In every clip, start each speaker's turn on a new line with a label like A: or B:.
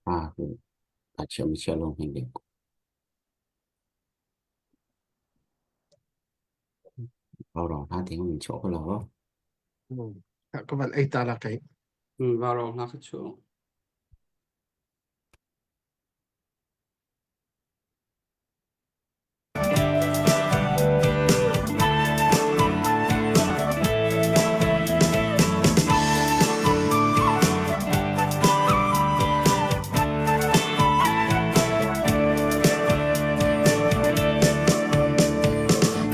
A: Ah, a chia mi chia lawng hin ding. Vau hna thing min chuah ko lo.
B: Ka van ei ta la kai.
C: Vau hna ka chuah.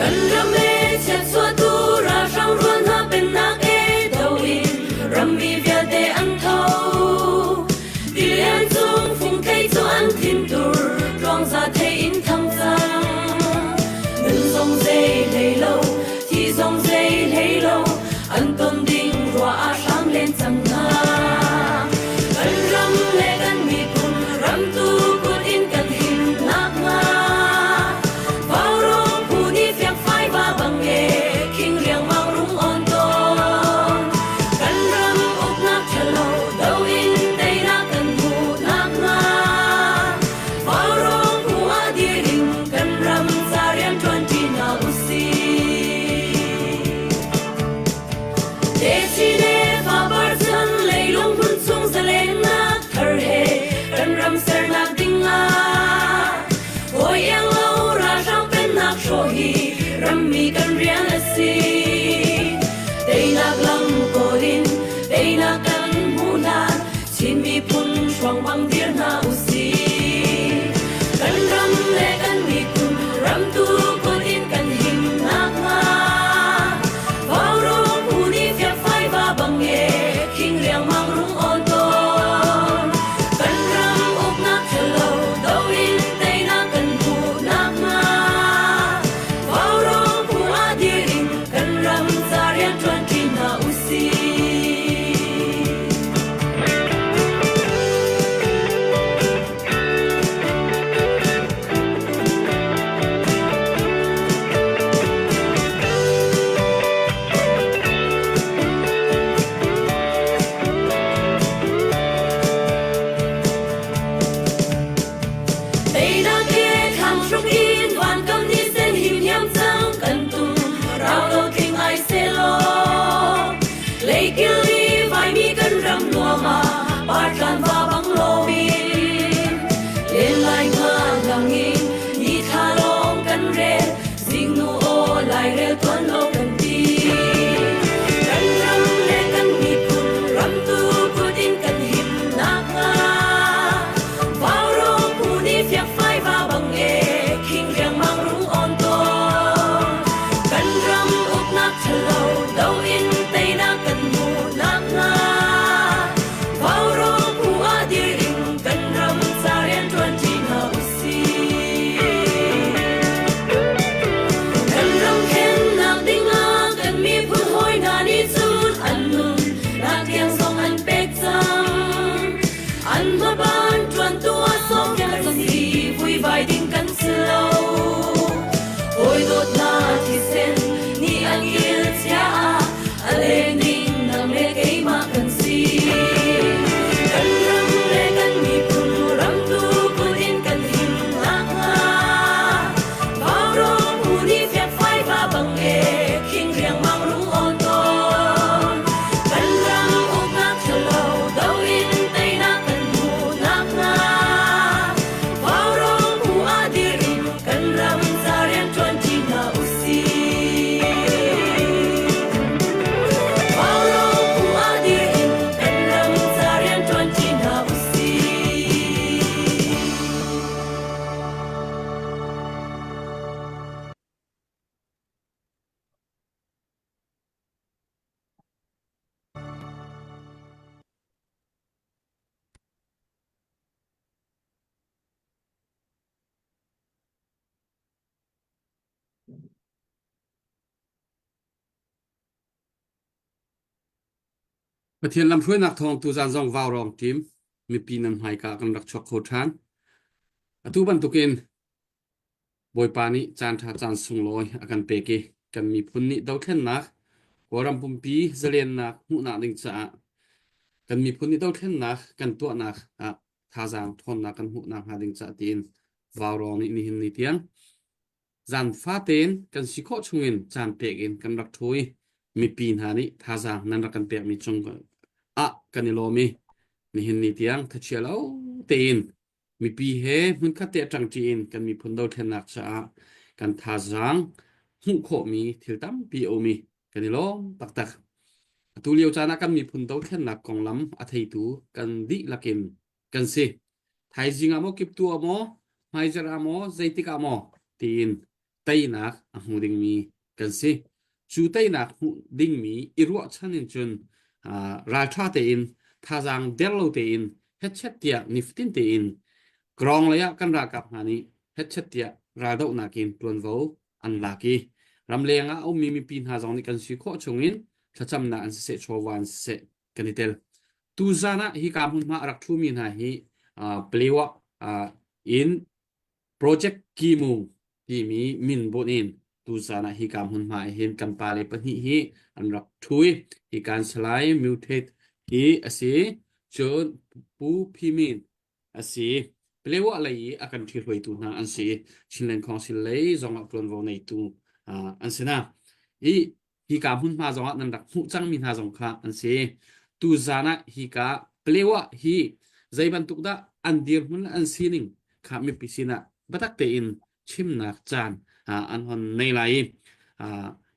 D: Kan ram e chiatchuahtu ralhrang rual hna pennak e do in rammi vialte an tho. Tilian cung fungthei cu an thintur tluangza thei in thang cang. Nun zong zei hlei lo, thi zong zei hlei lo, an ton ding rua ah hram len cang hna. Kan ram le kan miphun ram tu kut in kan him nakhnga. Vaurawng phu nih fiangfai va bang e, khing riangmang rung on tawn. Kan ram uknak ṭhalo do in teinak kan hmuh nakhnga. Vaurawng phu ah dir in kan ram ca rian ṭuanṭi hna usih. Techin le fapar chan leilung hmun chung zalennak thar he kan ram sernak ding ah hawi iang lo ralhrang pennak hrawh hi rammi kan rian a si. Teinak lam kawl in teinak kan hmuh hlan Chin miphun hruang bang dir hna usih. Kan ram le kan miphun ramtu kut in kan him nakhnga. Vaurawng phu nih fiakfai va bang e khing riangmang rung awn tawn. Kan ram uknak ṭhalo do in teinak kan hmuh nakhnga. Vaurawng phu ah dir in kan ram ca rian ṭuanṭi hna usih. Teinak he thlang hruk in vankam ni sen himhiam cang kan tum rau lo tling ai selaw Leikil i vaimi kan ram nuam ah partlan va bang loin len lai nga lang in ni thla lawng kan rel zingnu aw lairel tuan lo kan ti kan ram le kan miphun ram tu kut in kan him nakhnga Vaurawng phu nih fiakfai va bang e khing riangmang rung awn tawn kan ram uknak ṭhalo do in teinak kan hmuh nakhnga Vaurawng phu ah dir in kan ram ca rian ṭuan ṭi hna usih. Kan ram khennak dingah kan miphun hawi hna nih cun an nun nak tiang zong an pek cang. An hmaban ṭuantu ah sawmkel si vuivai ding kan si lo. Hawi dawtnak thisen nih an kil chia ah a leng ding nang le keimah kan si. Kan ram le kan miphun ramtu kut in kan him nakhnga Vaurawng phu nih fiakfai va bang e khing riangmang rung awn tawn. Kan ram uknak ṭhalo do in teinak kan hmuh nakhnga Vaurawng phu ah dir in kan ram ca rian ṭuanṭi hna usih. Vaurawng phu ah dir in kan ram ca rian ṭuanṭi hna usih.
C: Pathian lamhruainak thawng tuzan zong vaurawng team mipi nan hmaika kan rak chuak kho ṭhan. Atu bantukin Bawipa nih caanṭha caan sunglawi a kan pek i kan miphun nih dothlennak, Kawlram pumpi zalennak hmuhnak ding caah. Kan miphun nih dothlennak kan tuahnak ah thazaang ṭhawnnak kan hmuhnak hnga ding caah tiin vaurawng nih nihin ni tiang zan fatein kan si khawh chungin caan pek in kan rak ṭhu i mipi hna nih thazaang nan rak kan pekmi cung ah kan i lawm i nihin ni tiang thachia lo tein mipi he hmunkhat te ṭangṭi in kan miphun dothlennak caah kan thazaang hmuh khawhmi thil tampi a um i kan i lawm taktak. Atu lio caan ah kan miphun dothlennak konglam a theitu kan dihlak in kan si. Thaizing ah maw kiptu ah maw hmaizarh ah maw zeitik ah maw tiin teinak a hmu dingmi kan si. Cu teinak hmuh dingmi i ruahchan in cun ralṭha tein thazaang der lo tein hetchet tiah nifatin tein grong lei ah kan ralkap hna nih hetchet tiah raldohnak in ṭuanvo an lak i ramleng ah a ummi mipi hna zong nih kan si khawh chungin thlacamnak an siseh chawva an siseh kan i tel. Tuzan ah hika hmunhma a rak ṭhumi hna hi Palewa in Project Kimu timi min bunh in tuzan ah hika hmunhma ah hin kan pale pahnih hi an rak ṭhu i hika an Salai Mutate hi a si. Cun Pu Phimin a si. Palewa lei i a kan ṭhihruaitu hna an si. Chinland Council lei zongah ṭuanvo neitu an si na. I hika hmunhma zongah nan rak hmuh cangmi hna zong kha an si. Tuzan ah hika Palewa hi zei bantuk dah an dirhmun le an sining kha mipi sinah biatak tein chimnak caan an hon nei lai i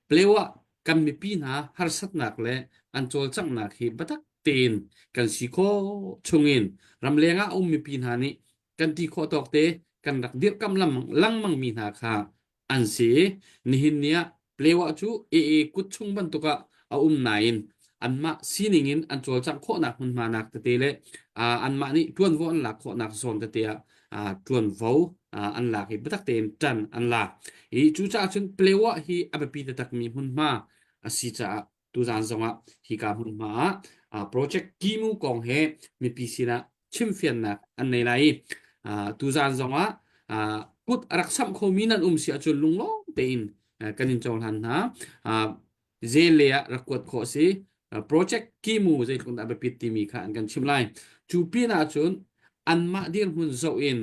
C: Palewa kan mipi hna harsatnak le an cawlcanghnak hi biatak tein kan si khawh chungin ramleng ah a um mipi hna nih kan ti khawh tawk te kan rak dirhkamh lengmang mi hna kha an si. Nihin ni ah Plewa cu AA kut chung bantuk ah a um nain anmah sining in an cawlcangh khawhnak hmunhma nak tete le anmah nih ṭuanvo an lak khawhnak zawn tete ah ṭuanvo an lak i biatak tein ṭan an lak. I cucaah cun Plewa hi a biapi taktakmi hmunhma a si caah tuzan zongah hika hmunhma ah project Kimu kong he mipi sinah chimfiannak an nei lai i tuzan zongah kut a rak samh khomi nan um si ahcun lunglawm tein kan in cohlan hna. Zele ah rak kuat khawh si. Project Kimu zeitluk dah biapit timi kha an kan chimh lai. Cu pin ahcun anmah dirhmun zoh in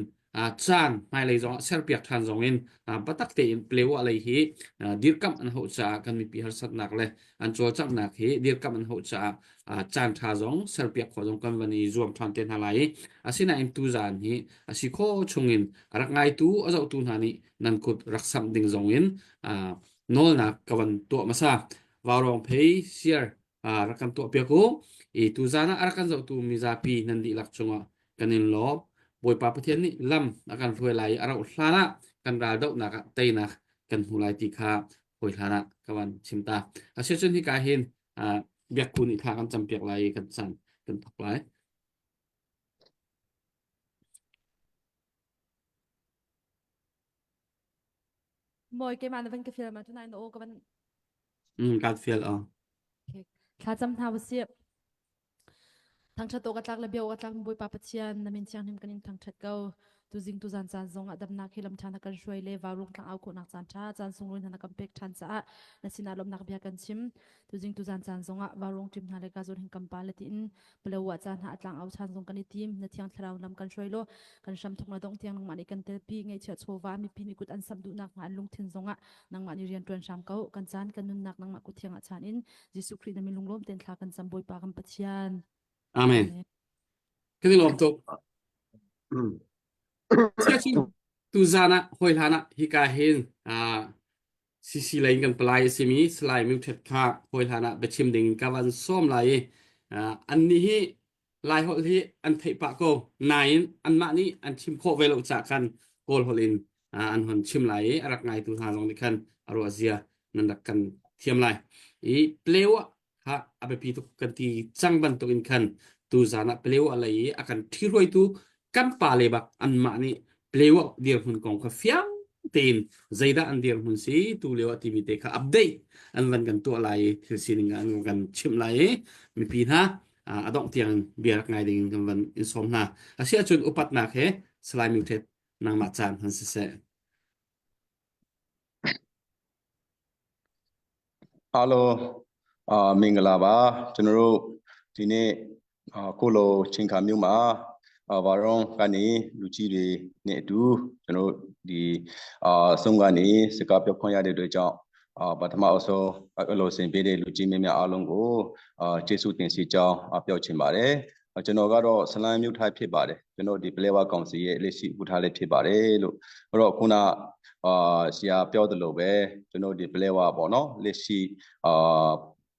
C: caan hmailei zongah serpiak ṭhan zongin biatak tein Palewa lei hi dirkamh an hauh caah kan mipi harsatnak le an cawlcanghnak hi dirkamh an hauh caah caan ṭha zong serpiak khawh zong kan van i zuam ṭhan te hna lai i asinain tuzaan hi a si khawh chungin a rak ngaitu a zohtu hna nih nan kut rak samh ding zongin nawlnak ka van tuah hmasa. Vaurawng phei siar rak kan tuahpiak u. I tuzaan ah a rak kan zohtu mizapi nan dihlak cungah kan in lawm. Bawipa Pathian nih lam a kan hruai lai i a rauh hlan ah kan ral dohnak ah teinak kan hmu lai ti kha hawi hlan ah ka van chim ta. Asiahcun hika hin biakku nih thla kan campiak lai i kan caan kan thawk lai.
E: Mawi keimah na van ka fial ma tunai na aw ka van
C: Kan fial aw.
E: Okay. Thlacam hna usih. Thangṭhat awk a tlak le bia awk a tlak Bawipa Pathian na min thianghlim kan in thangṭhat ko. Tuzing tuzan caan zong ah damnak hi lam ṭha na kan hruai le vaurung tlang au khawhnak caan ṭha caan sunglawi hna na kan pek ṭhan caah na sinah lawmhnak bia kan chim. Tuzing tuzan caan zong ah vaurung ṭim hna le ka zawn hin kan pa le tiin Palawa caan hna a tlang au chan zong kan i tim. Na thiang thlarau lam kan hruai law kan hram thok na dong tiang nangmah nih kan telpi ngaihchiah chawva mipi nih kut an samh duhnak hnga an lungthin zong ah nangmah nih rian ṭuan hram ko kan caan kan nunnak nangmah kut thiang ah chaan in Jesuh Khrih na min lunglawm tein thla kan cam Bawipa kan Pathian.
C: Amen. Kan i lawm tuk. Siacun tu zan ah hawi hlan ah hika hin CC lei in kan palai a simi Salai Mingṭhet kha hawi hlan ah biachim ding in ka van sawm lai i annih hi Laiholh hi an theih pah ko nain anmah nih an chim khawh ve lo caah khan Kawl holh in an hon chim lai i a rak ngaitu hna zong nih khan a ruah zia nan rak kan thiam lai. I Palewa kha a biapi tuk kan ti cang bantuk in khan tuzaan ah Palewa lei i a kan ṭhihruaitu kan pale bak anmah nih Palewa dirhmun kong kha fiang tein zeidah an dirhmun si tu lio ah timi te kha update an van kan tuah lai i thil sining an kan chimh lai i mipi hna a dongh tiang bia rak ngai ding in kan van in sawm hna. Asiahcun upatnak he Salai Mingṭhet nangmah caan han siseh.
F: အားလုံးအာမင်္ဂလာပါကျွန်တော်တို့ဒီနေ့ အခုလိုချိန်ခါမျိုးမှာဗာရုံးကနေလူကြီးတွေနဲ့အတူကျွန်တော်ဒီအာဆုံးကနေစကားပြောခွင့်ရတဲ့အတွက်ကြောင့်အာပထမအဆုံးအလိုစင်ပေးတဲ့လူကြီးမင်းများအားလုံးကိုအာကျေးဇူးတင်ရှိကြောင်းပြောချင်ပါတယ်။ကျွန်တော်ကတော့ဆလန်မြို့ထိုက်ဖြစ်ပါတယ်။ကျွန်တော်ဒီပလဲဝါကောင်စီရဲ့လက်ရှိဥထားလေးဖြစ်ပါတယ်လို့အဲ့တော့ခုနအာဆရာပြောသလိုပဲကျွန်တော်ဒီပလဲဝါပေါ့နော်လက်ရှိအာ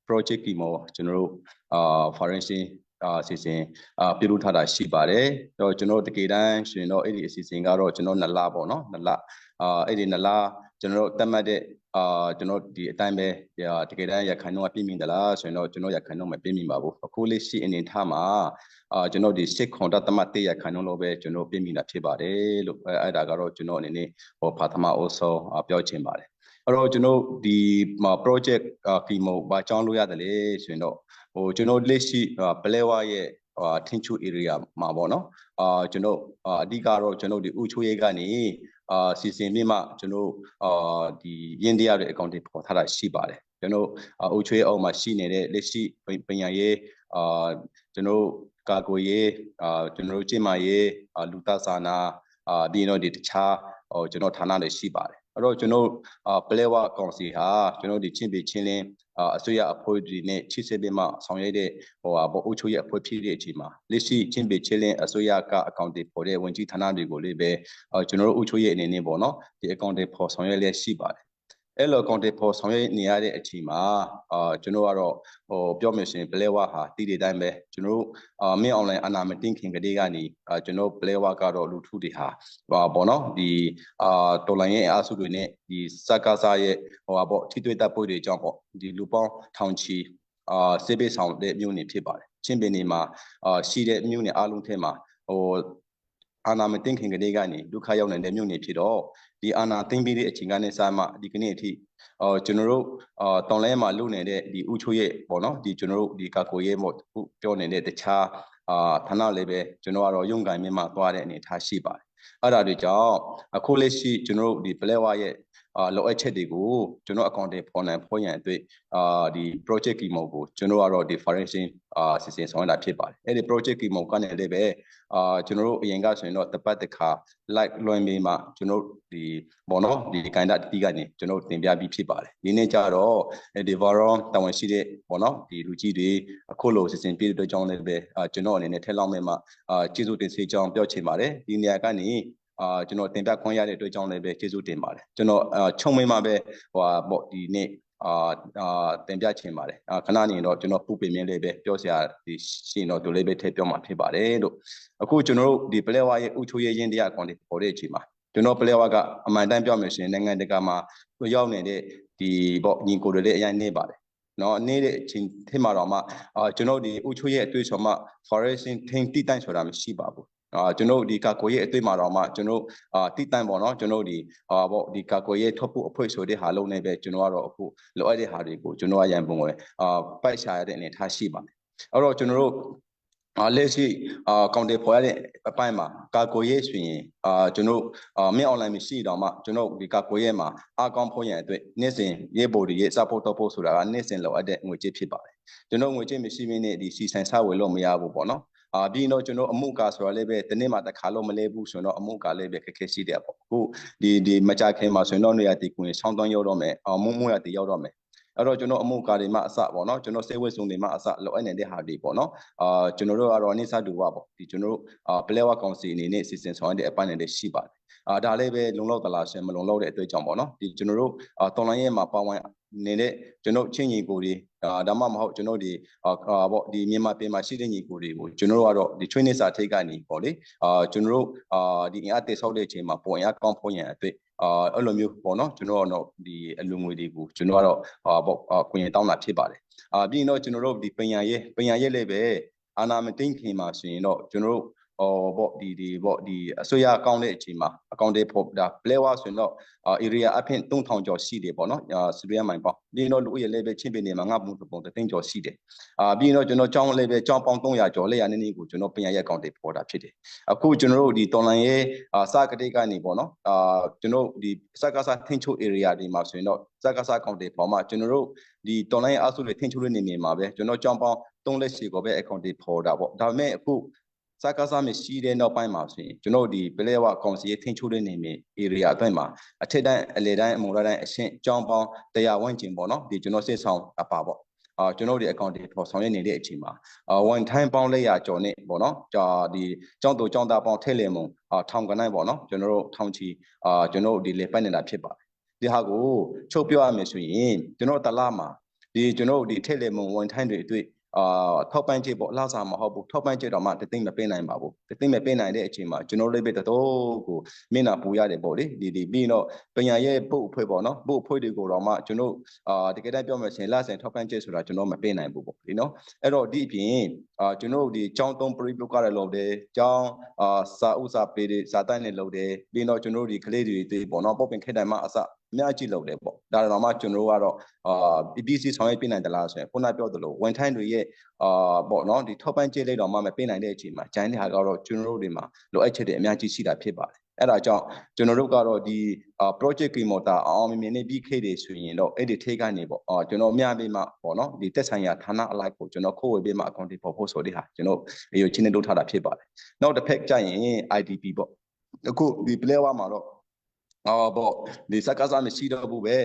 F: project ကီမောကျွန်တော်တို့အာ forensic အာအစီအစဉ်အာပြုလုပ်ထားတာရှိပါတယ်။တော့ကျွန်တော်တကယ်တမ်းရှင်တော့အဲ့ဒီအစီအစဉ်ကတော့ကျွန်တော်နှစ်လပေါ့နော်နှစ်လအာအဲ့ဒီနှစ်လကျွန်တော်တို့တတ်မှတ်တဲ့အာကျွန်တော်ဒီအတိုင်းပဲတကယ်တမ်းရခိုင်တော့ပြည့်မီသလားဆိုရင်တော့ကျွန်တော်ရခိုင်တော့မပြည့်မီပါဘူး။အခုလက်ရှိအနေထားမှာအာကျွန်တော်ဒီစစ်ခွန်တသမတ်တရခိုင်တော့လို့ပဲကျွန်တော်ပြည့်မီတာဖြစ်ပါတယ်လို့အဲအဲ့ဒါကတော့ကျွန်တော်အနေနဲ့ဟောဖာသမအိုဆောပြောချင်ပါတယ်။အဲ့တော့ကျွန်တော်ဒီမှာ project ကီမိုဘာကြောင်းလို့ရတယ်လေဆိုရင်တော့ဟိုကျွန်တော်လက်ရှိပလဲဝါရဲ့အာထင်းချူ area မှာပေါ့နော်အာကျွန်တော်အဓိကတော့ကျွန်တော်ဒီဥချိုးရဲကနေအာစီစဉ်ပြီးမှကျွန်တော်အာဒီရင်းတရားတွေအကောင့်တွေပေါ်ထားတာရှိပါတယ်ကျွန်တော်အုတ်ချွေးအောင်မှာရှိနေတဲ့လက်ရှိပညာရေးအာကျွန်တော်ကာကိုရေးအာကျွန်တော်ကျင်မာရေးအာလူသားစာနာအာပြီးတော့ဒီတခြားဟိုကျွန်တော်ဌာနတွေရှိပါတယ်အဲ့တော့ကျွန်တော်အာပလဲဝကောင်စီဟာကျွန်တော်ဒီချင်းပြည်ချင်းလင်းအစိုးရအဖွဲ့တွေနဲ့ချိဆက်ပြီးမှဆောင်ရွက်တဲ့ဟိုဟာပေါ့အုပ်ချုပ်ရေးအဖွဲ့ဖြစ်တဲ့အချိန်မှာလက်ရှိချင်းပြည်ချင်းလင်းအစိုးရကအကောင့်တွေပေါ်တဲ့ဝန်ကြီးဌာနတွေကိုလည်းပဲကျွန်တော်တို့အုပ်ချုပ်ရေးအနေနဲ့ပေါ့နော်ဒီအကောင့်တွေပေါ်ဆောင်ရွက်လျက်ရှိပါတယ်အဲ့လိုအကောင့်တွေပေါ်ဆောင်ရွက်နေရတဲ့အချိန်မှာအာကျွန်တော်ကတော့ဟိုပြောမယ်ဆိုရင်ပလဲဝဟာတည်တည်တိုင်းပဲကျွန်တော်တို့အာမင်းအွန်လိုင်းအနာမတင်ခင်ကလေးကနေအာကျွန်တော်ပလဲဝကတော့လူထုတွေဟာဟာပေါ့နော်ဒီအာတော်လိုင်းရဲ့အားစုတွေနဲ့ဒီစကားစားရဲ့ဟိုဟာပေါ့ထိတွေ့တပ်ပွဲတွေအကြောင်းပေါ့ဒီလူပေါင်းထောင်ချီအာစေပေးဆောင်တဲ့မြို့နေဖြစ်ပါတယ်ချင်းပင်နေမှာအာရှိတဲ့မြို့နေအားလုံးထဲမှာဟိုအာနာမတင်ခင်ကလေးကနေဒုက္ခရောက်နေတဲ့မြို့နေဖြစ်တော့ဒီအာနာတင်ပြီးတဲ့အချိန်ကနေစမှဒီကနေ့အထိအော်ကျွန်တော်တို့အာတောင်လဲမှာလုပ်နေတဲ့ဒီဥချိုးရဲ့ပေါ့နော်ဒီကျွန်တော်တို့ဒီကာကိုရဲ့ပေါ့ခုပြောနေတဲ့တခြားအာဌာနလည်းပဲကျွန်တော်ကတော့ရုံးကန်မြမှာသွားတဲ့အနေအထားရှိပါတယ်အဲ့ဒါတွေကြောင့်အခုလက်ရှိကျွန်တော်တို့ဒီပလဲဝါရဲ့အာလိုအပ်ချက်တွေကိုကျွန်တော်အကောင့်တွေပေါ်နိုင်ဖော်ရန်အတွက်အာဒီ project ကီမောကိုကျွန်တော်ကတော့ဒီ forensic အာစီစဉ်ဆောင်ရတာဖြစ်ပါတယ်အဲ့ဒီ project ကီမောကနေလည်းပဲအာကျွန်တော်တို့အရင်ကဆိုရင်တော့တစ်ပတ်တစ်ခါ like လွှင့်ပြီးမှကျွန်တော်ဒီဘောနော်ဒီကန်တာတီးကနေကျွန်တော်တင်ပြပြီးဖြစ်ပါတယ်ဒီနေ့ကျတော့ဒီ Varon တာဝန်ရှိတဲ့ဘောနော်ဒီလူကြီးတွေအခုလိုစီစဉ်ပြတဲ့အတွက်ကြောင့်လည်းပဲအာကျွန်တော်အနေနဲ့ထက်လောင်းမဲ့မှအာကျေးဇူးတင်စေကြောင်းပြောချင်ပါတယ်ဒီနေရာကနေအာကျွန်တော်တင်ပြခွင့်ရတဲ့အတွက်ကြောင့်လည်းပဲကျေးဇူးတင်ပါတယ်ကျွန်တော်အာခြုံမိမှာပဲဟိုဟာပေါ့ဒီနေ့အာအာတင်ပြချင်ပါတယ်အာခဏနေတော့ကျွန်တော်ပူပင်မြင်းလေးပဲပြောစရာဒီရှိရင်တော့ဒီလေးပဲထည့်ပြောမှာဖြစ်ပါတယ်လို့အခုကျွန်တော်တို့ဒီပလဲဝါရဲ့ဥချိုးရဲ့ရင်းတရားအကောင်တွေပေါ်တဲ့အချိန်မှာကျွန်တော်ပလဲဝါကအမှန်တမ်းပြောမယ်ဆိုရင်နိုင်ငံတကာမှာရောက်နေတဲ့ဒီပေါ့ညီကိုတွေလည်းအရင်နေပါတယ်နော်နေတဲ့အချိန်ထင်မှာတော့မှအာကျွန်တော်ဒီဥချိုးရဲ့အတွေ့အကြုံမှာ foreign ထင်တိတိုင်းဆိုတာမရှိပါဘူးအာကျွန်တော်ဒီကာကိုရဲ့အတွေ့မှာတော့မှကျွန်တော်အာတိတန်ပေါ့နော်ကျွန်တော်ဒီအာပေါ့ဒီကာကိုရဲ့ထုတ်ဖို့အဖွဲ့ဆိုတဲ့ဟာလုံးနဲ့ပဲကျွန်တော်ကတော့အခုလိုအပ်တဲ့ဟာတွေကိုကျွန်တော်ကရန်ပုံဝယ်အာပိုက်ရှာရတဲ့အနေထားရှိပါတယ်အဲ့တော့ကျွန်တော်တို့အာလက်ရှိအာကောင်တေဖော်ရတဲ့အပိုင်းမှာကာကိုရေးဆိုရင်အာကျွန်တော်အာမင်းအွန်လိုင်းမရှိတော့မှကျွန်တော်ဒီကာကိုရေးမှာအကောင့်ဖော်ရန်အတွက်နေ့စဉ်ရေးပေါ်တွေရေးစဖို့တော့ဖို့ဆိုတာကနေ့စဉ်လိုအပ်တဲ့ငွေကြေးဖြစ်ပါတယ်ကျွန်တော်ငွေကြေးမရှိမင်းနဲ့ဒီစီဆိုင်ဆဝယ်လို့မရဘူးပေါ့နော်အာပြီးတော့ကျွန်တော်အမှုကာဆိုတာလည်းပဲတနေ့မှတစ်ခါလို့မလဲဘူးဆိုတော့အမှုကာလည်းပဲခက်ခဲရှိတယ်ပေါ့အခုဒီဒီမကြခင်မှာဆိုရင်တော့နေရာတီကွင်ဆောင်းသွန်းရောက်တော့မယ်အမှုမှုရတီရောက်တော့မယ်အဲ့တော့ကျွန်တော်အမှုကာတွေမှအစပေါ့နော်ကျွန်တော်စေဝတ်စုံတွေမှအစလိုအပ်နေတဲ့ဟာတွေပေါ့နော်အာကျွန်တော်တို့ကတော့အနိစ္စတူပါပေါ့ဒီကျွန်တော်တို့အာပလဲဝကောင်စီအနေနဲ့စီစဉ်ဆောင်ရတဲ့အပိုင်းတွေရှိပါတယ်အာဒါလည်းပဲလုံလောက်သလားရှင်မလုံလောက်တဲ့အတွက်ကြောင့်ပေါ့နော်ဒီကျွန်တော်တို့အာတော်လိုင်းရဲ့မှာပါဝင်နေတဲ့ကျွန်တော်ချင်းညီကိုတွေအာဒါမှမဟုတ်ကျွန်တော်ဒီအာပေါ့ဒီမြန်မာပြည်မှာရှိတဲ့ညီကိုတွေကိုကျွန်တော်တို့ကတော့ဒီ training စာထိတ်ကနေပေါ့လေအာကျွန်တော်တို့အာဒီအင်အားတိဆောက်တဲ့အချိန်မှာပေါ်အင်အားကောင်းဖို့ရန်အတွက်အာအဲ့လိုမျိုးပေါ့နော်ကျွန်တော်တို့ဒီအလူငွေတွေကိုကျွန်တော်ကတော့အာပေါ့ခွင့်ရတောင်းတာဖြစ်ပါတယ်အာပြီးရင်တော့ကျွန်တော်တို့ဒီပညာရေးပညာရေးလည်းပဲအာနာမတိန်ခင်မှာဆိုရင်တော့ကျွန်တော်တို့ ဟိုပေါ့ဒီဒီပေါ့ဒီအစိုးရအကောင့်တဲ့အချိန်မှာအကောင့်တွေဖို့ဒါ play ဝါဆိုရင်တော့ area အဖြစ်3000ကျော်ရှိတယ်ပေါ့နော်စတူရမိုင်ပေါ့ပြီးတော့လူဦးရေလည်းပဲချင်းပင်နေမှာငါပုံပုံတသိန်းကျော်ရှိတယ်အာပြီးတော့ကျွန်တော်ကျောင်းလည်းပဲကျောင်းပေါင်း300ကျော်လက်ရနေနေကိုကျွန်တော်ပညာရဲ့အကောင့်တွေပေါ်တာဖြစ်တယ်အခုကျွန်တော်တို့ဒီတော်လန်ရဲ့အာစကတိကနေပေါ့နော်အာကျွန်တော်ဒီစကားစထင်းချို area တွေမှာဆိုရင်တော့စကားစအကောင့်တွေပေါ်မှာကျွန်တော်တို့ဒီတော်လန်ရဲ့အဆုတွေထင်းချိုတဲ့နေနေမှာပဲကျွန်တော်ကျောင်းပေါင်း3လက်ရှိကိုပဲအကောင့်တွေပေါ်တာပေါ့ဒါပေမဲ့အခုစကားစမရှိတဲ့နောက်ပိုင်းမှာဆိုရင်ကျွန်တော်ဒီပလဲဝကောင်စီထင်းချိုတဲ့နေမြေ area အတွင်းမှာအထက်တန်းအလေတန်းအမုံတိုင်းအရှင်းကျောင်းပေါင်း100ဝန်းကျင်ပေါ့နော်ဒီကျွန်တော်စစ်ဆောင်အပါပေါ့အာကျွန်တော်ဒီ account တွေပေါ်ဆောင်ရနေတဲ့အချိန်မှာအာ one time ပေါင်း400ကျော်နဲ့ပေါ့နော်ကြာဒီကျောင်းသူကျောင်းသားပေါင်းထဲ့လေမုံအာထောင်ကနိုင်ပေါ့နော်ကျွန်တော်တို့ထောင်ချီအာကျွန်တော်တို့ဒီလေပတ်နေတာဖြစ်ပါတယ်ဒီဟာကိုချုပ်ပြောရမယ်ဆိုရင်ကျွန်တော်တလားမှာဒီကျွန်တော်တို့ဒီထဲ့လေမုံ one time တွေအတွက်အာထောက်ပံ့ကြေးပေါ့အလားစာမဟုတ်ဘူးထောက်ပံ့ကြေးတော့မှတသိမ့်မပေးနိုင်ပါဘူးတသိမ့်မပေးနိုင်တဲ့အချိန်မှာကျွန်တော်တို့လည်းပဲတော်တော်ကိုမျက်နှာပူရတယ်ပေါ့လေဒီဒီပြီးတော့ပညာရဲ့ပုတ်အဖွဲ့ပေါ့နော်ပုတ်အဖွဲ့တွေကိုတော့မှကျွန်တော်အာတကယ်တမ်းပြောမယ်ဆိုရင်လစဉ်ထောက်ပံ့ကြေးဆိုတာကျွန်တော်မပေးနိုင်ဘူးပေါ့ဒီနော်အဲ့တော့ဒီအပြင်အာကျွန်တော်တို့ဒီကျောင်းသုံးပရိပုကရလုပ်တယ်ကျောင်းအာစာဥစာပေတွေစာတိုက်နေလုပ်တယ်ပြီးတော့ကျွန်တော်တို့ဒီကလေးတွေတွေပေါ့နော်ပုတ်ပင်ခေတ်တိုင်းမှာအစအများကြီးလုပ်တယ်ပေါ့ဒါတော့မှကျွန်တော်တို့ကတော့အာ PPC ဆောင်ရွက်ပြနိုင်သလားဆိုရင်ခုနပြောသလိုဝန်ထမ်းတွေရဲ့အာပေါ့နော်ဒီထောက်ပံ့ကြေးလေးတော့မှမပေးနိုင်တဲ့အချိန်မှာဂျိုင်းတဲ့ဟာကတော့ကျွန်တော်တို့တွေမှာလိုအပ်ချက်တွေအများကြီးရှိတာဖြစ်ပါတယ်အဲ့ဒါကြောင့်ကျွန်တော်တို့ကတော့ဒီ project ကီမော်တာအောင်မြင်မြင်နဲ့ပြီးခဲ့တယ်ဆိုရင်တော့အဲ့ဒီထိကနေပေါ့အာကျွန်တော်မြပေးမှပေါ့နော်ဒီတက်ဆိုင်ရာဌာနအလိုက်ကိုကျွန်တော်ခိုးဝေပေးမှ account တွေပေါ်ဖို့ဆိုတဲ့ဟာကျွန်တော်အယုချင်းနဲ့လုပ်ထားတာဖြစ်ပါတယ်နောက်တစ်ဖက်ကျရင် IDP ပေါ့အခုဒီ player မှာတော့အော်ပေါ့ဒီစကားစားမရှိတော့ဘူးပဲ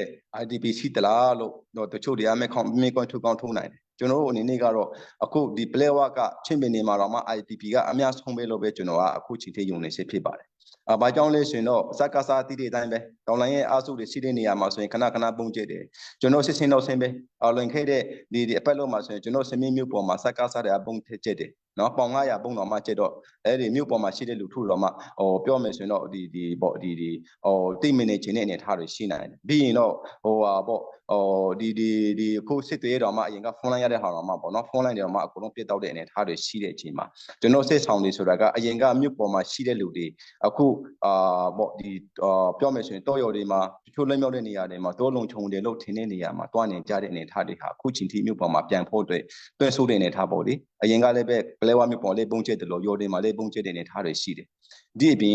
F: IDP ရှိသလားလို့တော့တချို့တရားမဲ့ခေါင်းမေကွန်ထုတ်ကောင်းထုတ်နိုင်တယ်ကျွန်တော်တို့အနေနဲ့ကတော့အခုဒီ player ကချင်းပင်နေမှာတော့မှ IDP ကအများဆုံးပဲလို့ပဲကျွန်တော်ကအခုချိန်ထိယုံနေစေဖြစ်ပါတယ်။အာဘာကြောင့်လဲဆိုရင်တော့စကားစားတိတဲ့အတိုင်းပဲတောင်လိုင်းရဲ့အားစုတွေရှိတဲ့နေရာမှာဆိုရင်ခဏခဏပုံကျတယ်ကျွန်တော်စစ်စင်းတော့ဆင်းပဲအလွန်ခဲ့တဲ့ဒီဒီအပတ်လုံးမှာဆိုရင်ကျွန်တော်စမင်းမြို့ပေါ်မှာစကားစားတဲ့အပုံထက်ကျတယ်နော်ပေါင်900ပုံတော်မှကျတော့အဲ့ဒီမြို့ပေါ်မှာရှိတဲ့လူထုတော်မှဟိုပြောမယ်ဆိုရင်တော့ဒီဒီပေါ့ဒီဒီဟိုတိတ်မနေခြင်းတဲ့အနေထားတွေရှိနိုင်တယ်ပြီးရင်တော့ဟိုဟာပေါ့ဟိုဒီဒီဒီအခုစစ်တွေတော်မှအရင်ကဖုန်းလိုင်းရတဲ့ဟာတော်မှပေါ့နော်ဖုန်းလိုင်းတွေတော်မှအကုန်လုံးပြတ်တောက်တဲ့အနေထားတွေရှိတဲ့အချိန်မှာကျွန်တော်စစ်ဆောင်တွေဆိုတာကအရင်ကမြို့ပေါ်မှာရှိတဲ့လူတွေအခုအာပေါ့ဒီအာပြောမယ်ဆိုရင်တောရော်တွေမှာတချို့လက်မြောက်တဲ့နေရာတွေမှာတောလုံခြုံတယ်လို့ထင်တဲ့နေရာမှာတွားနေကြတဲ့အနေထားတွေဟာအခုချိန်ထိမြို့ပေါ်မှာပြန်ဖို့အတွက်တွဲဆိုးတဲ့အနေထားပေါ့လေအရင်ကလည်းပဲပလဲဝမြို့ပေါ်လေးပုံကျက်တယ်လို့ရော်တွေမှာလေးပုံကျက်တဲ့အနေထားတွေရှိတယ်ဒီအပြင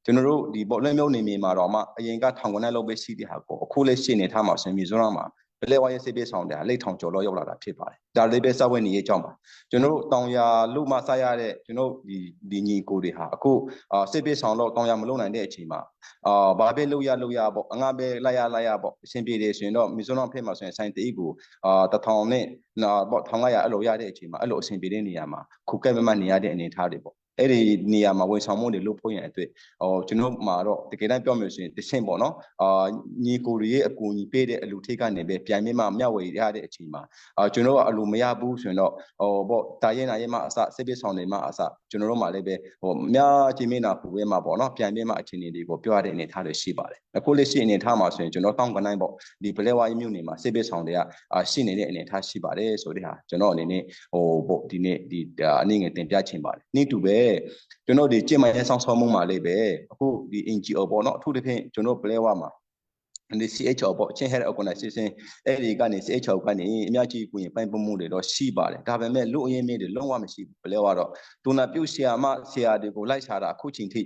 F: ်ကျွန်တော်တို့ဒီပေါ့လက်မြောက်နေမြေမှာတော့မှအရင်ကထောင်ကွန်းနဲ့လောက်ပဲရှိတဲ့ဟာကိုအခုလက်ရှိနေထားမှာဆိုရင်မြေစွန်းမှာပလဲဝရဲ့စိတ်ပြေဆောင်တယ်လိတ်ထောင်ကျော်တော့ရောက်လာတာဖြစ်ပါတယ်ဒါလေးပဲစဝဲနေရေးကြောင်းပါကျွန်တော်တို့တောင်ယာလူမဆရတဲ့ကျွန်တော်ဒီဒီညီကိုတွေဟာအခုအာစိတ်ပြေဆောင်တော့တောင်ယာမလုံနိုင်တဲ့အချိန်မှာအာဘာပဲလုပ်ရလုပ်ရပေါ့အငါပဲလိုက်ရလိုက်ရပေါ့အရှင်ပြေတယ်ဆိုရင်တော့မြေစွန်းတော့ဖက်မှာဆိုရင်ဆိုင်တေးကိုအာတထောင်နဲ့နာပေါ့1500အဲ့လိုရတဲ့အချိန်မှာအဲ့လိုအဆင်ပြေတဲ့နေရာမှာခုကဲ့မမနေရတဲ့အနေအထားတွေပေါ့အဲ့ဒီနေရာမှာဝန်ဆောင်မှုတွေလုပ်ဖို့ရန်အတွက်ဟိုကျွန်တော်မှာတော့တကယ်တမ်းပြောမယ်ဆိုရင်တဆင့်ပေါ့နော်အာညီကိုတွေရဲ့အကူအညီပေးတဲ့အလူထိတ်ကနေပဲပြန်ပြီးမှမျှဝေရတဲ့အချိန်မှာအာကျွန်တော်ကအလူမရဘူးဆိုရင်တော့ဟိုပေါ့တာရင်နာရင်မှအစစစ်ပစ်ဆောင်တွေမှအစကျွန်တော်တို့မှလည်းပဲဟိုအများကြီးမင်းနာပူဝဲမှာပေါ့နော်ပြန်ပြီးမှအခြေအနေတွေကိုပြောရတဲ့အနေအထားတွေရှိပါတယ်အခုလက်ရှိအနေအထားမှာဆိုရင်ကျွန်တော်တောင်းကနိုင်ပေါ့ဒီပလဲဝါးမြို့နယ်မှာစစ်ပစ်ဆောင်တွေကအာရှိနေတဲ့အနေအထားရှိပါတယ်ဆိုတဲ့ဟာကျွန်တော်အနေနဲ့ဟိုပေါ့ဒီနေ့ဒီအနေငယ်တင်ပြချင်ပါတယ်နေ့တူပဲကျွန်တော်ဒီကြင်မရဲဆောင်ဆောင်မှုမှာလေးပဲအခုဒီ NGO ပေါ့နော်အထူးသဖြင့်ကျွန်တော်ပလဲဝါမှာဒီ CHO ပေါ့ချင်း Health Organization အဲ့ဒီကနေ CHO ကနေအများကြီးကိုရင်ပိုင်ပုံမှုတွေတော့ရှိပါတယ်ဒါပေမဲ့လူအရင်မြင့်တွေလုံးဝမရှိဘူးဘလဲတော့တူနာပြုတ်ဆရာမဆရာတွေကိုလိုက်ရှာတာအခုချိန်ထိ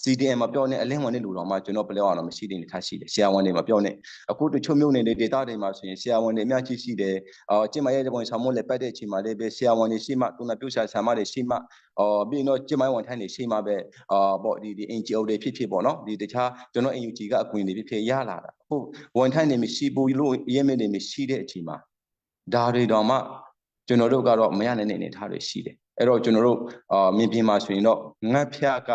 F: CDM မပြောနဲ့အလင်းဝင်တဲ့လူတော်မှကျွန်တော်ဘလဲတော့မရှိတဲ့အနေထားရှိတယ်ဆရာဝန်တွေမပြောနဲ့အခုတချို့မြို့နယ်တွေဒေသတွေမှာဆိုရင်ဆရာဝန်တွေအများကြီးရှိတယ်အော်ကျင်မရဲ့ပုံဆောင်မှုလည်းပတ်တဲ့အချိန်မှာလည်းပဲဆရာဝန်တွေရှိမှတူနာပြုတ်ဆရာဆရာမတွေရှိမှအော်ပြီးတော့ကျင်မဝန်ထမ်းတွေရှိမှပဲအာပေါ့ဒီဒီ NGO တွေဖြစ်ဖြစ်ပေါ့နော်ဒီတခြားကျွန်တော် NUG ကအကူအညီတွေဖြစ်ဖြစ်ရလာတာအခုဝန်ထမ်းတွေမရှိဘူးလို့ရင်းမြစ်တွေမရှိတဲ့အချိန်မှာဒါတွေတော့မှကျွန်တော်တို့ကတော့မရနိုင်တဲ့အနေအထားတွေရှိတယ်အဲ့တော့ကျွန်တော်တို့အာမြင်ပြင်မှာဆိုရင်တော့ငတ်ဖျားက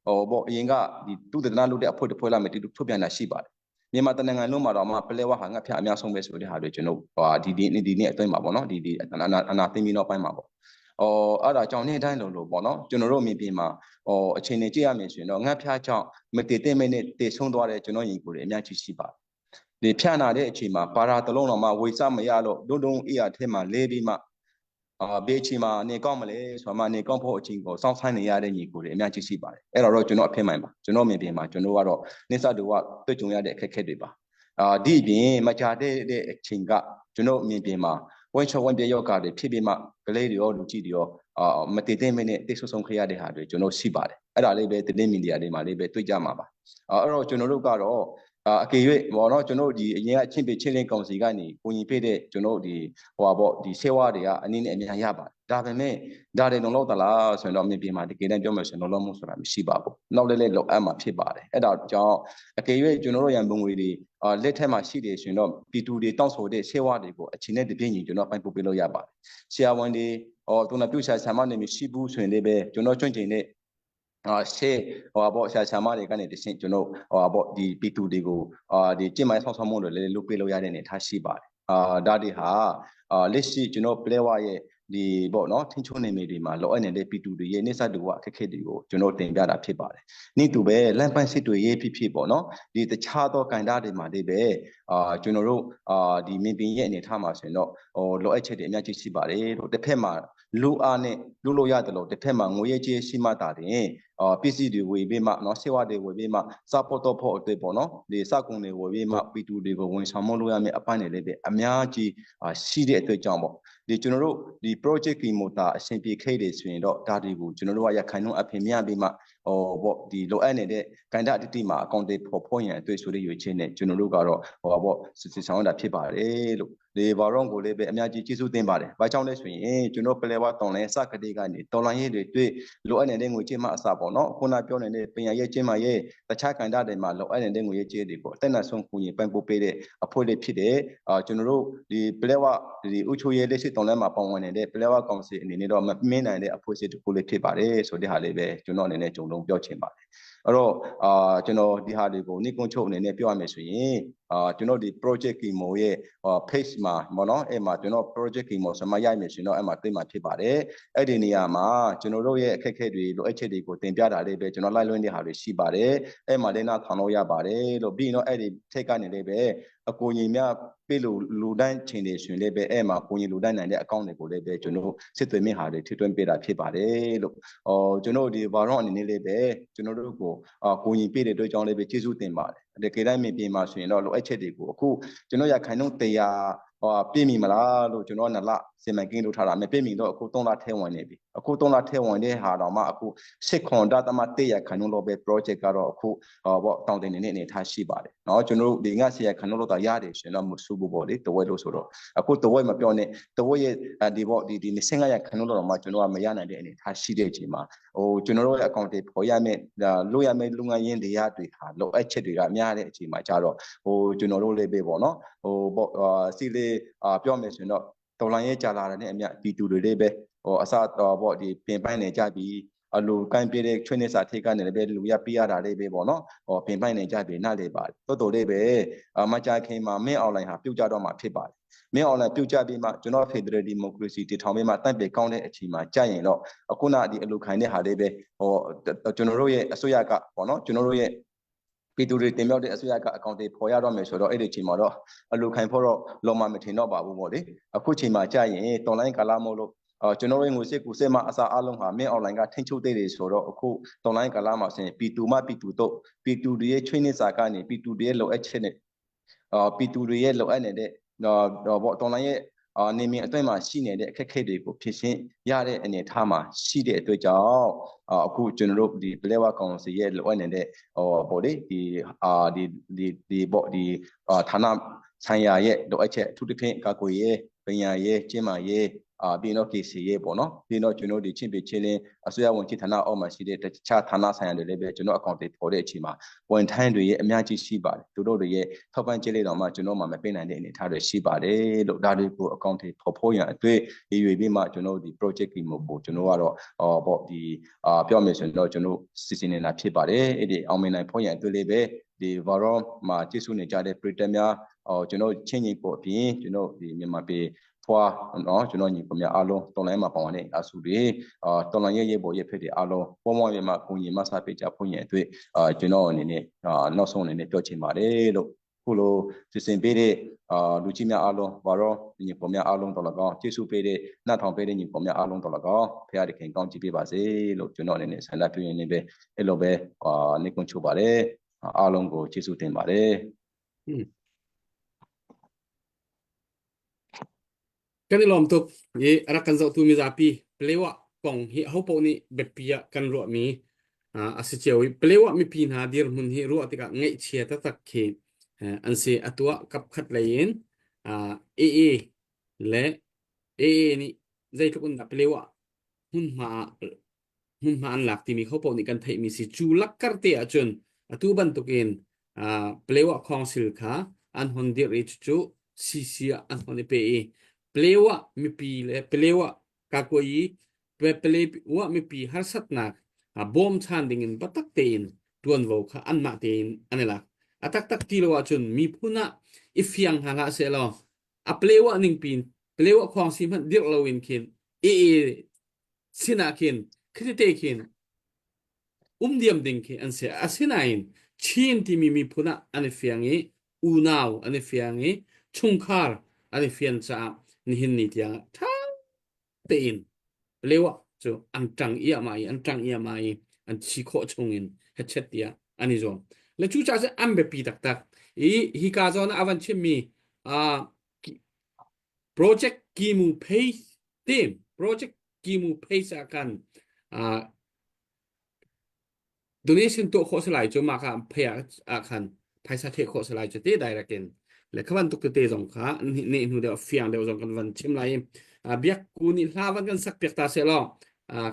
F: ဟိုပေါ့အရင်ကဒီသူတဒနာလုပ်တဲ့အဖွဲ့တစ်ဖွဲ့လာမယ်ဒီထုတ်ပြန်တာရှိပါတယ်မြန်မာတနင်္ဂနွေလုံးမှာတော့မှပလဲဝဟာငတ်ဖျားအများဆုံးပဲဆိုတဲ့ဟာတွေကျွန်တော်ဟာဒီဒီဒီနေ့အတွင်းမှာပေါ့နော်ဒီဒီအနာအနာသိပြီးနောက်ပိုင်းမှာပေါ့အော်အဲ့ဒါကြောင့်နေ့တိုင်းလုံးလို့ပေါ့နော်ကျွန်တော်တို့မြင်ပြင်မှာဟိုအချိန်နဲ့ကြည့်ရမယ်ဆိုရင်တော့ငတ်ဖျားကြောင့်မတည်တဲ့မဲ့နဲ့တည်ဆုံးသွားတဲ့ကျွန်တော်ညီကိုတွေအများကြီးရှိပါတယ်ဒီဖြန့်လာတဲ့အချိန်မှာပါရာတလုံးတော်မှာဝေစမရလို့ဒုံဒုံအေးရထဲမှာလဲပြီးမှ အာဘေးချီမှာနေကောင်းမလဲဆိုတော့မှနေကောင်းဖို့အချင်းကိုစောင့်ဆိုင်းနေရတဲ့ညီကိုတွေအများကြီးရှိပါတယ်အဲ့တော့တော့ကျွန်တော်အဖြစ်မှန်ပါကျွန်တော်မြင်ပြင်မှာကျွန်တော်ကတော့နေစတူကတွေ့ကြုံရတဲ့အခက်အခဲတွေပါအာဒီအပြင်မကြတဲ့အချိန်ကကျွန်တော်မြင်ပြင်မှာဝင်းချောဝင်းပြယောဂါတွေဖြစ်ပြီးမှကလေးတွေရောလူကြီးတွေရောအာမတည်တဲ့မင်းနဲ့တိတ်ဆုပ်ဆုံးခရတဲ့ဟာတွေကျွန်တော်ရှိပါတယ်အဲ့ဒါလေးပဲတင်းမီဒီယာတွေမှာလေးပဲတွေ့ကြမှာပါအဲ့တော့ကျွန်တော်တို့ကတော့အကေ၍ဘောနော်ကျွန်တော်တို့ဒီအရင်ကချင်းပေချင်းလင်းကောင်စီကနေကိုညီပေးတဲ့ကျွန်တော်တို့ဒီဟိုပါပေါ့ဒီဆေဝါတွေကအနည်းနဲ့အများရပါတယ်ဒါပေမဲ့ဒါတွေလုံလောက်သလားဆိုရင်တော့အမြင်ပြင်မှာတကယ်တမ်းပြောမယ်ဆိုရင်လုံလောက်မှုဆိုတာမရှိပါဘူးနောက်လည်းလည်းလုံအပ်မှာဖြစ်ပါတယ်အဲ့ဒါကြောင့်အကေ၍ကျွန်တော်တို့ရန်ပုံငွေတွေအာလက်ထက်မှာရှိတယ်ဆိုရင်တော့ပြည်သူတွေတောင်းဆိုတဲ့ဆေဝါတွေကိုအချိန်နဲ့တပြည့်ညီကျွန်တော်ပိုင်ပို့ပေးလို့ရပါတယ်ဆရာဝန်တွေဟောသူနာပြုဆရာဆရာမတွေမရှိဘူးဆိုရင်လည်းပဲကျွန်တော်ကျွန့်ကျင်တဲ့အာရှေ့ဟိုပါပေါ့ဆရာဆရာမတွေကနေတဆင့်ကျွန်တော်ဟိုပါပေါ့ဒီပြည်သူတွေကိုအာဒီကျင့်မိုင်းဆောင်ဆောင်မှုတွေလည်းလုပ်ပေးလို့ရတဲ့အနေထားရှိပါတယ်အာဒါတွေဟာအာလက်ရှိကျွန်တော် player ရဲ့ဒီပေါ့နော်ထင်းချုံနေမိတွေမှာလောအပ်နေတဲ့ပြည်သူတွေရဲ့နေဆက်တူကအခက်အခဲတွေကိုကျွန်တော်တင်ပြတာဖြစ်ပါတယ်။နေ့တူပဲလမ်းပန်းစစ်တွေရေးဖြစ်ဖြစ်ပေါ့နော်ဒီတခြားသောကဏ္ဍတွေမှာတွေပဲအာကျွန်တော်တို့အာဒီမြင်ပင်ရဲ့အနေထားမှာဆိုရင်တော့ဟိုလောအပ်ချက်တွေအများကြီးရှိပါတယ်လို့တစ်ဖက်မှာလူအားနဲ့လူလို့ရတယ်လို့တစ်ဖက်မှာငွေရကြေးရှိမှတာတင်အာပစ္စည်းတွေဝေပေးမှနော်ဆေဝါတွေဝေပေးမှစပေါ်တော့ဖို့အတွက်ပေါ့နော်ဒီစကုံတွေဝေပေးမှပီတူတွေကိုဝန်ဆောင်မှုလုပ်ရမယ့်အပိုင်းတွေလည်းပဲအများကြီးရှိတဲ့အတွက်ကြောင့်ပေါ့ဒီကျွန်တော်တို့ဒီ project ကီမိုတာအဆင်ပြေခဲ့တယ်ဆိုရင်တော့ဒါတွေကိုကျွန်တော်တို့ကရခိုင်နှုန်းအဖင်မြပြီးမှဟိုပေါ့ဒီလိုအပ်နေတဲ့ကန်တအတိတိမှာအကောင့်တွေဖော်ဖော်ရန်အတွက်ဆိုတဲ့ရွေးချင်းနဲ့ကျွန်တော်တို့ကတော့ဟိုပေါ့စစ်စစ်ဆောင်တာဖြစ်ပါတယ်လို့လေဘာရောင်းကိုလည်းပဲအများကြီးကျေးဇူးတင်ပါတယ်။ဘာကြောင့်လဲဆိုရင်ကျွန်တော်ပလဲဝတောင်းလဲစကတိကနေတော်လိုင်းရေးတွေတွေ့လိုအပ်နေတဲ့ငွေကြေးမှအစပေါ့နော်။ခုနပြောနေတဲ့ပညာရေးချင်းမရေးတခြားကဏ္ဍတွေမှာလိုအပ်နေတဲ့ငွေကြေးတွေကိုအတက်နတ်ဆုံးကူညီပံ့ပိုးပေးတဲ့အဖွဲ့လေးဖြစ်တဲ့အာကျွန်တော်တို့ဒီပလဲဝဒီဥချိုရေးလက်ရှိတောင်းလဲမှာပေါဝင်နေတဲ့ပလဲဝကောင်စီအနေနဲ့တော့မမင်းနိုင်တဲ့အဖွဲ့အစည်းတစ်ခုလေးဖြစ်ပါတယ်ဆိုတဲ့ဟာလေးပဲကျွန်တော်အနေနဲ့ကြုံလုံးပြောချင်ပါတယ်။အဲ့တော့အာကျွန်တော်ဒီဟာတွေကိုနိကုန်းချုပ်အနေနဲ့ပြောရမယ်ဆိုရင်အာကျွန်တော်ဒီ project chemo ရဲ့ page မှာပေါ့နော်အဲ့မှာကျွန်တော် project chemo ဆမရိုက်မယ်ဆိုရင်တော့အဲ့မှာသိမှာဖြစ်ပါတယ်အဲ့ဒီနေရာမှာကျွန်တော်တို့ရဲ့အခက်အခဲတွေလိုအပ်ချက်တွေကိုတင်ပြတာလေးပဲကျွန်တော်လိုက်လွှင့်တဲ့ဟာတွေရှိပါတယ်အဲ့မှာလည်းနားထောင်လို့ရပါတယ်လို့ပြီးရင်တော့အဲ့ဒီထိတ်ကနေလည်းပဲအကူအညီများပေးလို့လူတိုင်းချိန်တွေရှင်လည်းပဲအဲ့မှာကိုကြီးလူတိုင်းနိုင်တဲ့အကောင့်တွေကိုလည်းပဲကျွန်တော်စစ်သွေးမြင့်ဟာတွေထိတွင်းပေးတာဖြစ်ပါတယ်လို့အော်ကျွန်တော်ဒီဘာရောအနေနဲ့လည်းပဲကျွန်တော်တို့ကိုအာကိုကြီးပေးတဲ့အတွက်ကြောင့်လည်းပဲကျေးဇူးတင်ပါတယ်တကယ်တမ်းမြင်ပြင်မှာဆိုရင်တော့လိုအပ်ချက်တွေကိုအခုကျွန်တော်ရခိုင်နှုန်း100ဟိုပြည့်မီမလားလို့ကျွန်တော်နလစင်မကင်းလုပ်ထားတာမပြည့်မီတော့အခု3လထဲဝင်နေပြီအခု3လထဲဝင်တဲ့ဟာတော့မှအခုစစ်ခွန်ဒသမ1ရခိုင်နှုန်းတော့ပဲ project ကတော့အခုဟောပေါ့တောင်းတင်နေတဲ့အနေထားရှိပါတယ်เนาะကျွန်တော်တို့ဒီငါဆရာခန္ဓာလို့တော့ရတယ်ရှင်တော့မဆူဘူးပေါ့လေတဝက်လို့ဆိုတော့အခုတဝက်မပြောနဲ့တဝက်ရဲ့ဒီပေါ့ဒီဒီ25ရခန္ဓာလို့တော့မှကျွန်တော်ကမရနိုင်တဲ့အနေထားရှိတဲ့အချိန်မှာဟိုကျွန်တော်တို့ရဲ့ account တွေပေါ်ရမယ်လို့ရမယ်လုပ်ငန်းရင်းတွေရတွေဟာလိုအပ်ချက်တွေကများတဲ့အချိန်မှာကြတော့ဟိုကျွန်တော်တို့လေးပဲပေါ့နော်ဟိုပေါ့အာစီလေးအာပြောမယ်ဆိုရင်တော့တော်လိုင်းရဲ့ကြာလာတဲ့နဲ့အမြပြည်သူတွေလေးပဲဟိုအစတော့ပေါ့ဒီပြင်ပိုင်းနေကြပြီအလိုကိုင်းပြတဲ့ချွေးနေစာထိတ်ကနေလည်းပဲလူရပြရတာလေးပဲပေါ့နော်ဟောပြင်ပိုင်းနေကြပြီနားလေပါတယ်တော်တော်လေးပဲအမကြခင်မှာမင်းအွန်လိုင်းဟာပြုတ်ကြတော့မှာဖြစ်ပါတယ်မင်းအွန်လိုင်းပြုတ်ကြပြီးမှကျွန်တော် Federal Democracy တည်ထောင်ပြီးမှတန့်ပြေကောင်းတဲ့အချိန်မှာကြာရင်တော့အခုနဒီအလိုခိုင်းတဲ့ဟာလေးပဲဟောကျွန်တော်တို့ရဲ့အစိုးရကပေါ့နော်ကျွန်တော်တို့ရဲ့ပြည်သူတွေတင်မြောက်တဲ့အစိုးရကအကောင့်တွေပေါ်ရတော့မယ်ဆိုတော့အဲ့ဒီချိန်မှာတော့အလိုခိုင်ဖို့တော့လုံမမထင်တော့ပါဘူးပေါ့လေအခုချိန်မှာကြာရင်တော်လိုင်းကာလာမို့လို့အော်ကျွန်တော်တို့ငွေစစ်ကူစစ်မအစားအလုံးဟာမင်းအွန်လိုင်းကထိန်းချုပ်တဲ့တွေဆိုတော့အခုတော်လိုင်းကာလာမှာဆိုရင်ပီတူမပီတူတော့ပီတူတွေရဲ့ချွေးနေစာကနေပီတူတွေရဲ့လိုအပ်ချက်နဲ့အော်ပီတူတွေရဲ့လိုအပ်နေတဲ့တော့ပေါ့တော်လိုင်းရဲ့အာနေမြင်အတွင်းမှာရှိနေတဲ့အခက်အခဲတွေကိုဖြည့်ရှင်းရတဲ့အနေအထားမှာရှိတဲ့အတွက်ကြောင့်အခုကျွန်တော်တို့ဒီပလဲဝကောင်စီရဲ့လိုအပ်နေတဲ့ဟိုပေါ့လေဒီအာဒီဒီဒီပေါ့ဒီအာဌာနဆိုင်ရာရဲ့လိုအပ်ချက်အထူးသဖြင့်ကာကွယ်ရေးပညာရေးကျင်းမာရေးအာပြီးတော့ KC ရေးပေါ့နော်ပြီးတော့ကျွန်တော်ဒီချင်းပြချင်းလင်းအစိုးရဝန်ကြီးဌာနအောက်မှာရှိတဲ့တခြားဌာနဆိုင်ရာတွေလည်းပဲကျွန်တော်အကောင့်တွေပေါ်တဲ့အချိန်မှာဝန်ထမ်းတွေရဲ့အများကြီးရှိပါတယ်သူတို့တွေရဲ့ထောက်ပံ့ကြေးလေးတော့မှကျွန်တော်မှမပေးနိုင်တဲ့အနေအထားတွေရှိပါတယ်လို့ဒါတွေကိုအကောင့်တွေပေါ်ဖို့ရန်အတွေ့ရည်ရွယ်ပြီးမှကျွန်တော်ဒီ project ကြီးမို့ကိုကျွန်တော်ကတော့အော်ပေါ့ဒီအာပြောမယ်ဆိုရင်တော့ကျွန်တော်စီစဉ်နေတာဖြစ်ပါတယ်အဲ့ဒီအောင်မြင်နိုင်ဖို့ရန်အတွေ့လေးပဲဒီဘာရောမှာကျေးဇူးနေကြတဲ့ပရိသတ်များအော်ကျွန်တော်ချင်းချင်းကိုအပြင်ကျွန်တော်ဒီမြန်မာပြည်ဖွာနော်ကျွန်တော်ညီပများအားလုံးတော်လိုင်းမှာပေါဝင်တဲ့အဆူတွေအာတော်လိုင်းရဲ့ရေပေါ်ရဲ့ဖြစ်တဲ့အားလုံးပေါ်မော်ရမှာကိုညီမဆာပေးကြဖွင့်ရအတွက်အာကျွန်တော်အနေနဲ့အာနောက်ဆုံးအနေနဲ့ပြောချင်ပါတယ်လို့။ ခုလိုစီစဉ်ပေးတဲ့အာလူကြီးများအားလုံးဘာရောညီပေါ်များအားလုံးတော်၎င်းကျေးဇူးပေးတဲ့နှတ်ထောင်ပေးတဲ့ညီပေါ်များအားလုံးတော်၎င်းဖခင်တခင်ကောင်းချီးပေးပါစေလို့ကျွန်တော်အနေနဲ့ဆန္ဒပြုရင်းနေပဲအဲ့လိုပဲအာနေကုန်းချိုပါတယ်အားလုံးကိုကျေးဇူးတင်ပါတယ်
C: Kan i lawm tuk i rak kan zohtu mizapi Palewa kong hi ahopaoh nih biapi ah kan ruahmi a si cio i Palewa mipi hna dirhmun hi ruah tikah ngaihchia taktak khi an si. Atu ah kapkhat lei in AA le AA nih zeitluk in dah Palewa hmunhma ah hmunhma an lak timi kho paoh nih kan theihmi si. Cu lakkar te ahcun atu bantukin Palewa Council kha an hon dirh i cucu CC ah an hon i pe i Palewa mipi le Palewa kakuayi Palewa mipi harsatnak bawmchan dingin biatak tein tuanvo kha anmah tein an i lak. A taktak ti lo ahcun miphun ah i fiang hna hlah sehlaw a Palewa ningpi in Palewa khuangsi hmanh dirh loin khin AA sinah khin khitite khin um diam ding khi an si. Asinain Chin timi miphun ah an i fiang i unau an i fiang i chungkhar an i fian caah nihin ni tiang ah ṭha tein lewa cu an ṭang iahmah i an ṭang iahmah i an thi khawh chung in hechet tiah an i zuam. Le cucaah cun an biapi taktak. I hika zawn ah a van chimmi uh, project Kimu Phei Team project Kimu Phei ah khan uh, donation tuah khawh si lai cu mah kha phei ah khan phaisa theh khawh si lai cu te direct in le kha bantuk tete zong kha ne hnu deuh fiang deuh zong kan van chim lai i biak ku nih hla van kan sak piak ta se law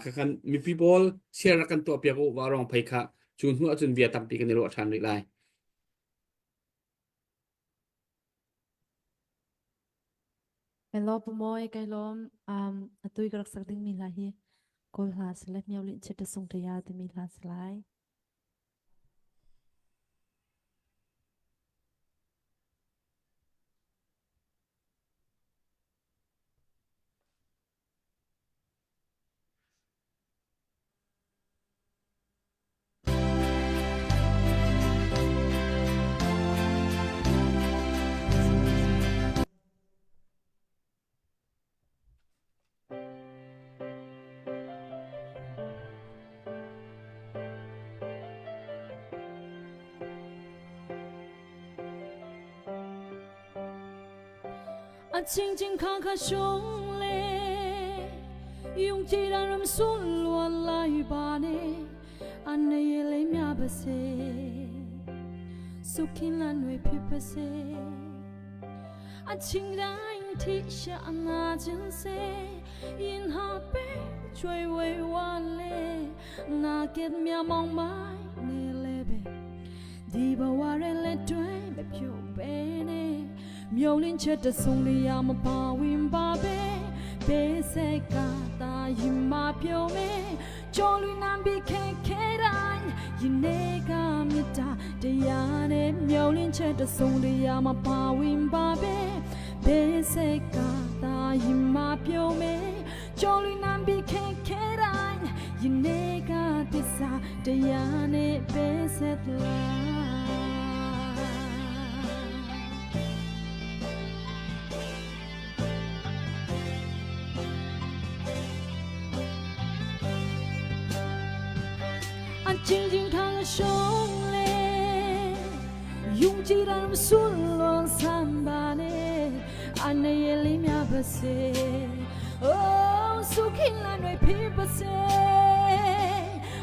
C: kha kan mipi pawl share rak kan tuah piak u wa rong phei kha cu hnu ahcun bia tampi kan i ruah ṭhan rih lai.
E: Hello Pu Mawi, kai lawm. Atu i ka rak sak dingmi hla hi Kawl hla si le Myo Lin Chit Sung Te Ya timi hla si lai. 啊，清清看看兄嘞，用这让人说罗来吧呢，啊那也来命不是，苏庆兰为皮不是，啊情人天下那真是，因下被追为我嘞，那个命忙买你嘞呗。 ဒီဘဝရဲ့လက်တွဲမဖြုတ်ပဲနဲ့မြုံလင်းချက်တဆုံလေးရမပါဝင်ပါပဲပေးစက်ကတာရင်မပြုံးမဲကြော်လူနံပြီးခဲခဲတိုင်းရင်နေကမြတ်တာတရားနဲ့မြုံလင်းချက်တဆုံလေးရမပါဝင်ပါပဲပေးစက်ကတာရင်မပြုံးမဲကြော်လူနံပြီးခဲခဲတိုင်းရင်နေကတစ္ဆာတရားနဲ့ပေးဆက်လာ 啊，静静看个兄嘞，用几人孙罗三把呢，啊那夜里命不死，哦，苏起来瑞皮不死，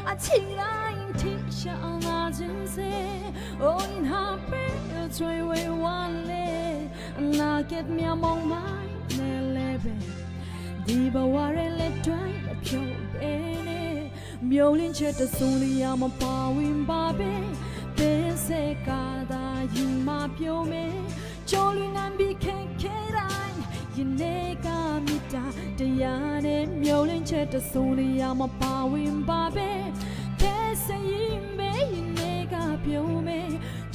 E: 啊，起来天下那真是，哦，因哈被追为完嘞，那个命梦买那嘞呗。 ဒီဘဝရဲ့လက်တွဲမဖြုတ်ပဲနဲ့မြုံလင်းချက်တဆုံလေးရမပါဝင်ပါပဲပေးစက်ကသာရင်မပြုံးမဲကြော်လူနံပြီးခဲခဲတိုင်းရင်နေကမြတ်တာတရားနဲ့မြုံလင်းချက်တဆုံလေးရမပါဝင်ပါပဲပေးစရင်ပဲရင်နေကပြုံးမဲ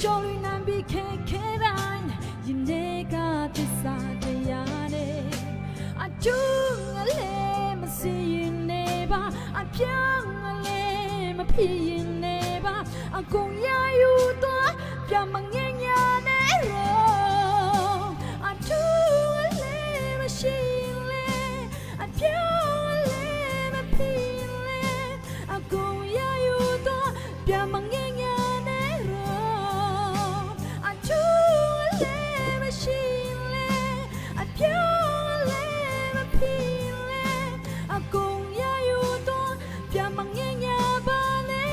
E: ကြော်လူနံပြီးခဲခဲတိုင်းရင်နေကသစ္စာတရားနဲ့ အကျုံးလေးမစီရင်နေပါအပြောင်းလေးမဖြစ်ရင်နေပါအကုန်ရယူတော့ပြမငယ်ညာနဲ့
D: ro a tu le ma shin le a pyo le ma pin le a kung ya yu to pya mang nge nge ne ro a tu le ma shin le a pyo le ma pin le a kung ya yu to pya mang nge nge ba ne.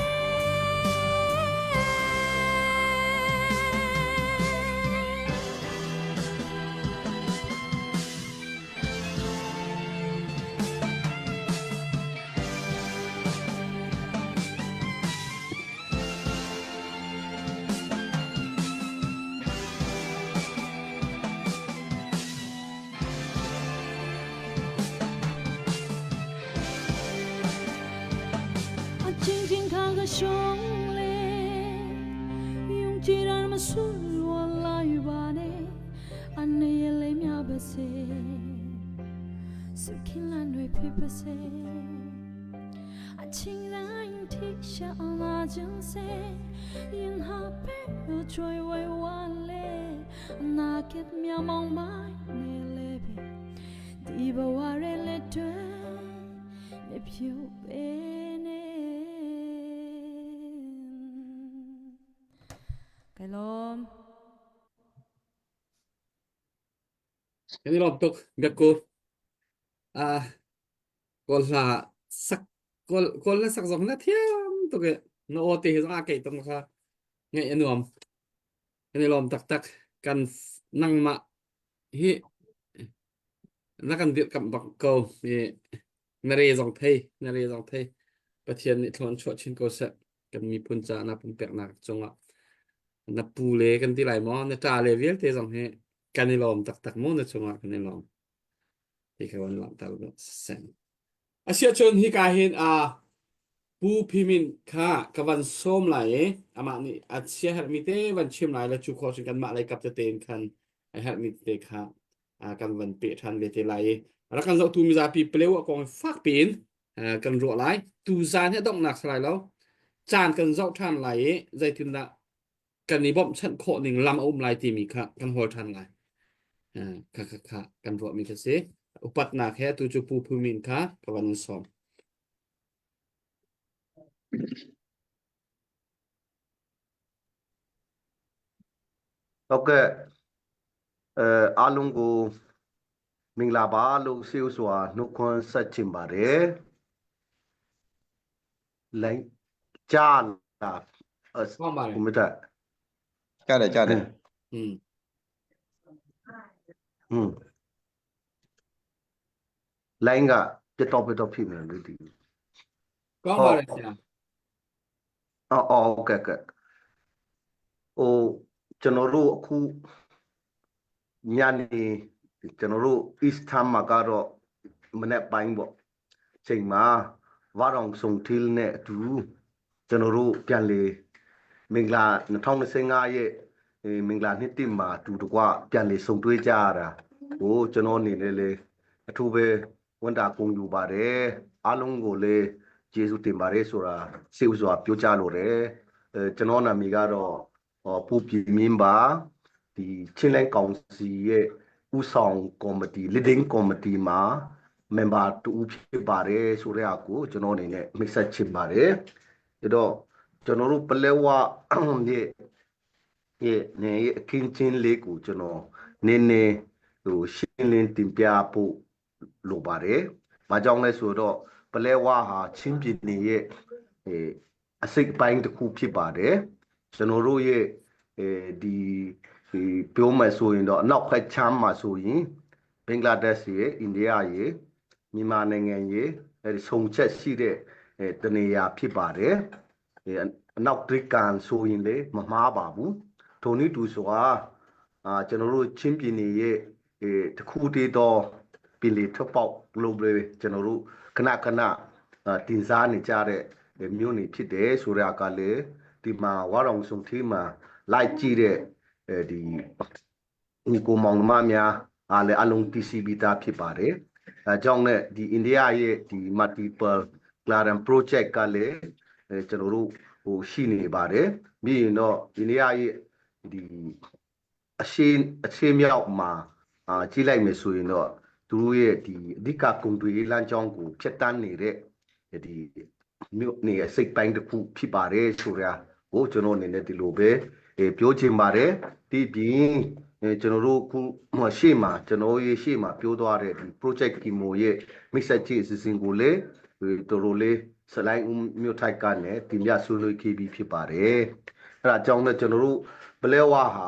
D: 静静看个兄嘞，用既然么输我来吧呢，安内也来苗不塞，苏克兰瑞皮不塞，情人提下那江塞，因哈贝追为完嘞，那给苗忙买你嘞呗，ဒီဘဝရဲ့လက်တွေမဖြူပဲနေကဲလုံး
C: Kan i lawm tuk biakku. Ah, kawl hla sak kawl kawl na sak zong na thiam tuk i na aw te hi zong aa keih tuk kha ngaih a nuam. Kan i lawm taktak. Kan nangmah hi na kan dirhkamh bak ko i na re zong thei na re zong thei Pathian nih thlawn chuah chin ko seh kan miphun caah na pumpeknak cungah na pu le kan ti lai maw na ṭa le vialte zong hi kan i lawm taktak mu na cungah kan i lawm ti kha van langhter duh sen Asiahcun hika hin Pu Phimin kha ka van sawm lai i amah nih a siaherhmi te van chim lai le cu khawh cun kanmah lei kap tete in khan a herhmi tete kha kan van peh ṭhan ve te lai i rak kan zohtu mizapi paleu a kong fak piin kan ruah lai. Tuzaan hi a donghnak si lai lo. Caan kan zoh ṭhan lai i zeitindah kan i bawmhchanh khawh ning lam a um lai timi kha kan hawl ṭhan lai. Kha kha kha kan ruahmi kha si. Upatnak he atu cu Pu Phu Min kha ka van in sawm.
G: ဟုတ်ကဲ့အဲအားလုံးကိုမင်္ဂလာပါလို့ဆေးဥစွာနှုတ်ခွန်းဆက်ချင်ပါတယ်လိုင်းကြားလာ
C: ကောင်းပါတယ်
G: ကိုမတက်
F: ကြားတယ်ကြားတယ်
C: อืม
G: อืมလိုင်းကပြတ်တော့ပြတ်တော့ဖြစ်နေတယ်လို့ဒီ
C: ကောင်းပါတယ်ဆရာ
G: အော်အော်ဟုတ်ကဲ့ကဲ့ဟိုကျွန်တော်တို့အခုညနေကျွန်တော်တို့ East Time မှာကတော့မနေ့ပိုင်းပေါ့ချိန်မှာဝါရောင်ဆုံထီးနဲ့အတူကျွန်တော်တို့ပြန်လေမင်္ဂလာ2025ရဲ့မင်္ဂလာနှစ်တမှာအတူတကွပြန်လေဆုံတွေ့ကြရတာဟိုကျွန်တော်အနေနဲ့လေအထူးပဲဝန်တာကုန်ယူပါတယ်အားလုံးကိုလည်းကျေးဇူးတင်ပါတယ်ဆိုတာစေဥစွာပြောကြားလိုတယ်အဲကျွန်တော်နာမည်ကတော့ပူပြည်မြင့်ပါဒီချင်းလိုင်းကောင်စီရဲ့ဦးဆောင်ကော်မတီ leading committee မှာ member တူဖြစ်ပါတယ်ဆိုတဲ့အကိုကျွန်တော်အနေနဲ့မိတ်ဆက်ချင်ပါတယ်ဒါတော့ကျွန်တော်တို့ပလဲဝရဲ့ရဲ့နေအခင်းချင်းလေးကိုကျွန်တော်နည်းနည်းဟိုရှင်းလင်းတင်ပြဖို့လိုပါတယ်။ဘာကြောင့်လဲဆိုတော့ပလဲဝဟာချင်းပြည်နယ်ရဲ့အဲအစိတ်ပိုင်းတစ်ခုဖြစ်ပါတယ်။ကျွန်တော်တို့ရဲ့အဲဒီဒီပြောမယ်ဆိုရင်တော့အနောက်ဘက်ချမ်းမှာဆိုရင်ဘင်္ဂလားဒေ့ရှ်ရဲ့အိန္ဒိယရဲ့မြန်မာနိုင်ငံရဲ့အဲဒီဆုံချက်ရှိတဲ့အဲတနေရာဖြစ်ပါတယ်။အဲအနောက်တရိကန်ဆိုရင်လေမမှားပါဘူး။ထိုနည်းတူစွာအာကျွန်တော်တို့ချင်းပြည်နယ်ရဲ့အဲတခုတည်းသောပြည်လေထွက်ပေါက် global ကျွန်တော်တို့ခဏခဏတင်စားနေကြတဲ့မြို့နေဖြစ်တယ်ဆိုရကလည်းဒီမှာဝါရောင်စုံထီးမှာလိုက်ကြည့်တဲ့အဲဒီညီကိုမောင်နှမများအားလည်းအလုံး TCB သားဖြစ်ပါတယ်။အဲကြောင့်လည်းဒီအိန္ဒိယရဲ့ဒီ multiple Claren project ကလည်းအဲကျွန်တော်တို့ဟိုရှိနေပါတယ်။ပြီးရင်တော့အိန္ဒိယရဲ့ဒီ အရှေ့အရှေ့မြောက်မှာအာကြည့်လိုက်မယ်ဆိုရင်တော့သူတို့ရဲ့ဒီအဓိကကုန်သွယ်ရေးလမ်းကြောင်းကိုဖျက်ဆီးနေတဲ့ဒီမြို့နေအစိတ်ပိုင်းတစ်ခုဖြစ်ပါတယ်ဆိုတာကိုကျွန်တော်အနေနဲ့ဒီလိုပဲပြောချင်ပါတယ်ဒီပြင်ကျွန်တော်တို့ခုရှေ့မှာကျွန်တော်ရဲ့ရှေ့မှာပြောသွားတဲ့ဒီ project Kimo ရဲ့မိတ်ဆက်ချအစီအစဉ်ကိုလည်းတော်တော်လေးစလိုင်းဦးမြို့ထိုက်ကနဲ့တင်ပြဆွေးနွေးခဲ့ပြီးဖြစ်ပါတယ်အဲ့ဒါကြောင့်လည်းကျွန်တော်တို့ပလဲဝဟာ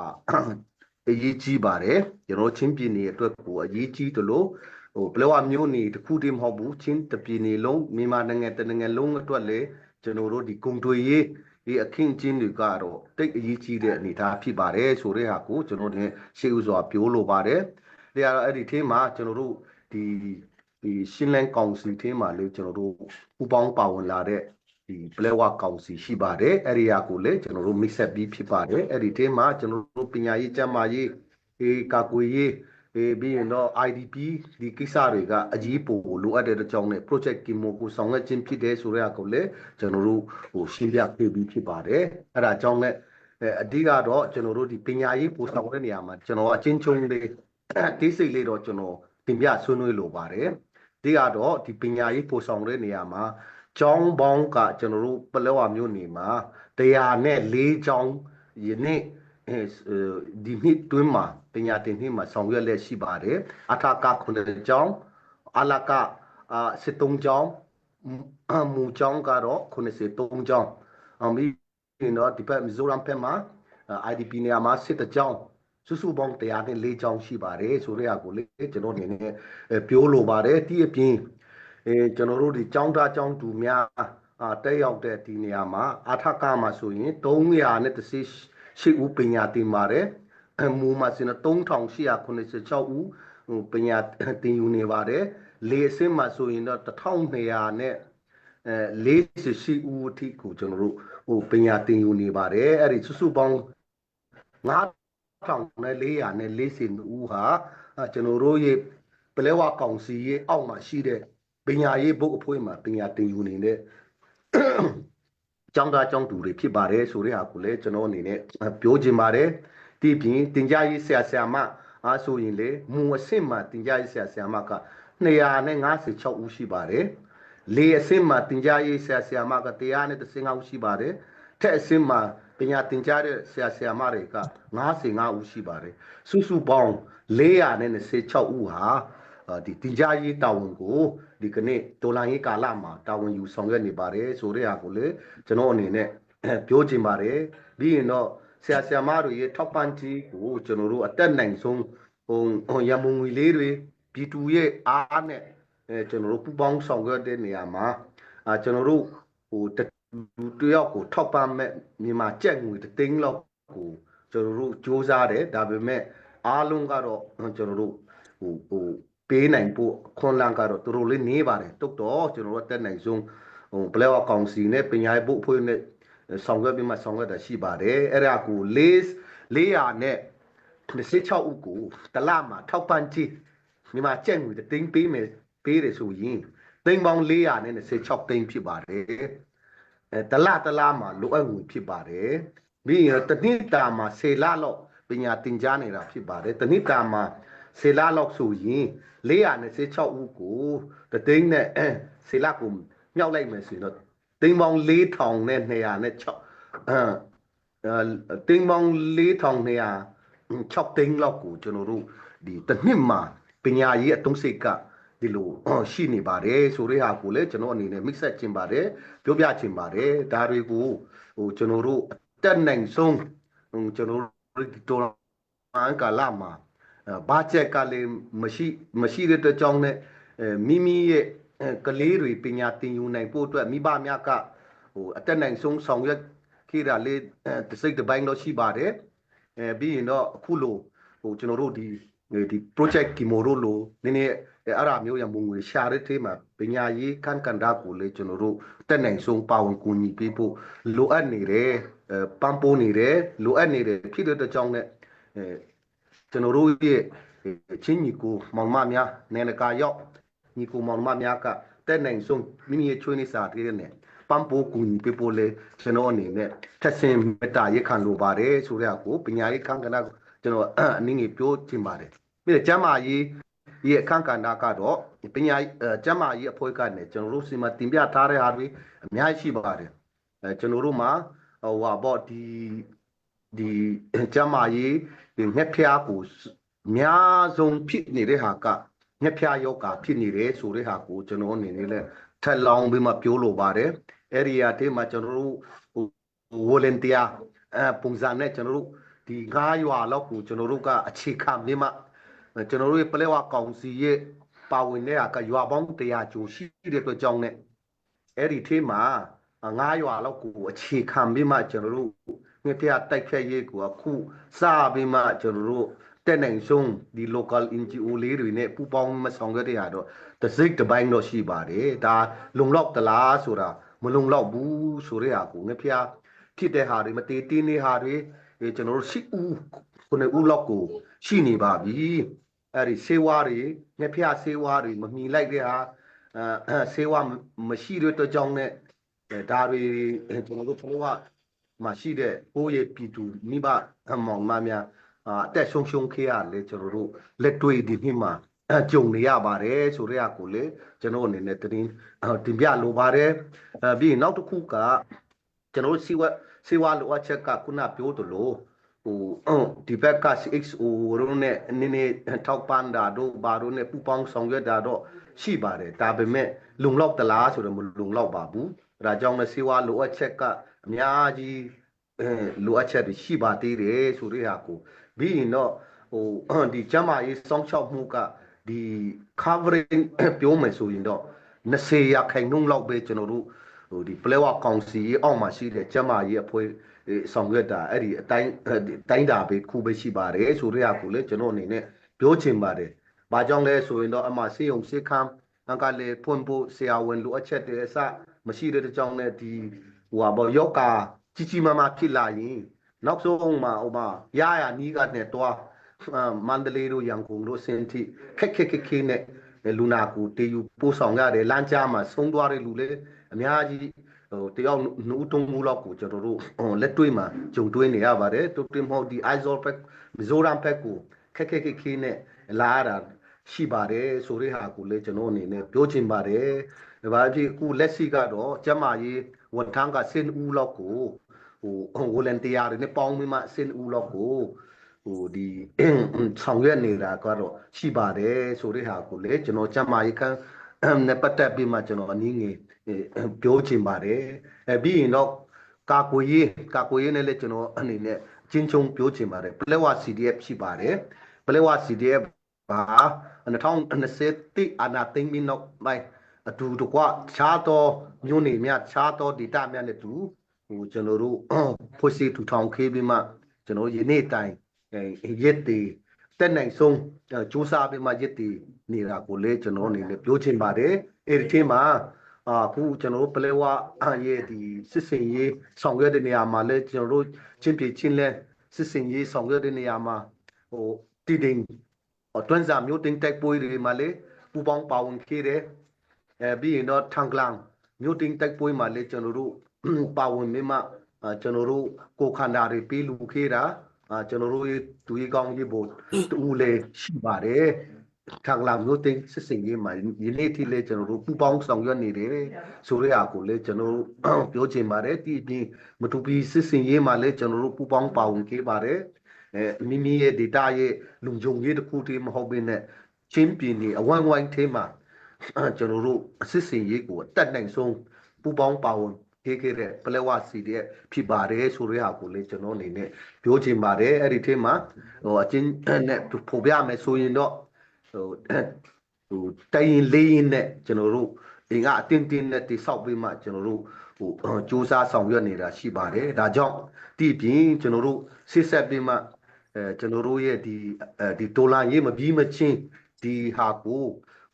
G: အရေးကြီးပါတယ်ကျွန်တော်ချင်းပြည်နယ်အတွက်ကိုအရေးကြီးတယ်လို့ဟိုပလဲဝမျိုးနေတခုတည်းမဟုတ်ဘူးချင်းတပြည်နယ်လုံးမြန်မာနိုင်ငံတနိုင်ငံလုံးအတွက်လည်းကျွန်တော်တို့ဒီကုံတွေရေးဒီအခင်းချင်းတွေကတော့တိတ်အရေးကြီးတဲ့အနေအထားဖြစ်ပါတယ်ဆိုတဲ့ဟာကိုကျွန်တော်တို့ရှေ့ဥစွာပြောလိုပါတယ်။ဒါကတော့အဲ့ဒီအထင်းမှာကျွန်တော်တို့ဒီဒီရှင်းလန်းကောင်စီထင်းမှာလေကျွန်တော်တို့ပူပေါင်းပါဝင်လာတဲ့ဒီပလဲဝကောင်စီရှိပါတယ်အဲ့ဒီဟာကိုလည်းကျွန်တော်တို့မိတ်ဆက်ပြီးဖြစ်ပါတယ်အဲ့ဒီထင်းမှာကျွန်တော်တို့ပညာရေးကျန်းမာရေးအေးကာကွယ်ရေးအေးပြီးရင်တော့ IDP ဒီကိစ္စတွေကအကြီးပိုလိုအပ်တဲ့အကြောင်းနဲ့ project Kimo ကိုဆောင်ရွက်ခြင်းဖြစ်တယ်ဆိုတဲ့ဟာကိုလည်းကျွန်တော်တို့ဟိုရှင်းပြပေးပြီးဖြစ်ပါတယ်အဲ့ဒါကြောင့်လည်းအဓိကတော့ကျွန်တော်တို့ဒီပညာရေးပို့ဆောင်တဲ့နေရာမှာကျွန်တော်အချင်းချင်းလေးတိစိတ်လေးတော့ကျွန်တော်တင်ပြဆွေးနွေးလိုပါတယ်ဒီကတော့ဒီပညာရေးပို့ဆောင်တဲ့နေရာမှာကျောင်းပေါင်းကကျွန်တော်တို့ပလောဝမျိုးနေမှာ104ကျောင်းယနေ့ဒီနှစ်တွင်းမှာပညာသင်နှစ်မှာဆောင်ရွက်လက်ရှိပါတယ်အထာက9ကျောင်းအလက73ကျောင်းမူကျောင်းကတော့83ကျောင်းအမီနော်ဒီဘက်မီဇိုရမ်ဘက်မှာ IDP နေရာမှာ7ကျောင်းစုစုပေါင်း104ကျောင်းရှိပါတယ်ဆိုတဲ့ဟာကိုလေကျွန်တော်အနေနဲ့ပြောလိုပါတယ်ဒီအပြင်အဲကျွန်တော်တို့ဒီကျောင်းသားကျောင်းသူများအာတက်ရောက်တဲ့ဒီနေရာမှာအထကမှာဆိုရင်318ဦးပညာသင်ပါတယ်အမူမှာဆိုရင်3886ဦးဟိုပညာသင်ယူနေပါတယ်လေအစင်းမှာဆိုရင်တော့1200နဲ့အဲ48ဦးအထိကိုကျွန်တော်တို့ဟိုပညာသင်ယူနေပါတယ်အဲ့ဒီစုစုပေါင်း9440ဦးဟာကျွန်တော်တို့ရဲ့ပလဲဝကောင်စီရဲ့အောက်မှာရှိတဲ့ပညာရေးဘုတ်အဖွဲ့မှာပညာသင်ယူနေတဲ့ကျောင်းသားကျောင်းသူတွေဖြစ်ပါတယ်ဆိုတဲ့ဟာကိုလည်းကျွန်တော်အနေနဲ့ပြောချင်ပါတယ်ဒီပြင်တင်ကြရေးဆရာဆရာမအားဆိုရင်လေမူအဆင့်မှာတင်ကြရေးဆရာဆရာမက256ဦးရှိပါတယ်လေအဆင့်မှာတင်ကြရေးဆရာဆရာမက135ဦးရှိပါတယ်ထက်အဆင့်မှာပညာသင်ကြားတဲ့ဆရာဆရာမတွေက55ဦးရှိပါတယ်စုစုပေါင်း426ဦးဟာဒီတင်ကြားရေးတာဝန်ကိုဒီကနေ့တော်လန်ရေးကာလမှာတာဝန်ယူဆောင်ရွက်နေပါတယ်ဆိုတဲ့ဟာကိုလေကျွန်တော်အနေနဲ့ပြောချင်ပါတယ်ပြီးရင်တော့ဆရာဆရာမတွေရဲ့ထောက်ပံ့ကြီးကိုကျွန်တော်တို့အတက်နိုင်ဆုံးဟိုရမုံငွေလေးတွေပြည်သူရဲ့အားနဲ့အဲကျွန်တော်တို့ပူပေါင်းဆောင်ရွက်တဲ့နေရာမှာအာကျွန်တော်တို့ဟိုတယောက်ကိုထောက်ပံ့မဲ့မြန်မာကြက်ငွေတသိန်းလောက်ကိုကျွန်တော်တို့စူးစမ်းတယ်ဒါပေမဲ့အားလုံးကတော့ကျွန်တော်တို့ဟိုဟိုပေးနိုင်ဖို့ခွန်လန်းကတော့သူတို့လေးနေပါတယ်တုတ်တော့ကျွန်တော်တို့တက်နိုင်ဆုံးဟိုဘလဲဝကောင်စီနဲ့ပညာရေးဘုတ်အဖွဲ့နဲ့ဆောင်ရွက်ပြီးမှဆောင်ရွက်တာရှိပါတယ်အဲ့ဒါကိုလေး400နဲ့26ဦးကိုတလမှာထောက်ပံ့ကြည့်မြန်မာကြက်ငွေတသိန်းပေးမယ်ပေးတယ်ဆိုရင်သိန်းပေါင်း400နဲ့26သိန်းဖြစ်ပါတယ်အဲတလတလမှာလိုအပ်ငွေဖြစ်ပါတယ်ပြီးရင်တနှစ်တာမှာ10လလောက်ပညာသင်ကြားနေတာဖြစ်ပါတယ်တနှစ်တာမှာ10လလောက်ဆိုရင်426ဦးကိုတသိန်းနဲ့10လကိုမြောက်လိုက်မယ်ဆိုရင်တော့သိန်းပေါင်း4000နဲ့206အဲသိန်းပေါင်း4200 6သိန်းလောက်ကိုကျွန်တော်တို့ဒီတစ်နှစ်မှာပညာရေးအသုံးစိတ်ကဒီလိုရှိနေပါတယ်ဆိုတဲ့ဟာကိုလည်းကျွန်တော်အနေနဲ့မိတ်ဆက်ခြင်းပါတယ်ပြောပြခြင်းပါတယ်ဒါတွေကိုဟိုကျွန်တော်တို့အတက်နိုင်ဆုံးဟိုကျွန်တော်တို့ဒီတော်အန်ကာလာမှာဘာချက်ကလည်းမရှိမရှိတဲ့အတွက်ကြောင့်နဲ့မိမိရဲ့ကလေးတွေပညာသင်ယူနိုင်ဖို့အတွက်မိဘများကဟိုအတက်နိုင်ဆုံးဆောင်ရွက်ခဲ့တာလေးတစ်စိတ်တစ်ပိုင်းတော့ရှိပါတယ်အဲပြီးရင်တော့အခုလိုဟိုကျွန်တော်တို့ဒီဒီ project ကီမိုတို့လိုနည်းနည်းအဲ့အရာမျိုးရမုံငွေရှာတဲ့ထဲမှာပညာရေးခန့်ကန်တာကိုလေကျွန်တော်တို့တက်နိုင်ဆုံးပါဝင်ကူညီပေးဖို့လိုအပ်နေတယ်အဲပံ့ပိုးနေတယ်လိုအပ်နေတယ်ဖြစ်တဲ့ကြောင့်နဲ့အဲကျွန်တော်တို့ရဲ့ချင်းညီကိုမောင်မများနေနကာရောက်ညီကိုမောင်မများကတက်နိုင်ဆုံးမိမိရဲ့ချွေးနေစာတည်းနဲ့ပံ့ပိုးကူညီပေးဖို့လေကျွန်တော်အနေနဲ့ထက်ဆင်မေတ္တာရက်ခံလိုပါတယ်ဆိုတဲ့ကိုပညာရေးခန့်ကဏ္ဍ ကျွန်တော်အနည်းငယ်ပြောချင်ပါတယ်ပြီးတော့ကျမ်းမာရေးရဲ့အခန်းကဏ္ဍကတော့ပညာကျမ်းမာရေးအဖွဲ့ကနေကျွန်တော်တို့စီမတင်ပြထားတဲ့ဟာတွေအများကြီးရှိပါတယ်အဲကျွန်တော်တို့မှာဟိုဟာပေါ့ဒီဒီကျမ်းမာရေးဒီငှက်ဖျားကိုအများဆုံးဖြစ်နေတဲ့ဟာကငှက်ဖျားယောဂါဖြစ်နေတယ်ဆိုတဲ့ဟာကိုကျွန်တော်အနေနဲ့လည်းထပ်လောင်းပြီးမှပြောလိုပါတယ်အဲ့ဒီအတေးမှာကျွန်တော်တို့ဟို volunteer အဲပုံစံနဲ့ကျွန်တော်တို့ဒီငားရွာလောက်ကိုကျွန်တော်တို့ကအခြေခံပြီးမှကျွန်တော်တို့ရဲ့ပလဲဝကောင်စီရဲ့ပါဝင်တဲ့ဟာကရွာပေါင်း100ကျော်ရှိတဲ့အတွက်ကြောင့် ਨੇ အဲ့ဒီထဲမှာငားရွာလောက်ကိုအခြေခံပြီးမှကျွန်တော်တို့ငှက်ဖျားတိုက်ဖြတ်ရေးကိုအခုစပြီးမှကျွန်တော်တို့တက်နိုင်ဆုံးဒီ local NGO လေးတွေနဲ့ပူးပေါင်းမဆောင်ခဲ့တဲ့ဟာတော့တစိတ်တစ်ပိုင်းတော့ရှိပါတယ်ဒါလုံလောက်တလားဆိုတာမလုံလောက်ဘူးဆိုတဲ့ဟာကိုငှက်ဖျားဖြစ်တဲ့ဟာတွေမတည်တင်းနေဟာတွေကျွန်တော်တို့ရှိဦးခုနှစ်ဦးလောက်ကိုရှိနေပါပြီအဲ့ဒီဆေးဝါးတွေငှက်ဖျားဆေးဝါးတွေမမီလိုက်တဲ့ဟာအဲဆေးဝါးမရှိတဲ့အတွက်ကြောင့် ਨੇ ဒါတွေကျွန်တော်တို့ဘုရားမှာရှိတဲ့ကိုယ့်ရဲ့ပြည်သူမိဘမောင်မများအသက်ဆုံးရှုံးခဲ့ရလေကျွန်တော်တို့လက်တွေ့ဒီနှစ်မှာကြုံနေရပါတယ်ဆိုတဲ့အကိုလေကျွန်တော်အနေနဲ့တင်တင်ပြလိုပါတယ်အဲပြီးရင်နောက်တစ်ခုကကျွန်တော်တို့စီဝစီဝါလိုအပ်ချက်ကခုနပြောသလိုဟိုဒီဘက်က CXO တို့နဲ့နည်းနည်းထောက်ပံ့တာတို့ဘာတို့နဲ့ပူပေါင်းဆောင်ရွက်တာတော့ရှိပါတယ်ဒါပေမဲ့လုံလောက်တလားဆိုတော့မလုံလောက်ပါဘူးဒါကြောင့်လည်းစီဝါလိုအပ်ချက်ကအများကြီးအဲလိုအပ်ချက်တွေရှိပါသေးတယ်ဆိုတဲ့ဟာကိုပြီးရင်တော့ဟိုဒီကျန်းမာရေးစောင့်ရှောက်မှုကဒီ covering ပြောမယ်ဆိုရင်တော့20ရာခိုင်နှုန်းလောက်ပဲကျွန်တော်တို့ဟိုဒီပလဲဝကောင်စီအောက်မှာရှိတဲ့ကျန်းမာရေးအဖွဲ့ဆောင်ရွက်တာအဲ့ဒီအတိုင်းတိုင်းတာပဲခုပဲရှိပါတယ်ဆိုတဲ့ဟာကိုလည်းကျွန်တော်အနေနဲ့ပြောချင်ပါတယ်။ဘာကြောင့်လဲဆိုရင်တော့အမှစေုံစေခမ်းအကလည်းဖွင့်ဖို့ဆရာဝန်လိုအပ်ချက်တွေအစမရှိတဲ့ကြောင့်နဲ့ဒီဟိုဟာဘောယောဂါကြီးကြီးမားမားဖြစ်လာရင်နောက်ဆုံးမှာဟိုမှာရရနီးကနေတော့မန္တလေးတို့ရန်ကုန်တို့စင်တီခက်ခက်ခက်ခဲနဲ့လူနာကိုတေယူပို့ဆောင်ရတယ်လမ်းကြားမှာဆုံးသွားတဲ့လူလည်းအများကြီးဟိုတယောက်နှူးတုံးမှုလောက်ကိုကျွန်တော်တို့လက်တွေ့မှာကြုံတွေ့နေရပါတယ်တူတင်မဟုတ်ဒီ Aizawl ဘက်မီဇိုရမ်ဘက်ကိုခက်ခက်ခက်ခဲနဲ့လာရတာရှိပါတယ်ဆိုတဲ့ဟာကိုလည်းကျွန်တော်အနေနဲ့ပြောချင်ပါတယ်။ဘာဖြစ်အခုလက်ရှိကတော့ကျမကြီးဝန်ထမ်းကစင်ဦးလောက်ကိုဟို volunteer တွေနဲ့ပေါင်းပြီးမှစင်ဦးလောက်ကိုဟိုဒီဆောင်ရွက်နေတာကတော့ရှိပါတယ်ဆိုတဲ့ဟာကိုလည်းကျွန်တော်ကျမကြီးခန်းနဲ့ပတ်သက်ပြီးမှကျွန်တော်အနည်းငယ်ပြောချင်ပါတယ်အဲပြီးရင်တော့ကာကွယ်ရေးကာကွယ်ရေးနဲ့လည်းကျွန်တော်အနေနဲ့ချင်းချုံပြောချင်ပါတယ်ပလက်ဝ CDF ရှိပါတယ်ပလက်ဝ CDF ပါ2020တိအာနာသိမ့်ပြီးနောက်ပိုင်းအတူတကွခြားသောမြို့နယ်များခြားသောဒေသများနဲ့တူဟိုကျွန်တော်တို့ဖွဲ့စည်းထူထောင်ခဲ့ပြီးမှကျွန်တော်ယနေ့တိုင်ရက်တည်တက်နိုင်ဆုံးစူးစမ်းပြီးမှရက်တည်နေတာကိုလည်းကျွန်တော်အနေနဲ့ပြောချင်ပါတယ်အဲ့ဒီအချိန်မှာအခုကျွန်တော်တို့ပလဲဝရဲ့ဒီစစ်စင်ရေးဆောင်ရွက်တဲ့နေရာမှာလည်းကျွန်တော်တို့ချင်းပြေချင်းလဲစစ်စင်ရေးဆောင်ရွက်တဲ့နေရာမှာဟိုတည်တင်တွန်းစာမျိုးတင်တိုက်ပွဲတွေမှာလည်းပူပေါင်းပါဝင်ခဲ့တယ်အဲပြီးရင်တော့ထန်ကလန်မျိုးတင်တိုက်ပွဲမှာလည်းကျွန်တော်တို့ပါဝင်ပြီးမှကျွန်တော်တို့ကိုခန္ဓာတွေပေးလူခဲ့တာကျွန်တော်တို့တူရီကောင်းကြီးဘို့တူလေရှိပါတယ်ထန်လာမျိုးတင်စစ်စင်ကြီးမှာယနေ့ထိလည်းကျွန်တော်တို့ပူပေါင်းဆောင်ရွက်နေတယ်ဆိုရအကိုလည်းကျွန်တော်တို့ပြောချင်ပါတယ်ဒီအပြင်မတူပီစစ်စင်ရေးမှာလည်းကျွန်တော်တို့ပူပေါင်းပါဝင်ခဲ့ပါတယ်အဲမိမိရဲ့ data ရဲ့လုံခြုံရေးတစ်ခုတည်းမဟုတ်ဘဲနဲ့ချင်းပြည်နယ်အဝိုင်းဝိုင်းထဲမှာကျွန်တော်တို့စစ်စင်ရေးကိုအတက်နိုင်ဆုံးပူပေါင်းပါဝင်ခဲ့ခဲ့တဲ့ပလက်ဝစီတဲ့ဖြစ်ပါတယ်ဆိုတဲ့ဟာကိုလည်းကျွန်တော်အနေနဲ့ပြောချင်ပါတယ်အဲ့ဒီထဲမှာဟိုအချင်းနဲ့ပို့ပြမယ်ဆိုရင်တော့ဟိုဟိုတိုင်ရင်လေးရင်နဲ့ကျွန်တော်တို့အင်ကအတင်းတင်းနဲ့တိဆောက်ပြီးမှကျွန်တော်တို့ဟိုစူးစမ်းဆောင်ရွက်နေတာရှိပါတယ်ဒါကြောင့်ဒီပြင်ကျွန်တော်တို့ဆစ်ဆက်ပြီးမှအဲကျွန်တော်တို့ရဲ့ဒီအဲဒီဒေါ်လာရေးမပြီးမချင်းဒီဟာကို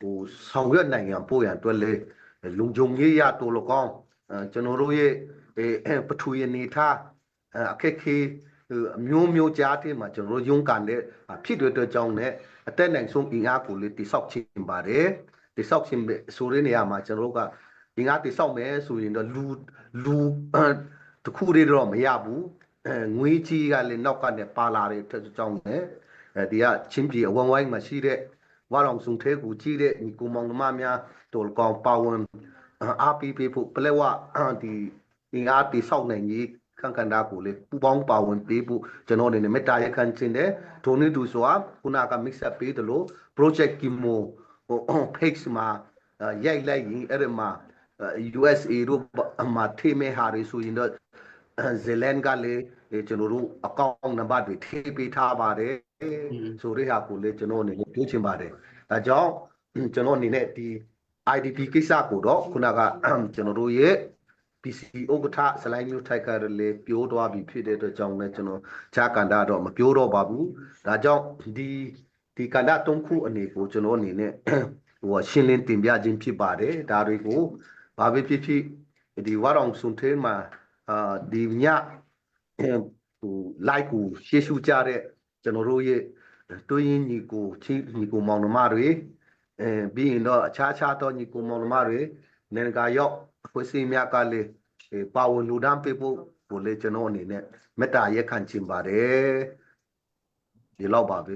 G: ဟိုဆောင်ရွက်နိုင်ရန်ပို့ရန်အတွက်လေလုံခြုံရေးရတော်လကောင်းကျွန်တော်တို့ရဲ့ပထဝီအနေထားအခက်ခဲအမျိုးမျိုးကြားတဲ့မှာကျွန်တော်တို့ရုန်းကန်တဲ့ဖြစ်တဲ့အတွက်ကြောင့် ਨੇ အသက်နိုင်ဆုံးအင်အားကိုလေတိဆောက်ခြင်းပါတယ်တိဆောက်ခြင်းဆိုတဲ့နေရာမှာကျွန်တော်တို့ကအင်အားတိဆောက်မယ်ဆိုရင်တော့လူလူတခုတည်းတော့မရဘူး။ ငွေကြီးကလည်းနောက်ကနေပါလာတဲ့အတွက်ကြောင့်ねအဲဒီကချင်းပြည်အဝိုင်းဝိုင်းမှာရှိတဲ့ဝါရောင်စုံထဲကိုကြီးတဲ့ညီကိုမောင်နှမများတော်ကောင်ပါဝင်အားပေးပေးဖို့ပလက်ဝဒီအင်အားတိဆောက်နိုင်ကြီးခန့်ခန္ဓာကိုလေပူပေါင်းပါဝင်ပေးဖို့ကျွန်တော်အနေနဲ့မေတ္တာရပ်ခံခြင်းတယ်ဒိုနေတူဆိုတာခုနက mix up ပေးတယ်လို့ project kimo ဟို page မှာရိုက်လိုက်ရင်အဲ့ဒီမှာ USA တို့မှာထေးမဲ့ဟာတွေဆိုရင်တော့ဇီလန်ကလည်းကျွန်တော်တို့အကောင့်နံပါတ်တွေထည့်ပေးထားပါတယ်ဆိုတဲ့ဟာကိုလည်းကျွန်တော်အနေနဲ့ပြောချင်ပါတယ်ဒါကြောင့်ကျွန်တော်အနေနဲ့ဒီ IDP ကိစ္စကိုတော့ခုနကကျွန်တော်တို့ရဲ့ PC ဥက္ကဋ္ဌစလိုင်းမျိုးထိုက်ကရလေပြောသွားပြီဖြစ်တဲ့အတွက်ကြောင့်လည်းကျွန်တော်ခြားကန်တာတော့မပြောတော့ပါဘူးဒါကြောင့်ဒီဒီကန္တာ၃ခုအနေကိုကျွန်တော်အနေနဲ့ဟိုရှင်းလင်းတင်ပြခြင်းဖြစ်ပါတယ်ဒါတွေကိုဘာပဲဖြစ်ဖြစ်ဒီဝါရောင်စွန်ထဲမှာအာဒီညဟို like ကိုရှေ့ရှုကြတဲ့ကျွန်တော်တို့ရဲ့တွင်းရင်ညီကိုချင်းညီကိုမောင်နှမတွေအဲပြီးရင်တော့အခြားခြားသောညီကိုမောင်နှမတွေနိုင်ငံကရောက်ဖွဲ့စည်းများကလည်းပါဝင်လူဒန်းပေးဖို့ကိုလည်းကျွန်တော်အနေနဲ့မေတ္တာရက်ခံချင်ပါတယ်ဒီလောက်ပါပဲ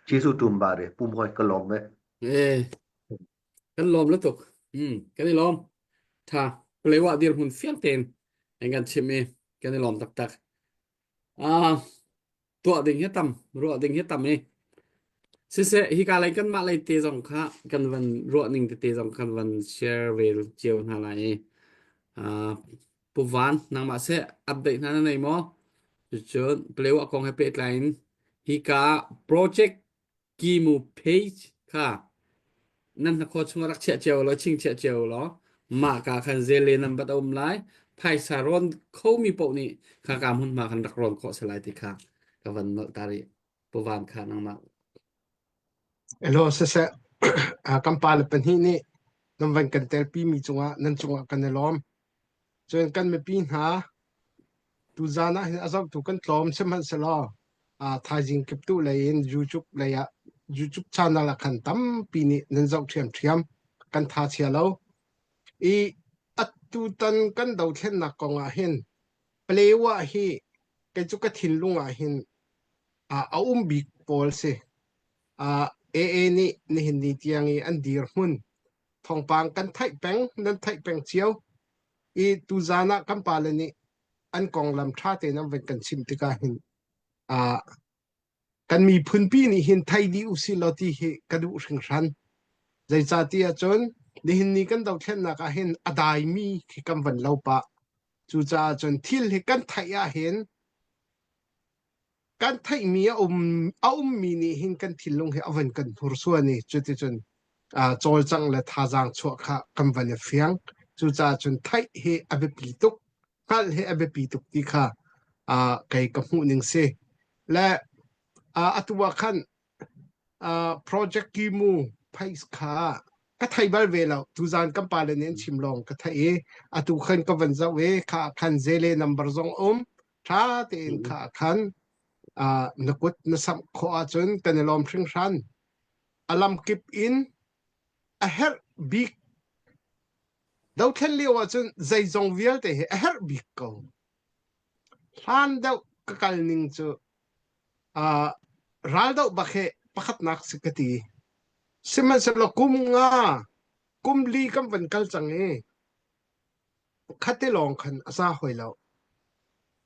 G: ကျေးဇူးတင်ပါတယ်ပူမွိုင်ကလုံးပဲ
C: เอkan lom lu tuk um kan i lom tha plewa dir hun fiang ten an kan chim i kan i lom taktak ah tuah ding hi tam ruah ding hi tam i siseh hika lei kan mah lei te zong kha kan van ruah ning tete zong kan van share ve cio hna lai i ah Pu Van nangmah seh update hna na nei maw cucun Palewa kong he pehtlai in hika project Kimu page kha nan hnakhaw chungah rak chiah cio law chingchiah cio law mah ka khan zele nan bat a um lai phaisa rawn khomi paoh nih kha ka hmunhma khan rak rawn khawh se lai ti kha ka van nolh ta rih puvan kha nangmah
B: Hello siseh kan pa le pahnih nih nan van kan telpi mi cungah nan cungah kan i lawm. Cun kan mipi hna tuzaan ah hin a zohtu kan tlawm sihmanhsehlaw thaizing kiptuh lei in YouTube lei ah YouTube channel ah khan tampi nih nan zoh ṭhiamṭhiam kan tha chia lo. I atutan kan dothlennak kong ah hin Palewa hi kei cu ka thinlung ah hin a um bik pawl si. AA nih nihin ni tiang i an dirhmun thawngpang kan theih peng nan theih peng cio i tuzaan ah kan pale nih an konglam ṭha tein an van kan chimh tikah hin uh, kan miphunpi nih hin thei dih usih law ti hi ka duh hringhran. Zeicahtiah cun nihin ni kan dothlennak ah hin a daimi khi kan van lo pah. Cucaah cun thil hi kan theih ah hin kan theihmi a um a ummi nih hin kan thinlung hi a van kan hnursuan i cuticun uh, cawlcangh le thazaang chuah kha kan van i fiang. Cucaah cun theih hi a biapi tuk, hngalh hi a biapi tuk ti kha uh, kei ka hmuh ning si. Le uh, atu ah khan uh, Project Kimu phase kha ka thei bal ve lo tuzan kan pale nih an chim lawng ka theih i atu khan ka van zoh i kha khan zele number zong um ṭha tein kha khan uh, na kut na samh khawh ahcun kan i lawm hringhran a lamkip in a herh bik dothlen lio ahcun zeizong vialte hi a herh bik ko hlan deuh ka kal ning cu uh, raldoh bak hi pakhatnak si ka ti sihmanhsehlaw kum nga kum li kan van kal cang i Khate lawng khan a za hoi lo.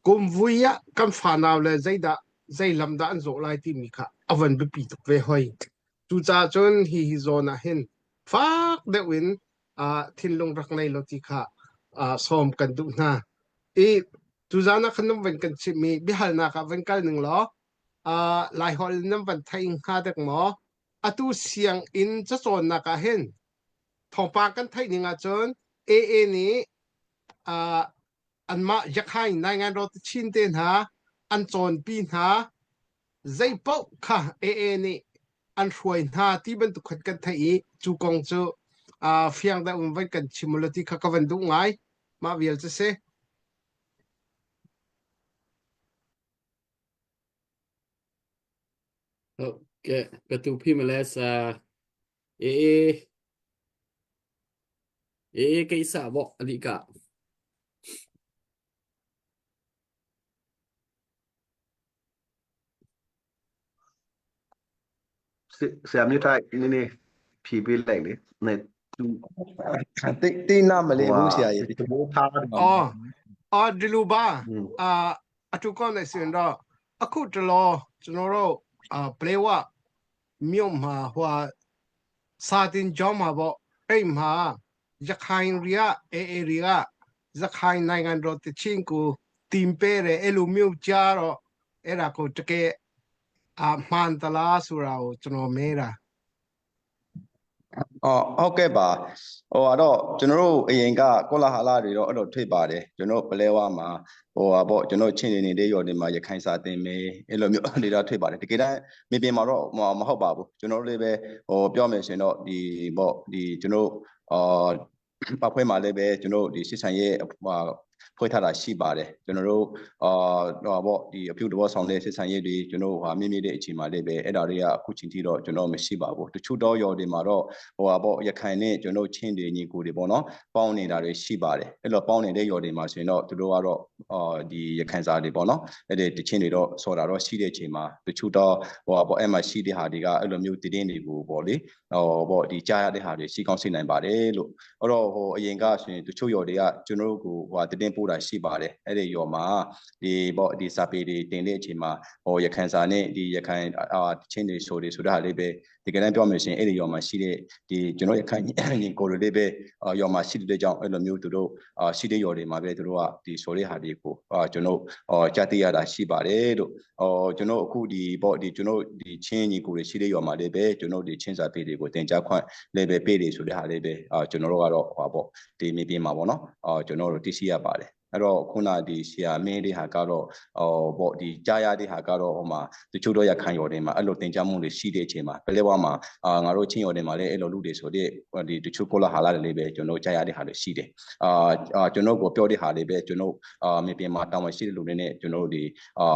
B: Kum vui ah kan fanau le zeidah zei lam dah an zawh lai timi kha a van biapi tuk ve hoi. Cucaah cun hi hi zawn ah hin fak deuh in uh, thinlung rak nei lo ti kha uh, sawm kan duh hna. I tuzaan ah khan nan van kan chimh i biahalnak ah van kal ning law uh, Laiholh in nan van thei hnga dek maw? Atu sianginn cacawnnak ah hin Thawngpang kan theih ning ahcun AA nih uh, anmah Yakhain Naingan Rawt Chin te hna an cawnpi hna zei paoh kha AA nih an hruai hna ti bantuk khat kan theih i cu kong cu uh, fiang deuh in van kan chim ulaw ti kha ka van duh ngai mah vial cu si.
C: Okay, ka tu phi males E e keisa bo ali ka.
G: ဆရာမျိုးထိုက်နည်းနည်းဖြေပေးလိုက်လေနဲ့သူ
F: တိတ်တိတ်နာမ
G: ဟို
F: လေးဘူးဆရာကြီး
G: သဘောထားတယ်
B: အော်အော်ဒီလိုပါ
G: อืม
B: အာအတူကောင်းနေစင်တော့အခုတလောကျွန်တော်တို့အာပလေဝမြို့မှာဟိုဟာစာတင်ကျောင်းမှာပေါ့အဲ့မှာရခိုင်ရီယာအေအေရီယာရခိုင်နိုင်ငံတော်တချင်းကိုတင်ပေးတယ်အဲ့လိုမျိုးကြားတော့အဲ့ဒါကိုတကယ်အာမှန်သလားဆိုတာကိုကျွန်တော်မဲတာ
F: အော်ဟုတ်ကဲ့ပါဟိုကတော့ကျွန်တော်တို့အရင်ကကောလာဟာလာတွေတော့အဲ့လိုထွေပါတယ်ကျွန်တော်ပလဲဝါမှာဟိုဟာပေါ့ကျွန်တော်ချင်းနေနေတဲ့ရော်တွေမှာရခိုင်စာတင်မယ်အဲ့လိုမျိုးတွေတော့ထွေပါတယ်တကယ်တမ်းမြေပြင်မှာတော့မဟုတ်ပါဘူးကျွန်တော်တို့လည်းပဲဟိုပြောမယ်ဆိုရင်တော့ဒီပေါ့ဒီကျွန်တော်အာပဖွဲ့မှာလည်းပဲကျွန်တော်ဒီစစ်ဆိုင်ရဲ့ဟိုဖွဲ့ထားတာရှိပါတယ်ကျွန်တော်တို့အာဟိုပေါ့ဒီအပြုတဘောဆောင်တဲ့စစ်ဆိုင်ရေးတွေကျွန်တော်ဟာမြင့်မြင့်တဲ့အချိန်မှာလည်းပဲအဲ့ဒါတွေကအခုချိန်ထိတော့ကျွန်တော်မရှိပါဘူးတချို့တော့ရော်တွေမှာတော့ဟိုဟာပေါ့ရခိုင်နဲ့ကျွန်တော်ချင်းတွေညီကိုတွေပေါ့နော်ပေါင်းနေတာတွေရှိပါတယ်အဲ့လိုပေါင်းနေတဲ့ရော်တွေမှာဆိုရင်တော့သူတို့ကတော့အာဒီရခိုင်စာတွေပေါ့နော်အဲ့ဒီတချင်းတွေတော့ဆော်တာတော့ရှိတဲ့အချိန်မှာတချို့တော့ဟိုဟာပေါ့အဲ့မှာရှိတဲ့ဟာတွေကအဲ့လိုမျိုးတည်တင်းတွေကိုပေါ့လေဟိုပေါ့ဒီကြားရတဲ့ဟာတွေရှိကောင်းရှိနိုင်ပါတယ်လို့အဲ့တော့ဟိုအရင်ကဆိုရင်တချို့ရော်တွေကကျွန်တော်တို့ကိုဟိုဟာတည်င်းပို့တာရှိပါတယ်အဲ့ဒီရော်မှာဒီပေါ့ဒီစာပေတွေတင်တဲ့အချိန်မှာဟိုရခိုင်စာနဲ့ဒီရခိုင်အာတချင်းတွေဆိုတွေဆိုတာလေးပဲဒီကနေ့ပြောမယ်ဆိုရင်အဲ့ဒီရော်မှာရှိတဲ့ဒီကျွန်တော်ရခိုင်ညီကိုတွေလေးပဲရော်မှာရှိတဲ့ကြောင့်အဲ့လိုမျိုးသူတို့အာရှိတဲ့ရော်တွေမှာပဲသူတို့ကဒီဆိုတဲ့ဟာတွေကိုအာကျွန်တော်အော်ကြားသိရတာရှိပါတယ်လို့အော်ကျွန်တော်အခုဒီပေါ့ဒီကျွန်တော်ဒီချင်းညီကိုတွေရှိတဲ့ရော်မှာလေးပဲကျွန်တော်ဒီချင်းစာပေတွေကိုတင်ကြားခွင့်လေးပဲပေးတယ်ဆိုတဲ့ဟာလေးပဲအာကျွန်တော်တို့ကတော့ဟိုပါပေါ့ဒီမြေပြင်မှာပေါ့နော်အာကျွန်တော်တို့သိရှိရပါတယ်အဲ့တော့ခုနဒီဆရာမင်းတွေဟာကတော့ဟိုပေါ့ဒီကြားရတဲ့ဟာကတော့ဟိုမှာတချို့တော့ရခိုင်ရော်တွေမှာအဲ့လိုတင်ကြမှုတွေရှိတဲ့အချိန်မှာပလဲဝါမှာအာငါတို့ချင်းရော်တွေမှာလည်းအဲ့လိုလူတွေဆိုတဲ့ဒီတချို့ကောလာဟာလာတွေလေးပဲကျွန်တော်ကြားရတဲ့ဟာတွေရှိတယ်အာအာကျွန်တော်ကိုပြောတဲ့ဟာလေးပဲကျွန်တော်အာမြေပြင်မှာတာဝန်ရှိတဲ့လူတွေနဲ့ကျွန်တော်တို့ဒီအာ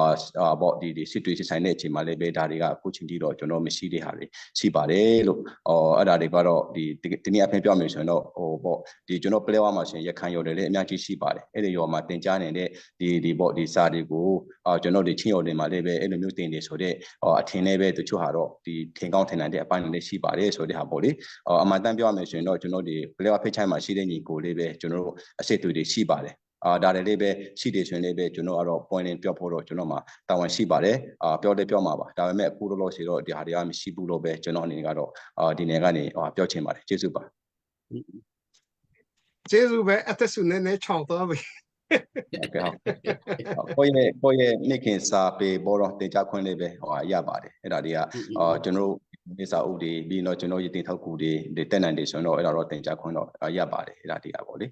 F: အာပေါ့ဒီဒီစစ်တွေစစ်ဆိုင်တဲ့အချိန်မှာလည်းပဲဒါတွေကအခုချိန်ထိတော့ကျွန်တော်မရှိတဲ့ဟာတွေရှိပါတယ်လို့အော်အဲ့ဒါတွေကတော့ဒီဒီနေ့အဖင်ပြောမယ်ဆိုရင်တော့ဟိုပေါ့ဒီကျွန်တော်ပလဲဝါမှာဆိုရင်ရခိုင်ရော်တွေလည်းအများကြီးရှိပါတယ်အဲ့ဒီရော်မှာတင်ကြားနေတဲ့ဒီဒီပေါ့ဒီစာတွေကိုအာကျွန်တော်ဒီချင်းရော်တွေမှာလည်းပဲအဲ့လိုမျိုးတင်နေဆိုတဲ့အော်အထင်လေးပဲတချို့ဟာတော့ဒီထင်ကောင်းထင်နိုင်တဲ့အပိုင်းတွေလည်းရှိပါတယ်ဆိုတဲ့ဟာပေါ့လေအော်အမှန်တန်ပြောရမယ်ဆိုရင်တော့ကျွန်တော်ဒီပလဲဝါဖိတ်ချိုင်းမှာရှိတဲ့ညီကိုလေးပဲကျွန်တော်တို့အစစ်တွေတွေရှိပါတယ်အာဒါတွေလေးပဲရှိတယ်ဆိုရင်လေးပဲကျွန်တော်ကတော့ point နဲ့ပြောဖို့တော့ကျွန်တော်မှာတာဝန်ရှိပါတယ်အာပြောတယ်ပြောမှာပါဒါပေမဲ့အခုတော့လို့ရှိတော့ဒီဟာတွေကမရှိဘူးလို့ပဲကျွန်တော်အနေနဲ့ကတော့အာဒီနေကနေဟာပြောချင်ပါတယ်ကျေးဇူးပါ
B: ကျေးဇူးပဲအသက်ဆုနည်းနည်းချောင်သွားပြီ
F: ဟုတ်ကဲ့ဟုတ်ကိုယ့်ရဲ့ကိုယ့်ရဲ့မိခင်စာပေဘောတော့တင်ကြခွင့်လေးပဲဟိုရပါတယ်အဲ့ဒါတွေကအာကျွန်တော်တို့ဒီစာအုပ်တွေပြီးတော့ကျွန်တော်ရတင်ထောက်ကူတွေဒီတက်နိုင်တယ်ဆိုတော့အဲ့ဒါတော့တင်ကြခွင့်တော့ရပါတယ်အဲ့ဒါတွေကပေါ့လေ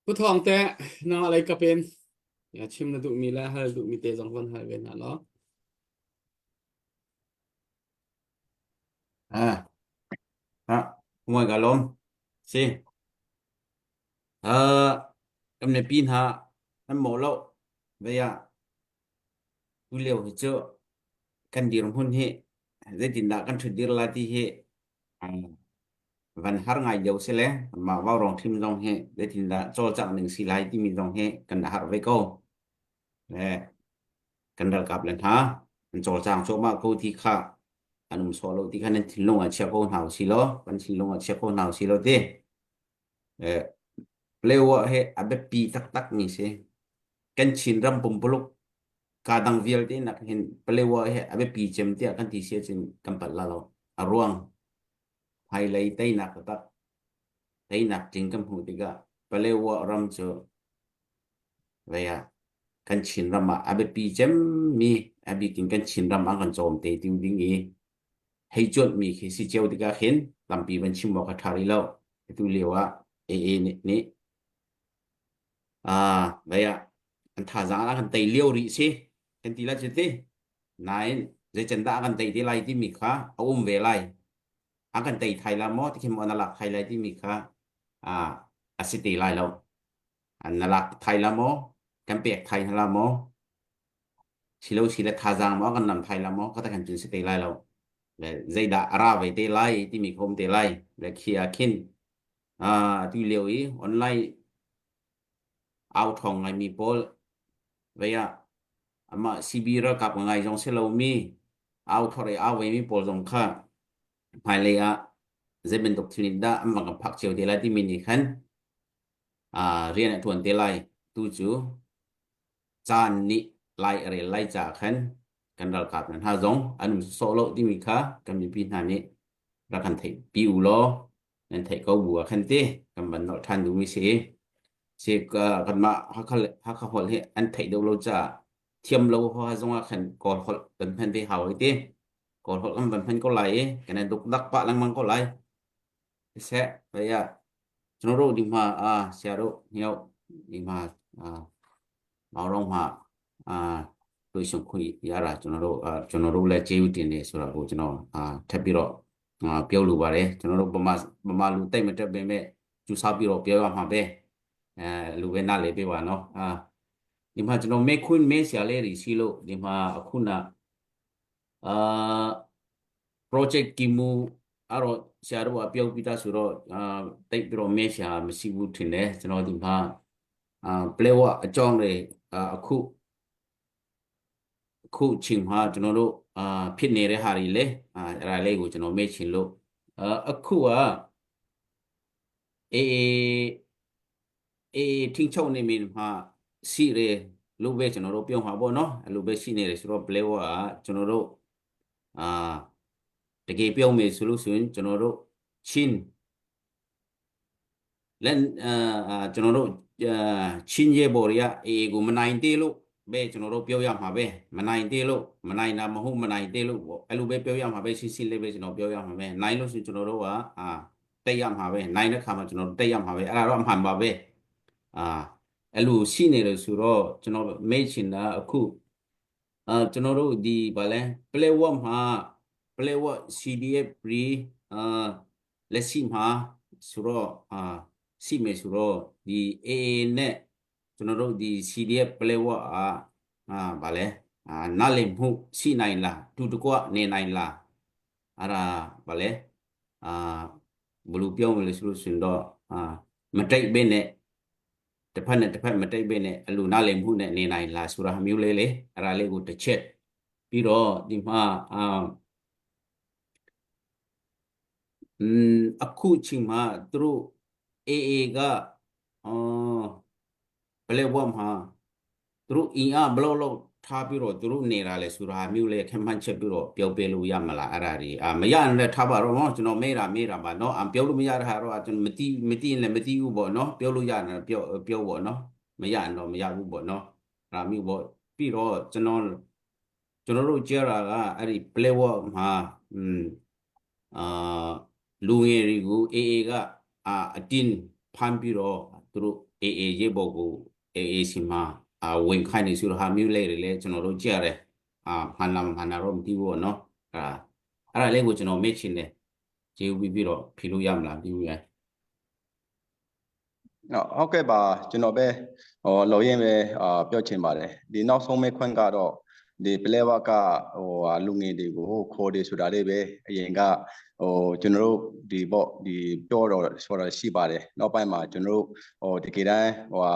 C: Pu Thawng te nang alai ka pen ya chim na duh mi le hal duh mi te zong von hal ve na lo
A: အာဟာငွေကလုံးစီအာကำเนปีนหาอันหมอโลเวียกูเลียวเจอกันดีรหุ่นเฮเจตินดากันชุดดีลาที่เฮวันหารงายเดียวเสเลมาว่ารองทิมจงเฮเจตินดาโจจักหนึ่งสีลายที่มีจงเฮกันหาไว้ก็และกันดัลกับเลยฮะมันโจจังโจมากูที่ข้าอันนุ่มโซโลที่ข้านั้นทิ้งลงอ่ะเชียโกหนาวสิโลกันทิ้งลงอ่ะเชียโกหนาวสิโลเดเออเร็วเฮอับปีตักตักนี่สิกันชินรำปุ่มปลุกกาดังวิลที่นักเห็นเปลวเฮอับปีเจมเตียกันที่เสียจินกัมปัลลาโลอรวงไฮไลท์ไตนักตักไตนักจิงกัมหูติกาเปลวรำเจอเวียกันชินรำอับปีเจมมีอับกินกันชินรำอังกันโจมเตติวดิ้งอีให้จดมีคือสิเจียวติกาเห็นลำปีบัญชีมอกทาริโลตุเลียวะเอเอนี่อ่าเวียอันท่าจางกันไตเลี้ยวริสิกันตีละจุดที่นายเจจันดากันไตที่ไรที่มีค่าเอาอุ้มเวไลอังกันไตไทยละมอที่เข็มอนาลักไทยไรที่มีค่าอ่าอาศิติไลเราอันนลักไทยละมอกันเปียกไทยละมอชิโลชิละท่าจางมอกันนำไทยละมอก็ตะกันจุนสิติไลเราและใจดาราไว้เตไลที่มีคมเตไลและเขียขินอ่าที่เลียวอีออนไลน์เอาทองไงมีโปลไว้อะ Amah CB ralkap ngai zong si lomi au thor i au vemi pawl zong kha hmailei ah zei bantuk thil in dah an van kan phak cio te lai timi nih khan rian a ṭuan te lai. Tu cu caan nih lai a rel lai caah khan kan ralkap hna zong an um sawh lo timi kha kan mipi hna nih rak kan theih pi u law nan theih ko bu ah khan ti kan van nolh ṭhan duhmi si. Si kanmah Hakha Hakha holh hi an theih deuh lo caah thiam lo ho zong ah khan Kawl holh kan hman ve hau ai ti. Kawl holh kan van hman ko lai i kan i dukdak pah lengmang ko lai. Siseh, vậy à, ကျွန်တော်တို့ဒီမှာအာဆရာတို့နှစ်ယောက်ဒီမှာအာမောင်တော့မှာအာတွေ့ဆုံခွင့်ရတာကျွန်တော်တို့အာကျွန်တော်တို့လည်းကျေးဇူးတင်တယ်ဆိုတာကိုကျွန်တော်အာထပ်ပြီးတော့အာပြောလိုပါတယ်ကျွန်တော်တို့ဗမာဗမာလူတိတ်မတက်ပေမဲ့ကျူစားပြီးတော့ပြောရမှာပဲအဲလူပဲနားလေပေးပါနော်အာဒီမှာကျွန်တော်မေခွန်းမေးဆရာလေးတွေရှိလို့ဒီမှာအခုနအာ project ကီမူအဲ့တော့ဆရာတို့ကပြောပြီးသားဆိုတော့အာတိတ်ပြီးတော့မေးဆရာမရှိဘူးထင်တယ်ကျွန်တော်ဒီမှာအာ play ဝအကြောင်းတွေအာအခုအခုချိန်မှာကျွန်တော်တို့အာဖြစ်နေတဲ့ဟာတွေလေအာအဲ့ဒါလေးကိုကျွန်တော်မေးချင်လို့အာအခုကအေးအေးထင်းချုပ်နေမြင်မှာရှိတယ်လို့ပဲကျွန်တော်တို့ပြောမှာပေါ့နော်အဲ့လိုပဲရှိနေတယ်ဆိုတော့ play ဝကကျွန်တော်တို့အာတကယ်ပြောမယ်ဆိုလို့ဆိုရင်ကျွန်တော်တို့ချင်းလက်အာကျွန်တော်တို့ချင်းရဲဘော်တွေကအေကိုမနိုင်သေးလို့ပဲကျွန်တော်တို့ပြောရမှာပဲမနိုင်သေးလို့မနိုင်တာမဟုတ်မနိုင်သေးလို့ပေါ့အဲ့လိုပဲပြောရမှာပဲရှင်းရှင်းလေးပဲကျွန်တော်ပြောရမှာပဲနိုင်လို့ဆိုကျွန်တော်တို့ကအာတက်ရမှာပဲနိုင်တဲ့ခါမှာကျွန်တော်တို့တက်ရမှာပဲအဲ့ဒါတော့အမှန်ပါပဲအာအဲ့လိုရှိနေတယ်ဆိုတော့ကျွန်တော်မေ့ချင်တာအခုအာကျွန်တော်တို့ဒီဗာလဲ play work မှာ play work CDF pre အာလက်ရှိမှာဆိုတော့အာရှိမယ်ဆိုတော့ဒီ AA နဲ့ကျွန်တော်တို့ဒီ CDF play work အာအာဗာလဲအာနားလည်မှုရှိနိုင်လားတူတကွနေနိုင်လားအဲ့ဒါဗာလဲအာဘလို့ပြောမလဲဆိုလို့ရှင်တော့အာမတိတ်ဘဲနဲ့တစ်ဖက်နဲ့တစ်ဖက်မတိတ်ဘဲနဲ့အလူနားလည်မှုနဲ့နေနိုင်လားဆိုတာမျိုးလေးလေအဲ့ဒါလေးကိုတစ်ချက်ပြီးတော့ဒီမှာအာอืมအခုချိန်မှာသူတို့ AA ကအော်ဘယ်လဲဝမှာသူတို့အင်အားဘလောက်လောက်ထားပြီးတော့သူတို့နေတာလေဆိုတာမျိုးလေခက်မှန်းချက်ပြီးတော့ပြောပေးလို့ရမလားအဲ့ဒါတွေအာမရရင်လည်းထားပါတော့နော်ကျွန်တော်မေးတာမေးတာပါနော်အပြောလို့မရတဲ့ဟာတော့ကျွန်တော်မတိမတိရင်လည်းမတိဘူးပေါ့နော်ပြောလို့ရတယ်ပြောပြောပေါ့နော်မရရင်တော့မရဘူးပေါ့နော်အဲ့ဒါမျိုးပေါ့ပြီးတော့ကျွန်တော်ကျွန်တော်တို့ကြားတာကအဲ့ဒီ play work မှာอืมအာလူငယ်တွေကို AA ကအာအတင်းဖမ်းပြီးတော့သူတို့ AA ရေးဘော်ကို AA စီမှာအာဝင်ခိုင်းနေဆိုတော့ဟာမျိုးလေးတွေလည်းကျွန်တော်တို့ကြားရတယ်အာမှန်လားမမှန်လားတော့မသိဘူးပေါ့နော်အဲ့ဒါအဲ့ဒါလေးကိုကျွန်တော်မေ့ချင်တယ်ကျေးပြီးပြီးတော့ဖြေလို့ရမလားပြီးဘူးရ
F: နော်ဟုတ်ကဲ့ပါကျွန်တော်ပဲဟိုလော်ရင်ပဲအာပြောချင်ပါတယ်ဒီနောက်ဆုံးမေးခွန်းကတော့ဒီပလဲဝကဟိုဟာလူငယ်တွေကိုခေါ်တယ်ဆိုတာလေးပဲအရင်ကဟိုကျွန်တော်တို့ဒီပေါ့ဒီပြောတော့ဆိုတာရှိပါတယ်နောက်ပိုင်းမှာကျွန်တော်တို့ဟိုတကယ်တမ်းဟိုဟာ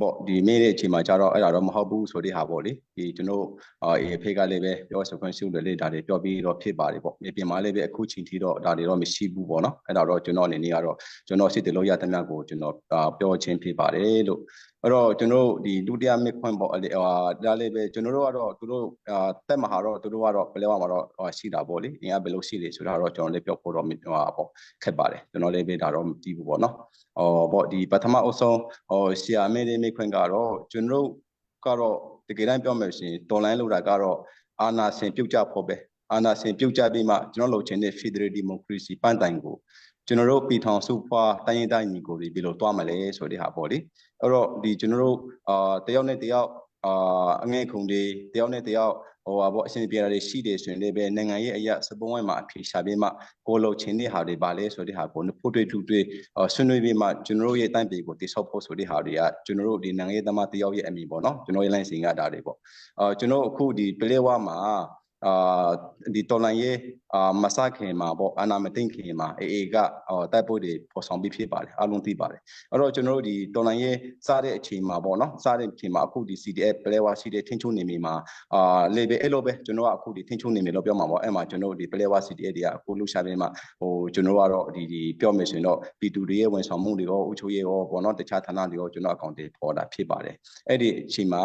F: ပေါ့ဒီမေးတဲ့အချိန်မှာကျတော့အဲ့ဒါတော့မဟုတ်ဘူးဆိုတဲ့ဟာပေါ့လေဒီကျွန်တော်အာအေဖေကလည်းပဲပြောဆိုခွင့်ရှိတယ်လေဒါတွေပြောပြီးတော့ဖြစ်ပါတယ်ပေါ့မြေပြင်မှာလည်းပဲအခုချိန်ထိတော့ဒါတွေတော့မရှိဘူးပေါ့နော်အဲ့ဒါတော့ကျွန်တော်အနေနဲ့ကတော့ကျွန်တော်စစ်တယ်လို့ရတဲ့မြတ်ကိုကျွန်တော်ပြောချင်းဖြစ်ပါတယ်လို့အဲ့တော့ကျွန်တော်တို့ဒီဒုတိယမြခွင့်ပေါ့အဲ့ဟာဒါလေးပဲကျွန်တော်တို့ကတော့သူတို့အာတက်မှာတော့သူတို့ကတော့ဘယ်လဲမှာတော့ရှိတာပေါ့လေအင်ကဘယ်လိုရှိလေဆိုတာတော့ကျွန်တော်လည်းပြောဖို့တော့ဟိုပေါ့ခက်ပါတယ်ကျွန်တော်လည်းပဲဒါတော့မသိဘူးပေါ့နော်ဟောပေါ့ဒီပထမအဆုံးဟောဆရာမေးတဲ့မိခွင့်ကတော့ကျွန်တော်တို့ကတော့တကယ်တမ်းပြောမယ်ဆိုရင်တော်လိုင်းလို့တာကတော့အာနာစင်ပြုတ်ကြဖို့ပဲအာနာစင်ပြုတ်ကြပြီးမှကျွန်တော်လိုချင်တဲ့ Federal Democracy ပန်းတိုင်ကိုကျွန်တော်တို့ပြည်ထောင်စုဖွာတိုင်းရင်တိုင်းညီကိုတွေဘယ်လိုတွားမလဲဆိုတဲ့ဟာပေါ့လေအဲ့တော့ဒီကျွန်တော်တို့အာတယောက်နဲ့တယောက်အာအငဲ့ခုံတွေတယောက်နဲ့တယောက်ဟိုဟာပေါ့အရှင်ပြေတာတွေရှိတယ်ဆိုရင်လည်းပဲနိုင်ငံရေးအရာစပုံးဝိုင်းမှာအဖြေရှာပြီးမှကိုလိုချင်တဲ့ဟာတွေပါလဲဆိုတဲ့ဟာကိုဖို့တွေ့တူတွေ့ဆွေးနွေးပြီးမှကျွန်တော်တို့ရဲ့တိုင်းပြည်ကိုတိဆောက်ဖို့ဆိုတဲ့ဟာတွေကကျွန်တော်တို့ဒီနိုင်ငံရေးသမားတယောက်ရဲ့အမည်ပေါ့နော်ကျွန်တော်ရဲ့လိုင်းစင်ကဒါတွေပေါ့အာကျွန်တော်အခုဒီပလေဝါမှာ အာဒီတော်လန်ရေးအာမစခင်မှာပေါ့အာနာမသိခင်မှာ AA ကတိုက်ပွဲတွေပေါ်ဆောင်ပြီးဖြစ်ပါတယ်အလုံးသိပါတယ်အဲ့တော့ကျွန်တော်တို့ဒီတော်လန်ရေးစတဲ့အချိန်မှာပေါ့နော်စတဲ့အချိန်မှာအခုဒီ CDF ပလဲဝါရှိတဲ့ထင်းချုံနေမီမှာအာလေပဲအဲ့လိုပဲကျွန်တော်ကအခုဒီထင်းချုံနေမီလို့ပြောမှာပေါ့အဲ့မှာကျွန်တော်တို့ဒီပလဲဝါ CDF တွေကအခုလှုပ်ရှားပြီးမှဟိုကျွန်တော်ကတော့ဒီဒီပြောမယ်ဆိုရင်တော့ပြည်သူတွေရဲ့ဝန်ဆောင်မှုတွေရောအုပ်ချုပ်ရေးရောပေါ့နော်တခြားဌာနတွေရောကျွန်တော်အကောင့်တွေပေါ်တာဖြစ်ပါတယ်အဲ့ဒီအချိန်မှာ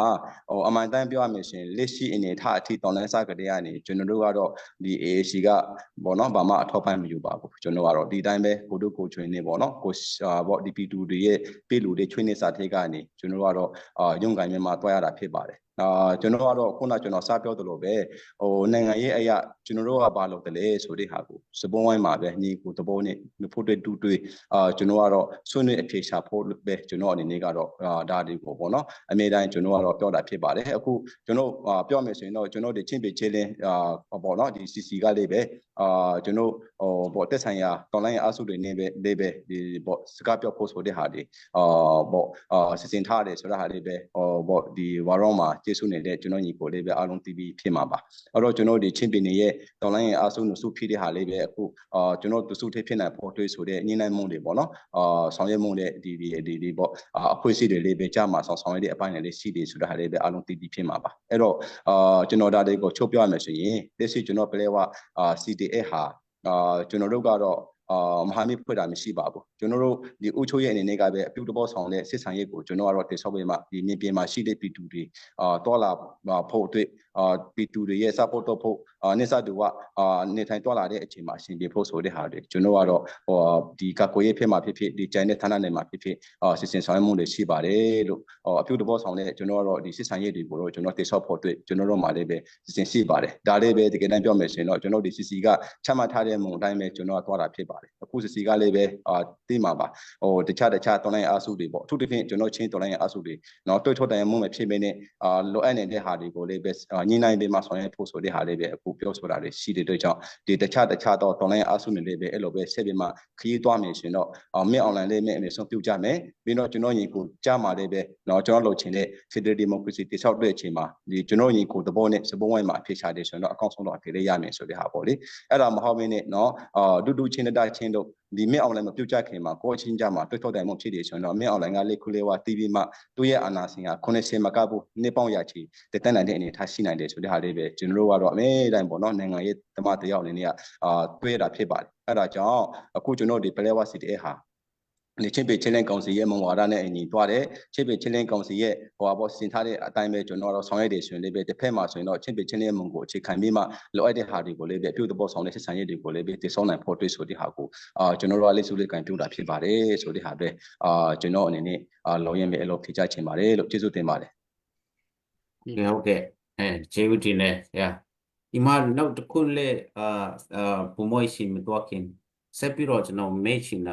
F: ဟိုအမှန်တမ်းပြောရမယ်ဆိုရင်လက်ရှိအနေထားအထိတောင်းလန်းစကတည်းကနေကျွန်တော်တို့ကတော့ဒီ AAC ကပေါ့နော်ဘာမှအထောက်ပံ့မယူပါဘူးကျွန်တော်ကတော့ဒီတိုင်းပဲကိုတို့ကိုချွင်းနေပေါ့နော်ကိုပေါ့ဒီပြည်သူတွေရဲ့ပြည်လူတွေချွင်းနေစာထိတ်ကနေကျွန်တော်တို့ကတော့အာရုံကိုင်းမြန်မာတွားရတာဖြစ်ပါတယ်အာကျွန်တော်ကတော့ခုနကျွန်တော်စပြောသလိုပဲဟိုနိုင်ငံရေးအရာကျွန်တော်တို့ကဘာလုပ်တယ်လဲဆိုတဲ့ဟာကိုစပုံးဝိုင်းမှာပဲညီကိုတဘောနဲ့ဖို့တွေ့တူတွေ့အာကျွန်တော်ကတော့ဆွေးနွေးအဖြေရှာဖို့ပဲကျွန်တော်အနေနဲ့ကတော့ဒါတွေကိုပေါ့နော်အမြဲတမ်းကျွန်တော်ကတော့ပြောတာဖြစ်ပါတယ်အခုကျွန်တော်ပြောမယ်ဆိုရင်တော့ကျွန်တော်ဒီချင်းပေချေလင်းအာပေါ့နော်ဒီ CC ကလေးပဲအာကျွန်တော်ဟိုပေါ့တက်ဆိုင်ရာတော်လိုင်းအားစုတွေနေပဲလေးပဲဒီပေါ့စကားပြောဖို့ဆိုတဲ့ဟာတွေအာပေါ့အာစီစဉ်ထားတယ်ဆိုတာဟာလေးပဲဟိုပေါ့ဒီဝါရောင်းမှာကျေစုနေတဲ့ကျွန်တော်ညီကိုလေးပဲအားလုံးတီးပြီးဖြစ်မှာပါအဲ့တော့ကျွန်တော်ဒီချင်းပင်ရဲ့တော်လိုင်းအားစုနစုဖြစ်တဲ့ဟာလေးပဲအခုအာကျွန်တော်တစုထိဖြစ်နိုင်ဖို့တွေးဆိုတဲ့ညှိနှိုင်းမှုတွေပေါ့နော်အာဆောင်ရွက်မှုတွေဒီဒီဒီဒီပေါ့အဖွဲ့အစည်းတွေလေးပဲကြာမှာဆောင်ဆောင်ရတဲ့အပိုင်းတွေလေးရှိတယ်ဆိုတာဟာလေးပဲအားလုံးတီးပြီးဖြစ်မှာပါအဲ့တော့အာကျွန်တော်ဒါတွေကိုချုပ်ပြရမယ်ဆိုရင်လက်ရှိကျွန်တော်ပလဲဝအာ CDA ဟာအာကျွန်တော်တို့ကတော့အာမဟာမိတ်ဖွဲ့တာမရှိပါဘူးကျွန်တော်တို့ဒီအုပ်ချုပ်ရေးအနေနဲ့ကပဲအပြုတ်တဘောဆောင်တဲ့စစ်ဆောင်ရေးကိုကျွန်တော်ကတော့တိဆောက်ပေးမှဒီမြေပြင်မှာရှိတဲ့ပြည်သူတွေအာတော်လာဖို့အတွက်အာပြည်သူတွေရဲ့ support တော့ဖို့အာနေစတူကအာနေထိုင်တော်လာတဲ့အချိန်မှာအရှင်ပြေဖို့ဆိုတဲ့ဟာတွေကျွန်တော်ကတော့ဟိုဒီကကိုရေးဖြစ်မှာဖြစ်ဖြစ်ဒီကျန်တဲ့ဌာနနယ်မှာဖြစ်ဖြစ်အာစစ်စင်ဆောင်ရွက်မှုတွေရှိပါတယ်လို့အပြုတ်တဘောဆောင်တဲ့ကျွန်တော်ကတော့ဒီစစ်ဆောင်ရေးတွေကိုတော့ကျွန်တော်တိဆောက်ဖို့အတွက်ကျွန်တော်တို့မှာလည်းပဲစစ်စင်ရှိပါတယ်ဒါလေးပဲတကယ်တမ်းပြောမယ်ဆိုရင်တော့ကျွန်တော်ဒီ CC ကချမှတ်ထားတဲ့မုံအတိုင်းပဲကျွန်တော်ကသွားတာဖြစ်ပါတယ်အခု CC ကလည်းပဲအာသိမှာပါဟိုတခြားတခြားတော်လိုင်းအားစုတွေပေါ့အထူးသဖြင့်ကျွန်တော်ချင်းတော်လိုင်းအားစုတွေနော်တွေ့ထုတ်တိုင်မှုမဖြစ်မင်းနဲ့အာလိုအပ်နေတဲ့ဟာတွေကိုလည်းပဲညှိနှိုင်းပြီးမှဆောင်ရွက်ဖို့ဆိုတဲ့ဟာလေးပဲအခုပြောဆိုတာတွေရှိတဲ့အတွက်ကြောင့်ဒီတခြားတခြားတော့တော်လိုင်းအားစုတွေလည်းပဲအဲ့လိုပဲဆက်ပြီးမှခရီးသွားမယ်ရှင်တော့မြင့် online လေးမြင့်အမေဆုံးပြုတ်ကြမယ်ပြီးတော့ကျွန်တော်ညီကိုကြားမှာလည်းပဲနော်ကျွန်တော်လုပ်ချင်တဲ့ Federal Democracy တိဆောက်တဲ့အချိန်မှာဒီကျွန်တော်ညီကိုသဘောနဲ့စပုံးဝိုင်းမှာအဖြစ်ချတယ်ဆိုတော့အကောင့်ဆုံးတော့အဖြစ်လေးရမယ်ဆိုတဲ့ဟာပေါ့လေအဲ့ဒါမဟုတ်ဘဲနဲ့နော်အာတူတူချင်းတချင်းတို့ဒီမြင့်အောင်လည်းမပြုတ်ကြခင်မှာကိုအချင်းကြမှာတွတ်ထောက်တိုင်မှုဖြစ်တယ်ဆိုတော့မြင့်အောင်လည်းကလေးခုလေးဝတီးပြီးမှသူ့ရဲ့အာနာစင်က80မကဘူးနှစ်ပေါင်းရာချီတတက်နိုင်တဲ့အနေထားရှိနိုင်တယ်ဆိုတဲ့ဟာလေးပဲကျွန်တော်တို့ကတော့အမြဲတမ်းပေါ့နော်နိုင်ငံရေးတမတယောက်အနေနဲ့အာတွေးတာဖြစ်ပါတယ်အဲ့ဒါကြောင့်အခုကျွန်တော်ဒီပလဲဝစီတဲ့ဟာဒီချင်းပေချင်းလင်းကောင်စီရဲ့မဝါဒနဲ့အညီတွားတယ်ချင်းပေချင်းလင်းကောင်စီရဲ့ဟိုပါပေါ့စင်ထားတဲ့အတိုင်းပဲကျွန်တော်တို့ဆောင်ရွက်တယ်ဆိုရင်လည်းပဲတစ်ဖက်မှာဆိုရင်တော့ချင်းပေချင်းလင်းမုံကိုအခြေခံပြီးမှလိုအပ်တဲ့ဟာတွေကိုလည်းပဲအပြုတ်တဘောဆောင်တဲ့ဆက်ဆံရေးတွေကိုလည်းပဲတည်ဆောက်နိုင်ဖို့တွေ့ဆိုတဲ့ဟာကိုအာကျွန်တော်တို့ကလက်စုလေးကန်ပြုတာဖြစ်ပါတယ်ဆိုတဲ့ဟာပဲအာကျွန်တော်အနေနဲ့အာလောရင်ပဲအဲ့လိုဖြေချချင်ပါတယ်လို့ကျေးဇူးတင်ပါတယ်
A: ဟုတ်ကဲ့အဲကျေးဇူးတင်တယ်ဆရာဒီမှာနောက်တစ်ခုလည်းအာအာပုံမွေးရှင်မတော့ခင်ဆက်ပြီးတော့ကျွန်တော်မေ့ချင်တာ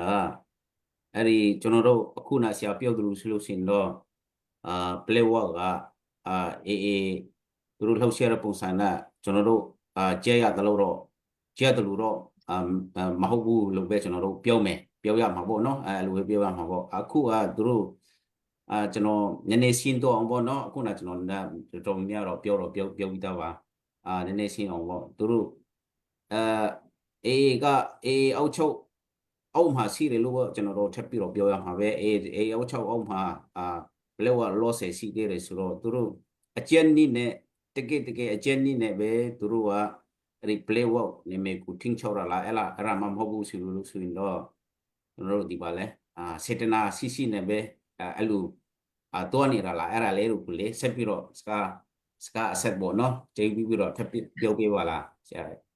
A: အဲ့ဒီကျွန်တော်တို့အခုနဆရာပြောသလိုဆိုလို့ရှိရင်တော့အာ play work ကအာအေးအေးသူတို့လှုပ်ရှားတဲ့ပုံစံနဲ့ကျွန်တော်တို့အာကြဲရတယ်လို့တော့ကြဲတယ်လို့တော့အာမဟုတ်ဘူးလို့ပဲကျွန်တော်တို့ပြောမယ်ပြောရမှာပေါ့နော်အဲလိုပဲပြောရမှာပေါ့အခုကသူတို့အာကျွန်တော်နည်းနည်းရှင်းတော့အောင်ပေါ့နော်အခုနကျွန်တော်တော်တော်များတော့ပြောတော့ပြောပြောပြီးသားပါအာနည်းနည်းရှင်းအောင်ပေါ့သူတို့အဲအေးကအေးအောက်ချုပ်အောက်မှာရှိတယ်လို့ကျွန်တော်တို့ထပ်ပြီးတော့ပြောရမှာပဲအေးအေးအောက်ချုပ်အောက်မှာအာဘယ်လိုလောဆယ်ရှိသေးတယ်ဆိုတော့သူတို့အကျဉ်းနည်းနဲ့တကယ်တကယ်အကျဉ်းနည်းနဲ့ပဲသူတို့ကအဲ့ဒီ play work နေမေကိုထင်းချောရလားအဲ့လားအဲ့ဒါမှမဟုတ်ဘူးဆိုလို့ဆိုရင်တော့ကျွန်တော်တို့ဒီပါလဲအာစေတနာရှိရှိနဲ့ပဲအဲ့လိုအာတွားနေတာလားအဲ့ဒါလေးတို့ကိုလေဆက်ပြီးတော့စကားစကားအဆက်ပေါ့နော်ချိန်ပြီးပြီးတော့ထပ်ပြောပြပါလားဆရာ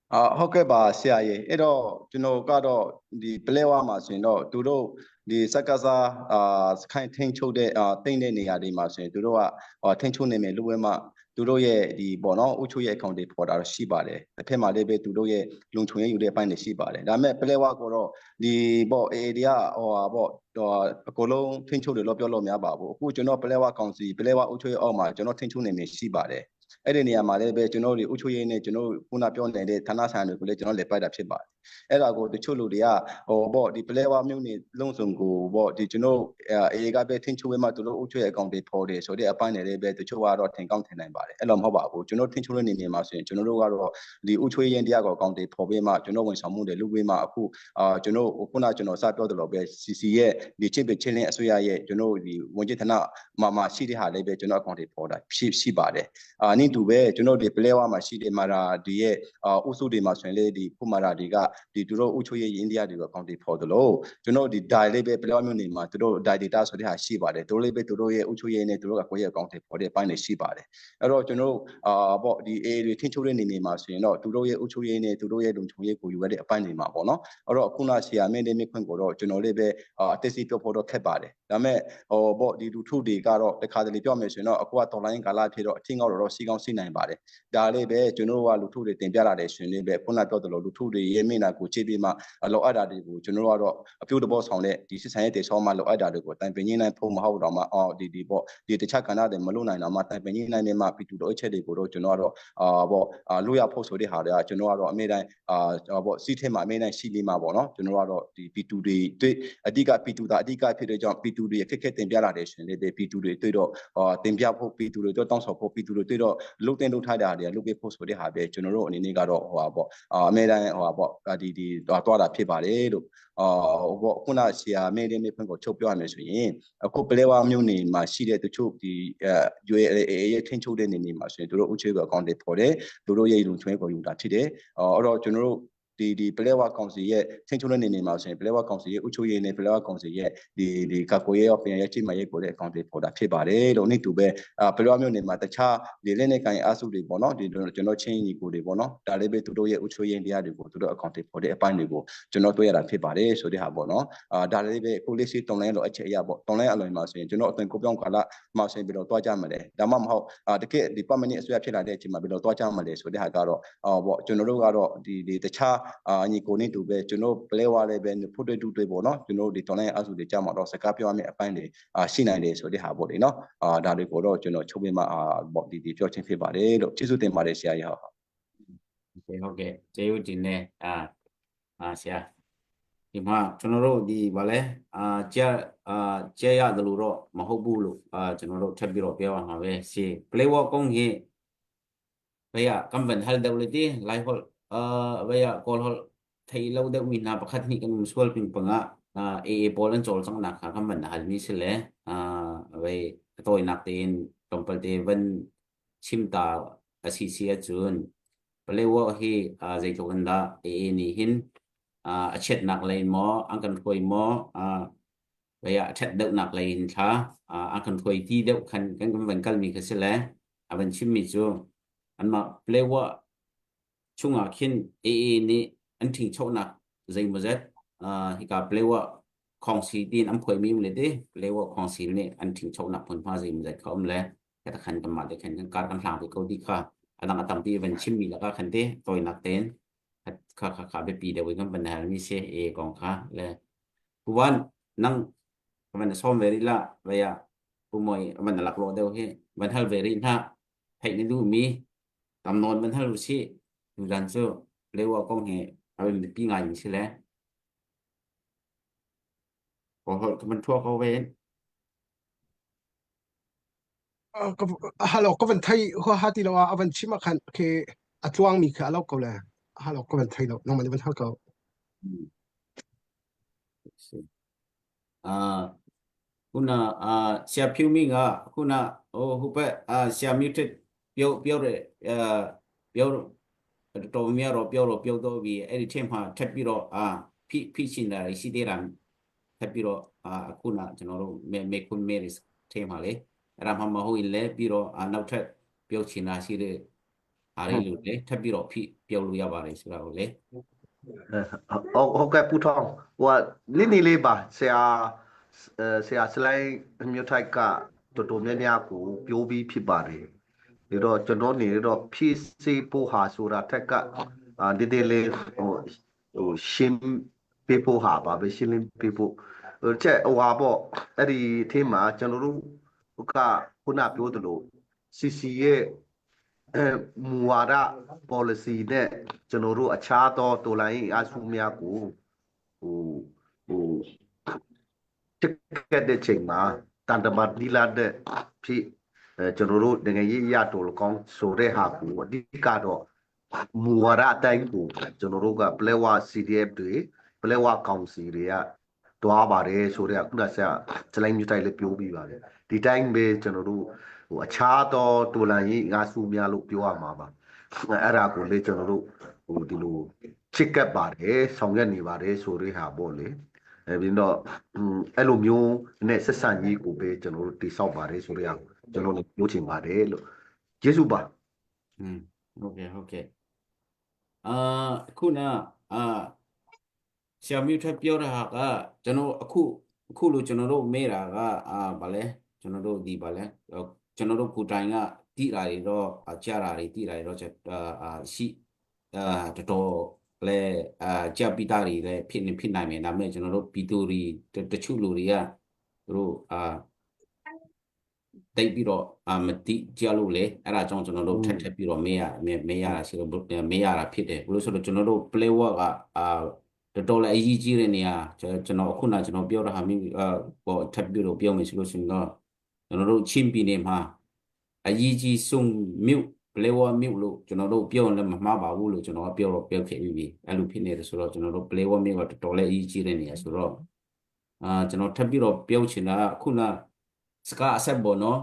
F: အာဟုတ်ကဲ့ပါဆရာကြီးအဲ့တော့ကျွန်တော်ကတော့ဒီပလဲဝါမှာဆိုရင်တော့သူတို့ဒီစက္ကစားအာစခိုင်းထင်းချုပ်တဲ့အာတိတ်တဲ့နေရာတွေမှာဆိုရင်သူတို့ကအာထင်းချုပ်နေမယ်လို့ပဲမှသူတို့ရဲ့ဒီပေါ့နော်အုပ်ချုပ်ရဲ့ account တွေပေါ်တာတော့ရှိပါတယ်တစ်ဖက်မှာလည်းပဲသူတို့ရဲ့လုံခြုံရေးယူတဲ့အပိုင်းတွေရှိပါတယ်ဒါပေမဲ့ပလဲဝါကတော့ဒီပေါ့ AA တွေကဟိုဟာပေါ့ဟိုအကုန်လုံးထင်းချုပ်တယ်လို့ပြောလို့မရပါဘူးအခုကျွန်တော်ပလဲဝါကောင်စီပလဲဝါအုပ်ချုပ်ရေးအောက်မှာကျွန်တော်ထင်းချုပ်နေမယ်ရှိပါတယ်။ အဲ့ဒီနေရာမှာလည်းပဲကျွန်တော်တို့ဥချိုရေးနဲ့ကျွန်တော်တို့ခုနပြောနေတဲ့ဌာနဆိုင်တွေကိုလည်းကျွန်တော်လည်းပိုက်တာဖြစ်ပါတယ်အဲ့ဒါကိုတချို့လူတွေကဟိုပေါ့ဒီပလဲဝါမျိုးနေလုံးစုံကိုပေါ့ဒီကျွန်တော်အေကပဲထင်းချိုးဝဲမှာသူတို့ဥချိုရဲ့အကောင့်တွေပေါ်တယ်ဆိုတဲ့အပိုင်းတွေလည်းပဲတချို့ကတော့ထင်ကောင်းထင်နိုင်ပါတယ်အဲ့လိုမဟုတ်ပါဘူးကျွန်တော်ထင်းချိုးတဲ့နေနေမှာဆိုရင်ကျွန်တော်တို့ကတော့ဒီဥချိုရင်တရားကိုအကောင့်တွေပေါ်ပေးမှကျွန်တော်ဝန်ဆောင်မှုတွေလုပ်ပေးမှအခုအာကျွန်တော်ခုနကျွန်တော်စပြောတယ်လို့ပဲ CC ရဲ့ဒီချင်းပချင်းလင်းအစိုးရရဲ့ကျွန်တော်ဒီဝန်ကြီးဌာနမှာမှာရှိတဲ့ဟာလည်းပဲကျွန်တော်အကောင့်တွေပေါ်တာရှိရှိပါတယ်အာနည်းတူပဲကျွန်တော်ဒီပလဲဝါမှာရှိတဲ့မာရာဒီရဲ့အာဥစုတွေမှာဆိုရင်လေဒီဖုမာရာတွေကဒီသူတို့ဥချိုရဲ့ရင်းတရားတွေကိုအကောင့်တွေပေါ်တယ်လို့ကျွန်တော်ဒီဒိုင်လေးပဲပလဲဝါမျိုးနေမှာသူတို့ဒိုင်ဒေတာဆိုတဲ့ဟာရှိပါတယ်သူတို့လေးပဲသူတို့ရဲ့ဥချိုရဲ့နဲ့သူတို့ကကိုယ့်ရဲ့အကောင့်တွေပေါ်တဲ့အပိုင်းတွေရှိပါတယ်အဲ့တော့ကျွန်တော်အာပေါ့ဒီ A တွေထင်းချိုးတဲ့နေနေမှာဆိုရင်တော့သူတို့ရဲ့ဥချိုရေးနဲ့သူတို့ရဲ့လုံခြုံရေးကိုယူရတဲ့အပိုင်းတွေမှာပေါ့နော်အဲ့တော့ခုနဆရာမင်းတဲ့မြခွင့်ကိုတော့ကျွန်တော်လေးပဲအသက်စီပြောဖို့တော့ခက်ပါတယ်ဒါပေမဲ့ဟိုပေါ့ဒီလူထုတွေကတော့တခါတလေပြောမယ်ဆိုရင်တော့အခုကတော်လိုင်းကာလဖြစ်တော့အထင်ကောက်တော့စီကောင်းစီနိုင်ပါတယ်ဒါလေးပဲကျွန်တော်တို့ကလူထုတွေတင်ပြလာတဲ့ရှင်လေးပဲခုနပြောသလိုလူထုတွေရဲ့မိနာကိုချိပြီးမှလောအပ်တာတွေကိုကျွန်တော်တို့ကတော့အပြုတ်တဘောဆောင်တဲ့ဒီစစ်ဆိုင်ရဲ့တေဆောမှလောအပ်တာတွေကိုတိုင်ပင်ချင်းနိုင်ဖို့မဟုတ်တော့မှအော်ဒီဒီပေါ့ဒီတခြားကဏ္ဍတွေမလုပ်နိုင်တော့မှတိုင်ပင်ချင်းနိုင်နေမှပြည်သူတို့အချက်တွေကိုတော့ကျွန်တော်ကတော့အာပေါ့အာလို့ရဖို့ဆိုတဲ့ဟာတွေကကျွန်တော်ကတော့အမေတိုင်းအာပေါ့စီးထဲမှာအမေတိုင်းရှိနေမှာပေါ့နော်ကျွန်တော်ကတော့ဒီပြည်သူတွေတွေ့အဓိကပြည်သူသားအဓိကဖြစ်တဲ့ကြောင့်ပြည်သူတွေခက်ခက်တင်ပြလာတယ်ရှင်လေပြည်သူတွေတွေ့တော့အာတင်ပြဖို့ပြည်သူတွေတော့တောင်းဆိုဖို့ပြည်သူတွေတွေ့တော့လုတ်တင်လုတ်ထားတာတွေလုတ်ပေးဖို့ဆိုတဲ့ဟာပဲကျွန်တော်တို့အနေနဲ့ကတော့ဟိုဟာပေါ့အာအမေတိုင်းဟိုဟာပေါ့ဒီဒီသွားတာဖြစ်ပါတယ်လို့အာဟိုပေါ့ခုနဆရာမေးတဲ့မေးခွန်းကိုချုပ်ပြောရမယ်ဆိုရင်အခုပလဲဝါမြို့နယ်မှာရှိတဲ့တချို့ဒီအဲ UAA ရဲ့ထင်းချုပ်တဲ့နေနေမှာဆိုရင်တို့ဥချေကိုအကောင့်တွေပေါ်တယ်တို့တို့ရဲ့လုံချွဲကိုယူတာဖြစ်တယ်အဲ့တော့ကျွန်တော်တို့ဒီဒီပလဲဝါကောင်စီရဲ့ချင်းချုံတဲ့နေနေမှာဆိုရင်ပလဲဝါကောင်စီရဲ့ဥချိုရေးနဲ့ပလဲဝါကောင်စီရဲ့ဒီဒီကာကိုရဲ့ရောပြန်ရဲ့ချိန်မရဲ့ကိုတဲ့အကောင်တွေပေါ်တာဖြစ်ပါတယ်လို့နေ့တူပဲအာပလဲဝါမြို့နယ်မှာတခြားဒီလက်နဲ့ကန်အားစုတွေပေါ့နော်ဒီကျွန်တော်ချင်းညီကိုတွေပေါ့နော်ဒါလေးပဲသူတို့ရဲ့ဥချိုရေးတရားတွေကိုသူတို့အကောင်တွေပေါ်တဲ့အပိုင်းတွေကိုကျွန်တော်တွေ့ရတာဖြစ်ပါတယ်ဆိုတဲ့ဟာပေါ့နော်အာဒါလေးပဲကိုလေးစီတုံလဲလို့အချက်အရပေါ့တုံလဲအလွန်မှာဆိုရင်ကျွန်တော်အသွင်ကိုပြောင်းကာလမှာဆိုရင်ဘယ်လိုတွားကြမလဲဒါမှမဟုတ်အာတကယ်ဒီ permanent အစိုးရဖြစ်လာတဲ့အချိန်မှာဘယ်လိုတွားကြမလဲဆိုတဲ့ဟာကတော့အော်ပေါ့ကျွန်တော်တို့ကတော့ဒီဒီတခြားအာညီကိုနေတူပဲကျွန်တော်ပလဲဝါလည်းပဲဖုတ်တွေ့တူတွေ့ပေါ့နော်ကျွန်တော်ဒီတော်လိုင်းအဆူတွေကြာမှာတော့စကားပြောရမယ့်အပိုင်းတွေအာရှိနိုင်တယ်ဆိုတဲ့ဟာပေါ့လေနော်အာဒါတွေကိုတော့ကျွန်တော်ချုပ်ပေးမှအာပေါ့ဒီဒီပြောချင်းဖြစ်ပါတယ်လို့ကျေးဇူးတင်ပါတယ်ဆရာကြီးဟုတ်
A: ဟုတ်ဟုတ်ကဲ့ကျေးဇူးတင်တယ်အာအာဆရာဒီမှာကျွန်တော်တို့ဒီဗာလဲအာကြက်အာကြက်ရတယ်လို့တော့မဟုတ်ဘူးလို့အာကျွန်တော်တို့ထပ်ပြီးတော့ပြောရမှာပဲစီ play walk ကုန်းကြီး ဘယ်ကမ်ဘန်ဟယ်ဒဗလတီလိုက်ဟောအာဘယ်ကောဟောthei lo deuh mi hna pakhat hnih kan um sual ping panga AA pawl an cawl cang nak kha kan van hal mi si le vei tawinak tein tlawmpal te van chim ta a si si ahcun Palewa hi zeitluk in dah AA nih hin a chiatnak lei maw an kan hruai maw vei ah a ṭhat deuhnak lei in thla an kan hruai ti deuh khan kan kan van kalmi kha si le a van chimmi cu anmah Palewa chungah khin AA nih an ṭhingchonak zeimawzet hika Palewa khawngsi tiin an phuaimi um le ti Palewa khawngsi nih an ṭhingchonak hmunhma zeimawzet kha um le ka khan kanmah te khan kan kar kan hlang ve ko ti kha adang a tampi van chimmi lakah khan te tawinak tein kha kha kha biapi deuh in kan van hal mi si e kong kha le puwan nang van som ve rih la vaya pumoi van lak lo deuh hi van hal ve rih hna theih na duh mi tam nawn van hal usih tuzan cu lewa kong hi a biapi ngai mi si le ko holh ka van thua ko ve
B: Halo ka van thei hua ha ti lo ah a van chim ah khan khi a tluang mi kha a lo ko le halo ka van thei lo nangmah nih van hal ko.
A: Ah kuna ah sia phiu mi nga kuna oh hu pe ah sia muted ပြောပြောတဲ့အဲပြောတော်များတော့ပြောတော့ပြောတော့ပြီးအဲ့ဒီထဲမှာထပ်ပြီးတော့အာဖိဖိချင်တာရှိသေးတာထပ်ပြီးတော့အာအခုနကျွန်တော်တို့မေမေခွန်းမေထဲမှာလေအဲ့ဒါမှမဟုတ်ရင်လည်းပြီးတော့အာနောက်ထပ်ပြောချင်တာရှိတဲ့အားလေးလို့လေထပ်ပြီးတော့ဖိပြောလို့ရပါတယ်ဆိုတာကိုလေ
G: ဟုတ်ဟုတ်ကဲ့ပူထောင်းဟိုကနိနေလေးပါဆရာဆရာစလိုင်းမြို့ထိုက်ကတော်တော်များများကိုပြောပြီးဖြစ်ပါတယ်ဒီတော့ကျွန်တော်နေတော့ဖြည့်စေဖို့ဟာဆိုတာထက်ကအာဒီဒီလေးဟိုဟိုရှင်းပေးဖို့ဟာပါပဲရှင်းလင်းပေးဖို့ဟိုချက်ဟိုဟာပေါ့အဲ့ဒီအထင်းမှာကျွန်တော်တို့ကခုနပြောသလို CC ရဲ့ မူဝါဒ policy နဲ့ကျွန်တော်တို့အခြားသောတော်လှန်ရေးအားစုများကိုဟိုဟိုတက်ကက်တဲ့ချိန်မှာတန်တမာနီလာတဲ့ဖြစ်အဲကျွန်တော်တို့နိုင်ငံရေးအရတော်လကောင်းဆိုတဲ့ဟာကိုအဓိကတော့မူဝါဒအတိုင်းကိုကျွန်တော်တို့ကပလဲဝ CDF တွေပလဲဝကောင်စီတွေကတွားပါတယ်ဆိုတဲ့ခုနဆရာဇလိုင်းမြတိုက်လည်းပြောပြီးပါတယ်ဒီတိုင်းပဲကျွန်တော်တို့ဟိုအခြားသောတော်လန်ရေးငါစုများလို့ပြောရမှာပါအဲ့ဒါကိုလေကျွန်တော်တို့ဟိုဒီလိုချစ်ကပ်ပါတယ်ဆောင်ရွက်နေပါတယ်ဆိုတဲ့ဟာပေါ့လေအဲပြီးတော့အဲ့လိုမျိုးနဲ့ဆက်ဆံရေးကိုပဲကျွန်တော်တို့တိဆောက်ပါတယ်ဆိုတဲ့ဟာကျွန်တော်တို့ပြောချင်ပါတယ်လို့ကျေးဇူးပါ
A: อืมဟုတ်ကဲ့ဟုတ်ကဲ့အာခုနအာဆရာမြူထက်ပြောတဲ့ဟာကကျွန်တော်အခုအခုလိုကျွန်တော်တို့မေးတာကအာဗာလဲကျွန်တော်တို့ဒီဗာလဲကျွန်တော်တို့ကိုတိုင်ကတိတာတွေတော့ကြာတာတွေတိတာတွေတော့အာရှိအာတော်တော်လဲအာကြာပိတာတွေလည်းဖြစ်နေဖြစ်နိုင်မယ်ဒါပေမဲ့ကျွန်တော်တို့ပီတူတွေတချို့လူတွေကသူတို့အာ တိတ်ပြီးတော့အာမတိကြလို့လေအဲ့ဒါကြောင့်ကျွန်တော်တို့ထက်ထက်ပြီးတော့မေးရမေးမေးရတာရှိတော့မေးရတာဖြစ်တယ်ဘလို့ဆိုတော့ကျွန်တော်တို့ play work ကအာတော်တော်လည်းအရေးကြီးတဲ့နေရာကျွန်တော်အခုနကျွန်တော်ပြောတဲ့ဟာမျိုးအာပေါ်ထပ်ပြီးတော့ပြောမယ်ဆိုလို့ရှိရင်တော့ကျွန်တော်တို့ချင်းပြည်နယ်မှာအရေးကြီးဆုံးမြို့ play work မြို့လို့ကျွန်တော်တို့ပြောရင်လည်းမမှားပါဘူးလို့ကျွန်တော်ကပြောတော့ပြောခဲ့ပြီးပြီအဲ့လိုဖြစ်နေတယ်ဆိုတော့ကျွန်တော်တို့ play work မြို့ကတော်တော်လည်းအရေးကြီးတဲ့နေရာဆိုတော့အာကျွန်တော်ထပ်ပြီးတော့ပြောချင်တာခုနစကားအဆက်ပေါ့နော်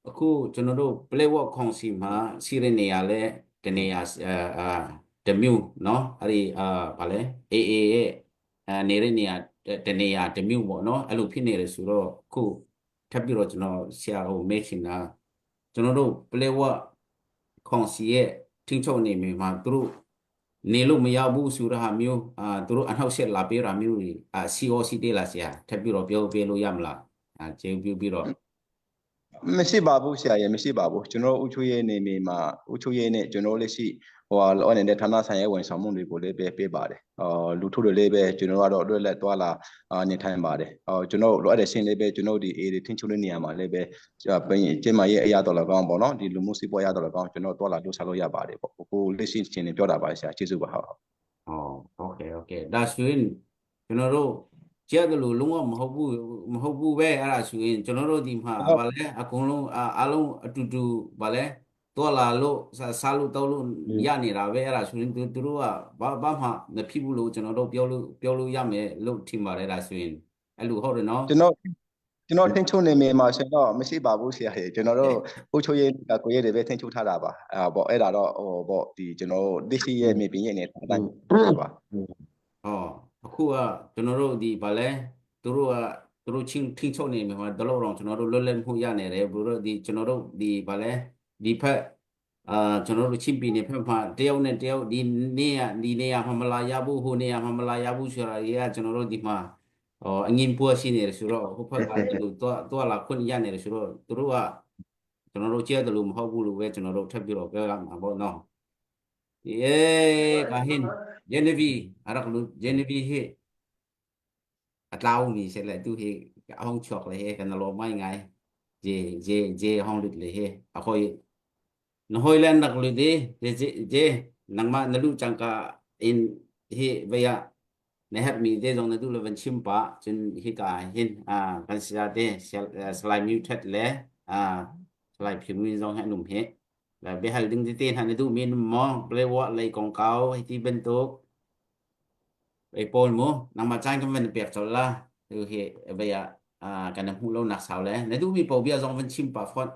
A: အခုကျွန်တော်တို့ play work ခေါင်စီမှာစီရနေရလဲတနေရအာတမျိုးနော်အဲ့ဒီအာဗာလဲ AA ရဲ့အဲနေတဲ့နေရာတနေရာတမျိုးပေါ့နော်အဲ့လိုဖြစ်နေတယ်ဆိုတော့ခုထပ်ပြီးတော့ကျွန်တော်ဆရာကိုမေးချင်တာကျွန်တော်တို့ play work ခေါင်စီရဲ့ထင်းချုပ်နေမြမှာသူတို့နေလို့မရဘူးဆိုတဲ့ဟာမျိုးအာသူတို့အနှောက်အယှက်လာပေးတာမျိုးတွေအာ COC တေးလာဆရာထပ်ပြီးတော့ပြောပေးလို့ရမလားအာကျေပြုပြီးတော့
F: မရှိပါဘူးဆရာရေမရှိပါဘူးကျွန်တော်တို့ဥချိုးရေးနေမြေမှာဥချိုးရေးနဲ့ကျွန်တော်တို့လက်ရှိဟိုဟာလောနေတဲ့ဌာနဆိုင်ရာဝန်ဆောင်မှုတွေကိုလည်းပဲပေးပါတယ်အော်လူထုတွေလည်းပဲကျွန်တော်တို့ကတော့လွတ်လပ်သွားလာနေထိုင်ပါတယ်အော်ကျွန်တော်တို့လိုအပ်တဲ့ရှင်လည်းပဲကျွန်တော်တို့ဒီအေးတွေထင်းချုံတဲ့နေရာမှာလည်းပဲကျင်းမာရေးအရာတော်လည်းကောင်းပေါ့နော်ဒီလူမှုစီးပွားရတော်လည်းကောင်းကျွန်တော်သွားလာလှုပ်ရှားလို့ရပါတယ်ပေါ့ကိုလက်ရှိရှင်နေပြောတာပါဆရာကျေးဇူးပါဟုတ်
A: အော်โอเคโอเคဒါဆိုရင်ကျွန်တော်တို့ကြက်တယ်လို့လုံးဝမဟုတ်ဘူးမဟုတ်ဘူးပဲအဲ့ဒါဆိုရင်ကျွန်တော်တို့ဒီမှာဗာလဲအကုန်လုံးအားလုံးအတူတူဗာလဲတော့လာလို့စားလို့တောက်လို့ရနေတာပဲအဲ့ဒါဆိုရင်သူတို့ကဘာဘာမှမဖြစ်ဘူးလို့ကျွန်တော်တို့ပြောလို့ပြောလို့ရမယ်လို့ထင်ပါတယ်ဒါဆိုရင်အဲ့လိုဟုတ်တယ်နော်
F: ကျွန်တော်ကျွန်တော်ထင်းချုံနေမြေမှာရှင်တော့မရှိပါဘူးဆရာရေကျွန်တော်တို့အုပ်ချုပ်ရေးကကိုရဲတွေပဲထင်းချုပ်ထားတာပါအဲပေါ့အဲ့ဒါတော့ဟိုပေါ့ဒီကျွန်တော်တို့သိရှိရဲ့မြေပြင်ရဲ့အနေထားတိုင်းပါ
A: ဟောအခုကကျွန်တော်တို့ဒီဗာလဲသူတို့ကသူတို့ချင်းထင်းချုပ်နေမှာတလို့တော့ကျွန်တော်တို့လွတ်လပ်မှုရနေတယ်ဘလို့တို့ဒီကျွန်တော်တို့ဒီဗာလဲဒီဖက်အာကျွန်တော်တို့ချင်းပြည်နယ်ဖက်မှာတယောက်နဲ့တယောက်ဒီနေ့ရဒီနေရာမှာမလာရဘူးဟိုနေရာမှာမလာရဘူးဆိုတာကြီးကကျွန်တော်တို့ဒီမှာဟောအငင်းပွားရှိနေတယ်ဆိုတော့ဟိုဖက်ကဒီလိုတော့တော့လာခွင့်ရနေတယ်ဆိုတော့သူတို့ကကျွန်တော်တို့ကျဲတယ်လို့မဟုတ်ဘူးလို့ပဲကျွန်တော်တို့ထပ်ပြီးတော့ပြောရမှာပေါ့နော်ယေကာဟင် Genevieve arak lu Genevieve he atlau mi se le tu he hong chok le he kan lo mai ngai je je je hong lut le he a khoi na hoi len rak lu de je je je nang ma na lu chang ka in he vaya na hat mi de zong na du le van chim pa chun hi ka hin a kan sia de slai mute that le a slai phim win zong ha num he และไปหัลดึงที่ตีนหันดูมีนมองเปลวะเลยกองเกาให้ที่เป็นตุกไอ้ปนมูนางมาจ้างก็มันเปียกจนละดูเฮไปอ่ะอ่ากันหูเราหนักสาวแล้วในดูมีปอเบียซองเป็นชิมปะฟอน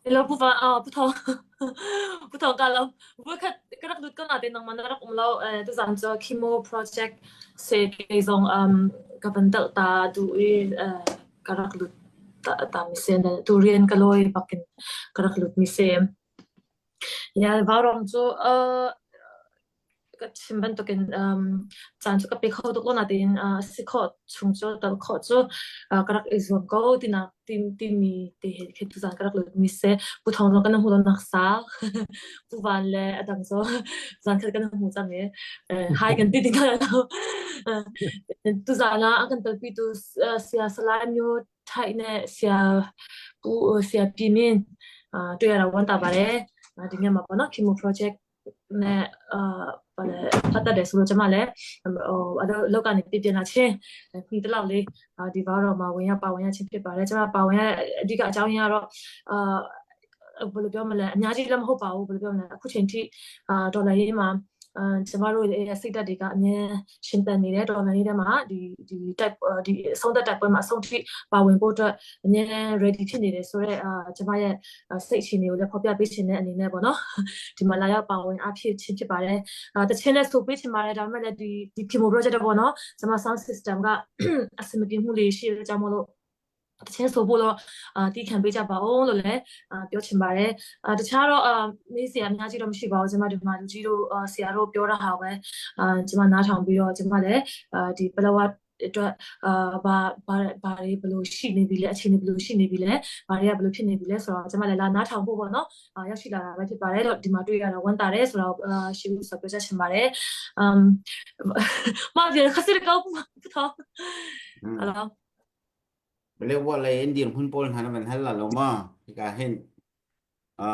H: Hello pu va ah pu thong pu thong ka lo voi khat ka rak lut ko na te nang man rak um lo eh tu zan cu chemo project se ke zong um ka van dal ta du i eh ka rak lut ta ta mi se na tu rian ka loi bakin ka rak lut mi se ya vaurawng cu uh ka chim bantukin um caan cu ka pe kho tuk lo natein uh, a si khawh chung cu tal khawh cu uh, ka rak i zuam ko tinak tim timi te he khi tuzan ka rak lut mi se pu thong zong kan hmu lo nak sa pu van le a dang zo zan khat kan hmu cang i hai kan ti ti lo tuzan ah an kan telpi tu sia salai myo thai ne sia pu sia pi min. တွေ့ရတာဝမ်းသာပါတယ်ဒီညမှာပေါ့နော် chemo project နဲ့အာဘာလဲဖတ်တတ်တယ်ဆိုတော့ကျမလည်းဟိုအလုပ်ကနေပြပြင်လာချင်းခွေတလောက်လေးဒီဘာတော့မှာဝင်ရပါဝင်ရချင်းဖြစ်ပါတယ်ကျမပါဝင်ရအဓိကအကြောင်းရင်းကတော့အာဘယ်လိုပြောမလဲအများကြီးလည်းမဟုတ်ပါဘူးဘယ်လိုပြောမလဲအခုချိန်ထိအာဒေါ်လာရေးမှာအာကျမတို့ရဲ့စိတ်ဓာတ်တွေကအမြဲရှင်သန်နေတဲ့ဒေါ်လာရေးထဲမှာဒီဒီတိုက်ဒီအဆုံးသက်တိုက်ပွဲမှာအဆုံးထိပါဝင်ဖို့အတွက်အမြဲ ready ဖြစ်နေတယ်ဆိုတော့အာကျမရဲ့စိတ်အခြေအနေကိုလည်းဖော်ပြပေးခြင်းတဲ့အနေနဲ့ပေါ့နော်ဒီမှာလာရောက်ပါဝင်အားဖြည့်ခြင်းဖြစ်ပါတယ်အာတခြင်းလည်းဆိုပေးချင်ပါတယ်ဒါပေမဲ့လည်းဒီဒီ chemo project ပေါ့နော်ကျမ sound system ကအဆင်မပြေမှုလေးရှိတဲ့ကြောင့်မို့လို့တခြင်းဆိုဖို့တော့အာတီးခံပေးကြပါအောင်လို့လည်းအာပြောချင်ပါတယ်အာတခြားတော့အာမေးစရာအများကြီးတော့မရှိပါဘူးကျမဒီမှာလူကြီးတို့အာဆရာတို့ပြောတာဟာပဲအာကျမနားထောင်ပြီးတော့ကျမလည်းအာဒီပလဝအတွက်အာဘာဘာဘာတွေဘယ်လိုရှိနေပြီလဲအခြေအနေဘယ်လိုရှိနေပြီလဲဘာတွေကဘယ်လိုဖြစ်နေပြီလဲဆိုတော့ကျမလည်းလာနားထောင်ဖို့ပေါ့နော်အာရောက်ရှိလာတာပဲဖြစ်ပါတယ်တော့ဒီမှာတွေ့ရတာဝမ်းသာတယ်ဆိုတော့အာရှိဘူးဆိုပြောချင်ပါတယ်အမ်မပြေခစရကောပထောဟယ်လို
A: เรียกว่าอะไรเอ็นดีคุณปนหันมันหันละลงมาဒီကဟင်အာ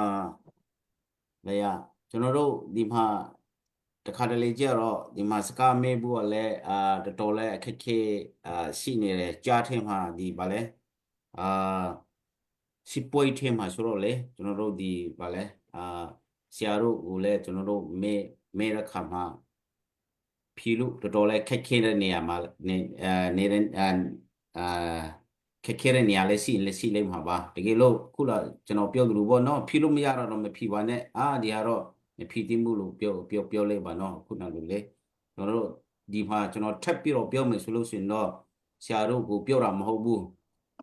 A: လေရကျွန်တော်တို့ဒီမှာတခါတလေကြတော့ဒီမှာစကားမေးဖို့ကလည်းအာတော်တော်လည်းအခက်ခဲအာရှိနေတယ်ကြားထင်မှာဒီဗာလဲအာစီပွိထင်မှာဆိုတော့လေကျွန်တော်တို့ဒီဗာလဲအာဆရာတို့ကိုလည်းကျွန်တော်တို့မေးမေးတဲ့ခါမှာဖြီလို့တော်တော်လေးခက်ခဲတဲ့နေရာမှာနေအဲနေတဲ့အာအာခက်ခဲတဲ့နေရာလေးရှိရင်လည်းရှိလိမ့်မှာပါတကယ်လို့ခုလာကျွန်တော်ပြောသလိုပေါ့နော်ဖြီလို့မရတော့မဖြီပါနဲ့အာဒီဟာတော့မဖြီသိမှုလို့ပြောပြောပြောလိုက်ပါနော်ခုနကလေကျွန်တော်တို့ဒီမှာကျွန်တော်ထပ်ပြီးတော့ပြောမယ်ဆိုလို့ရှိရင်တော့ဆရာတို့ကိုပြောတာမဟုတ်ဘူး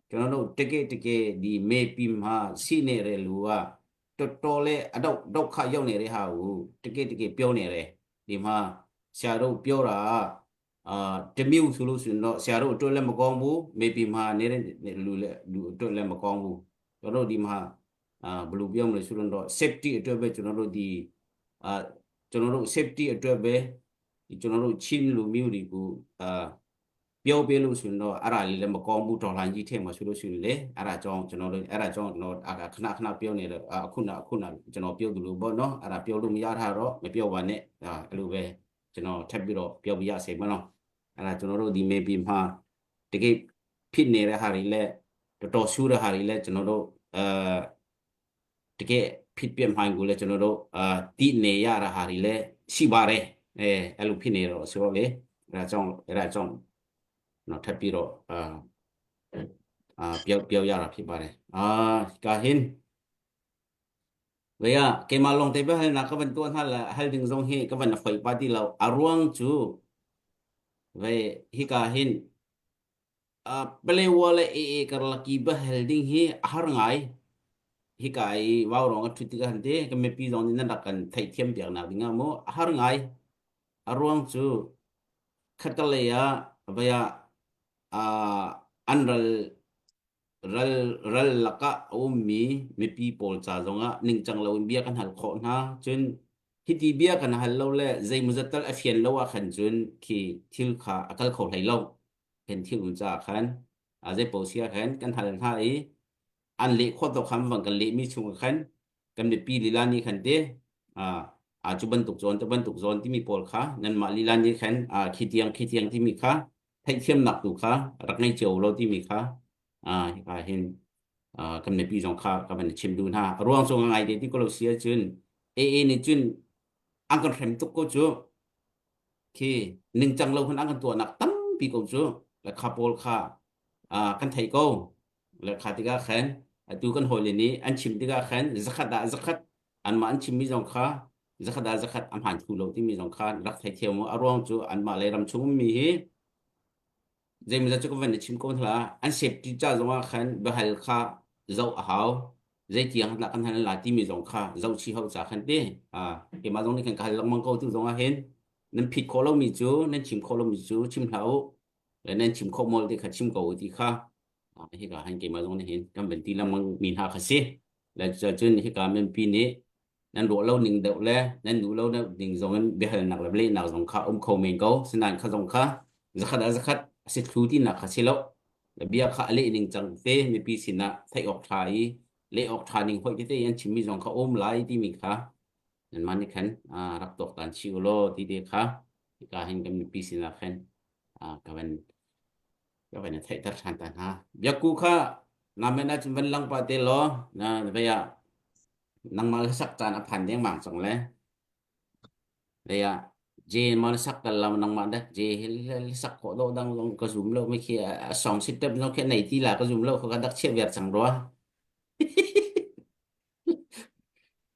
A: ကျွန်တော်တို့တကယ်တကယ်ဒီမေပီမှာရှိနေတဲ့လူကတော်တော်လေးအတော့ဒုက္ခရောက်နေတဲ့ဟာကိုတကယ်တကယ်ပြောနေတယ်ဒီမှာဆရာတို့ပြောတာအာတမျိုးဆိုလို့ဆိုရင်တော့ဆရာတို့အတွက်လည်းမကောင်းဘူးမေပီမှာနေတဲ့လူလည်းလူအတွက်လည်းမကောင်းဘူးကျွန်တော်တို့ဒီမှာအာဘယ်လိုပြောမလဲဆိုတော့ safety အတွက်ပဲကျွန်တော်တို့ဒီအာကျွန်တော်တို့ safety အတွက်ပဲဒီကျွန်တော်တို့ချင်းလူမျိုးတွေကိုအာပြောပေးလို့ဆိုရင်တော့အဲ့ဒါလေးလည်းမကောင်းဘူးဒေါ်လာကြီးထဲမှာဆိုလို့ရှိရင်လေအဲ့ဒါကြောင့်ကျွန်တော်တို့အဲ့ဒါကြောင့်ကျွန်တော်အခဏခဏပြောနေတယ်အခုနအခုနကျွန်တော်ပြောသလိုပေါ့နော်အဲ့ဒါပြောလို့မရတာတော့မပြောပါနဲ့အဲ့လိုပဲကျွန်တော်ထပ်ပြီးတော့ပြောပြရစေမနော်အဲ့ဒါကျွန်တော်တို့ဒီမေပီမှာတကယ်ဖြစ်နေတဲ့ဟာတွေလည်းတော်တော်ဆိုးတဲ့ဟာတွေလည်းကျွန်တော်တို့အဲတကယ်ဖြစ်ပြမှန်ကိုလည်းကျွန်တော်တို့အာတည်နေရတာဟာတွေလည်းရှိပါတယ်အဲအဲ့လိုဖြစ်နေတော့ဆိုတော့လေအဲ့ဒါကြောင့်အဲ့ဒါကြောင့်တော့ထပ်ပြီးတော့အာအာပြောပြောရတာဖြစ်ပါတယ်အာကာဟင်ဝေယကေမလုံတေဘဟဲနာကဝန်တွန်ဟာလာဟဲဒင်းဇုံဟေကဝန်ဖိုင်ပါတီလောအရွန်ချူဝေဟိကာဟင်အပလေဝလေအေအေကရလကီဘဟဲဒင်းဟေအဟာငိုင်ဟိကာီဝါရောငါထွတိကန်တေကမေပီဇုံနိနဒကန်ထိုက်thiam piak na dinga mo har ngai aruang chu khataleya vaya a an ral ral ral laka ummi mipi pawl ca zongah ningcang lo in bia kan hal khawh hna cun hiti bia kan hal lo le zeimawzat tal a fian lo ah khan cun khi thil kha a kal kho hlei lo khen thil um ca khan a zei po sia khan kan hal hna i an leh khawt to khan vang kan leh mi chung khan kan mipi lila nih khan te a a cu bantuk zawn te bantuk zawn timi pawl kha nanmah lila nih khan a khi tiang khi tiang timi kha theihthiamnak tu kha rak ngei cio lo timi kha a hika hin kan mipi zong kha ka van chim duh hna a ruang cu ngai te ti ko lo si ahcun AA nih cun an kan hrem tuk ko cu khi ningcang lo hun an kan tuahnak tampi ko cu le kha pawl kha kan thei ko le kha tikah khan atu kan hawile nih an chim tikah khan zakhat ah zakhat anmah an chimmi zong kha zakhat ah zakhat a hmaan thlu lo timi zong kha rak theithiam u a ruang cu anmah le ram chung ummi hi zeimawzat cu ka van na chim ko hna an safety ca zong ah khan biahal kha zoh a hau zeitiang dah kan hal la timi zong kha zoh chih hau ca khan te a keimah zong nih khan ka hal lengmang ko tu zong ah hin nan phit khawh lomi cu nan chim khawh lomi cu chim hlah u le nan chim khawh mawl ti kha chim ko u ti kha hika han keimah zong nih hin kan van ti lengmang mi hna kha si le cun hika mempi nih nan ruah lo ning deuh le nan duh lo ding zong in biahalnak le lehnak zong kha um kho men ko sinain kha zong kha zakhat ah zakhat a si thlu tinak kha si lo le bia kha a leh ning cang te mipi sinah theih awk tha i. leh awk ṭha ning hoi tete an chimmi zong kha um lai timi kha nanmah nih khan rak tuaktan chih u law ti te kha hika hin kan mipi sinah khan ka van ka van theihter ṭhan ta hna. Biakku kha namen ahcun van lang pah te law na vei ah nangmah hlasak caan a phan dengmang cang le Lei ah J ma na sak kal lo nangmah dak J hi sak khawh dawh dang zong ka zum lo mi khi a song system zong khi nei ti la ka zum lo kha dak chiah viar cang rua.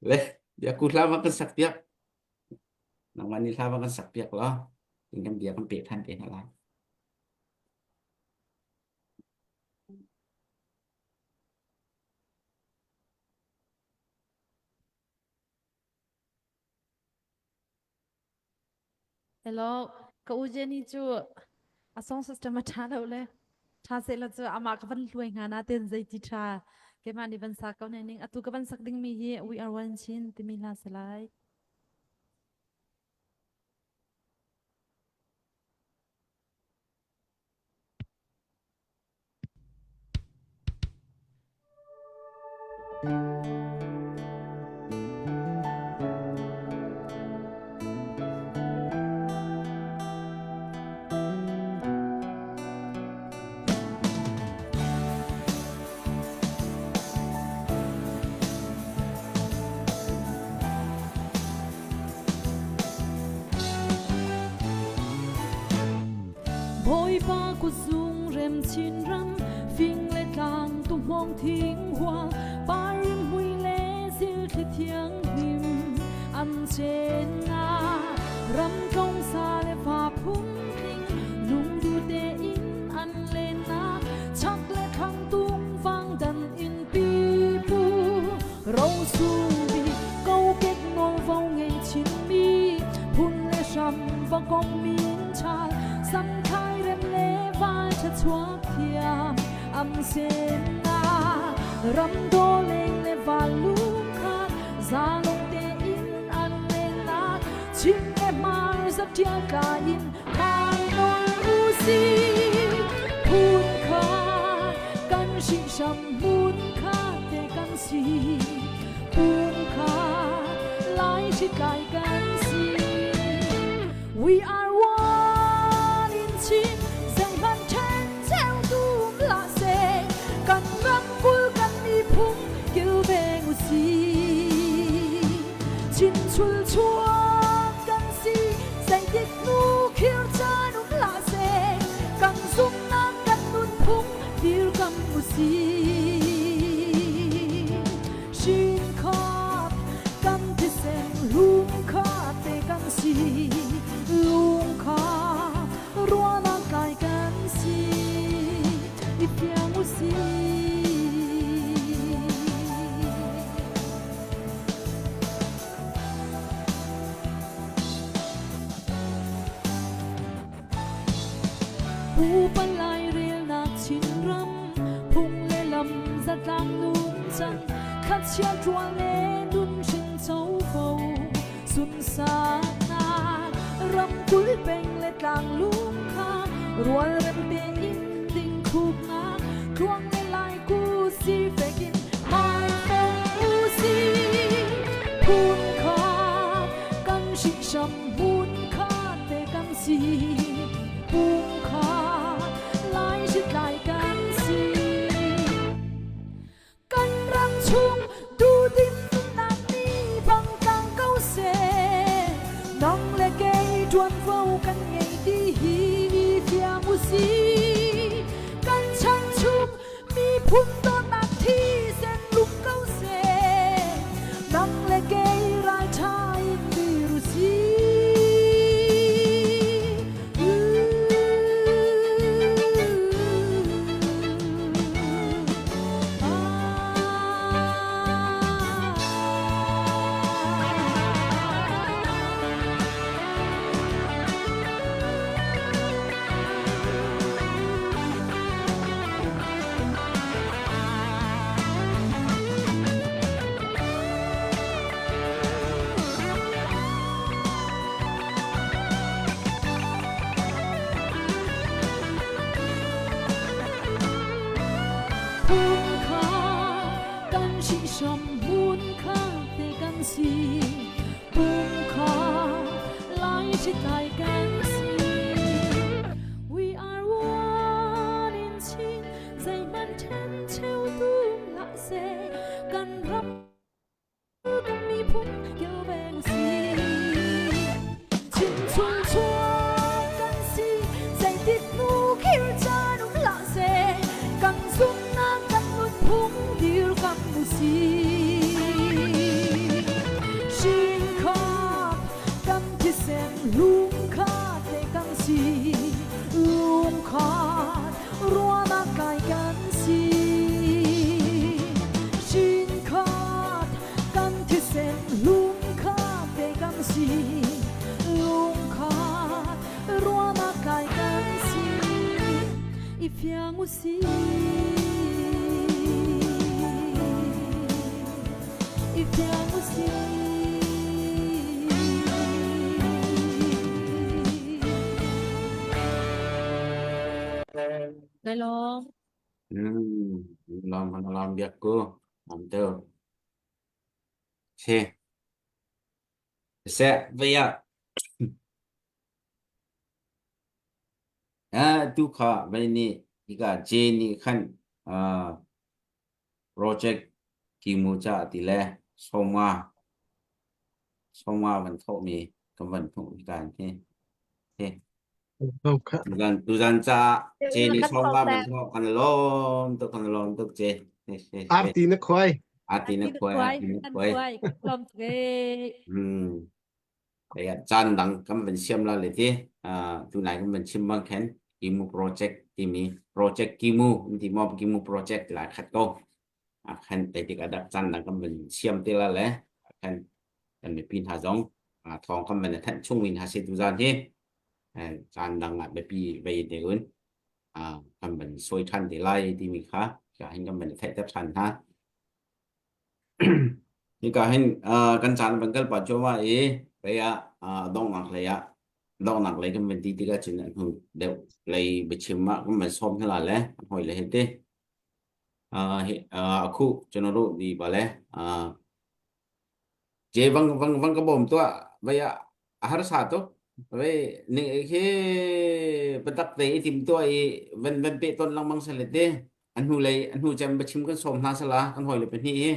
A: Le bia ku hla ma kan sak piak. Nangmah ni hla ma kan sak piak lo. In kan bia kan pe than te hna lai.
E: Hello, ka u Jenny cu a song system a ṭha lo le ṭha sehla cu amah ka van hluai hnga natin zeiti ṭha keimah nih van sa ko ne ning atu ka van sak dingmi hi We Are One Chin timi hla si lai. Bawipa kutzung rem chinram fing le tlang tuhmawng thing hua parim mui le zilthli thianghlim an chenna ram tlong sa le fa phung tling lungdu tein an lenna chak le thlang tung vang dan in pipu ro sung bi kokek nawlvo ngei chinmi phun le hram va kong min chal samthai rem le val tha chuak thiam am sen na ram do leng le val lung khat za lung te in an len na chim le mar za tia ka in khai nol u si phun kha kan hring sham mun kha te kan si pum kha lai hri tlai kan si we are one in Chin zeihmanh ṭhen cheu tum hlah seh kan ramkulh kan miphun kilveng u sih Chin chul chuak kan si zeitik hnu khir caan um hlah seh kan zumhnak kan nunphung dirkam u sih Shin khat kan thisen lung khat te kan si lung kha ruahnak kai kan si i fiang u sih. Pupa lairelnak Chinram phung le lam zatlang nungcang khachiat ṭuan le nunhrin covo sunsaknak ramkulh peng le tlang lungkha rualrem tein dingthuknak tluang le lai ku si fekin hmaifong u si phun kha kan hringhram hmun kha te kan si pum kha lai hritlai kan si kan ram chung duhdim nunnak nih bang tlang ko seh nang le kei ṭuanvo kan ngei ti hi fiang u si kan chan chung miphun dawtnak thisen lung ko seh nang le kei ralṭha in dir u sih.
D: Hram hmun kha te kan si pum kha lai hritlai kan si We are one in Chin zeihmanh ṭhen cheu tum hlah seh kan ram kan miphun kilveng si. Chin chung chuak kan si, zeitik hnu khir caan um hlah seh, kan zumhnak kan nunphung dirkam u si. Hringkhat kan thisen lungkhat te kan si, lungkhat ruahnak kai kan si. Hringkhat kan thisen lungkhat te kan si lungkhat ruahnak kai kan si i fiang u si i fiang u si
E: Dai lawm.
A: Hmm, lawm kan lawm biak ku. Am tu. Si. Seh, vei ah. Ah, tu kha vei nih hika J nih khan ah project kimu ca ti le sawmnga sawmnga van thawhmi kan van hmuh hika hi. Hi. Tuzan tuzan ca J nih sawmnga van thawh kan lawm tuk kan lawm tuk J.
B: Arti na khuai.
A: Arti na khuai, arti na khuai.
E: Lawm tuk ee.
A: Hmm. Kaya caan dang kan van siam la le ti. Ah, tunai kan van chim bang khen Kimu project timi project Kimu ti mo Kimu project la khat ko. A khan te tik adak caan dang kan van siam te la le khan kan mipi hna zong thawng kan van thanh chung min ha si tu zan hi caan dang ah biapi vei te un kan van sawi than te lai timi kha ka hin kan van theihter than hna. Hika hin kan caan van kal pah cuahmah i lei ah donghnak lei ah donghnak lei kan van ti tikah cun a hnu deuh lei biachim ah kan van sawm hna la le hawi le he te a khuh cun a ruh di ba le Je vang vang vang ka bawm tuah vai ah a harsa tuk vai ning khi biatak te i tim tuah i van van pe ton lengmang sale te a hnu lei a hnu cem biachim kan sawm hna sala kan hawi le pahnih hi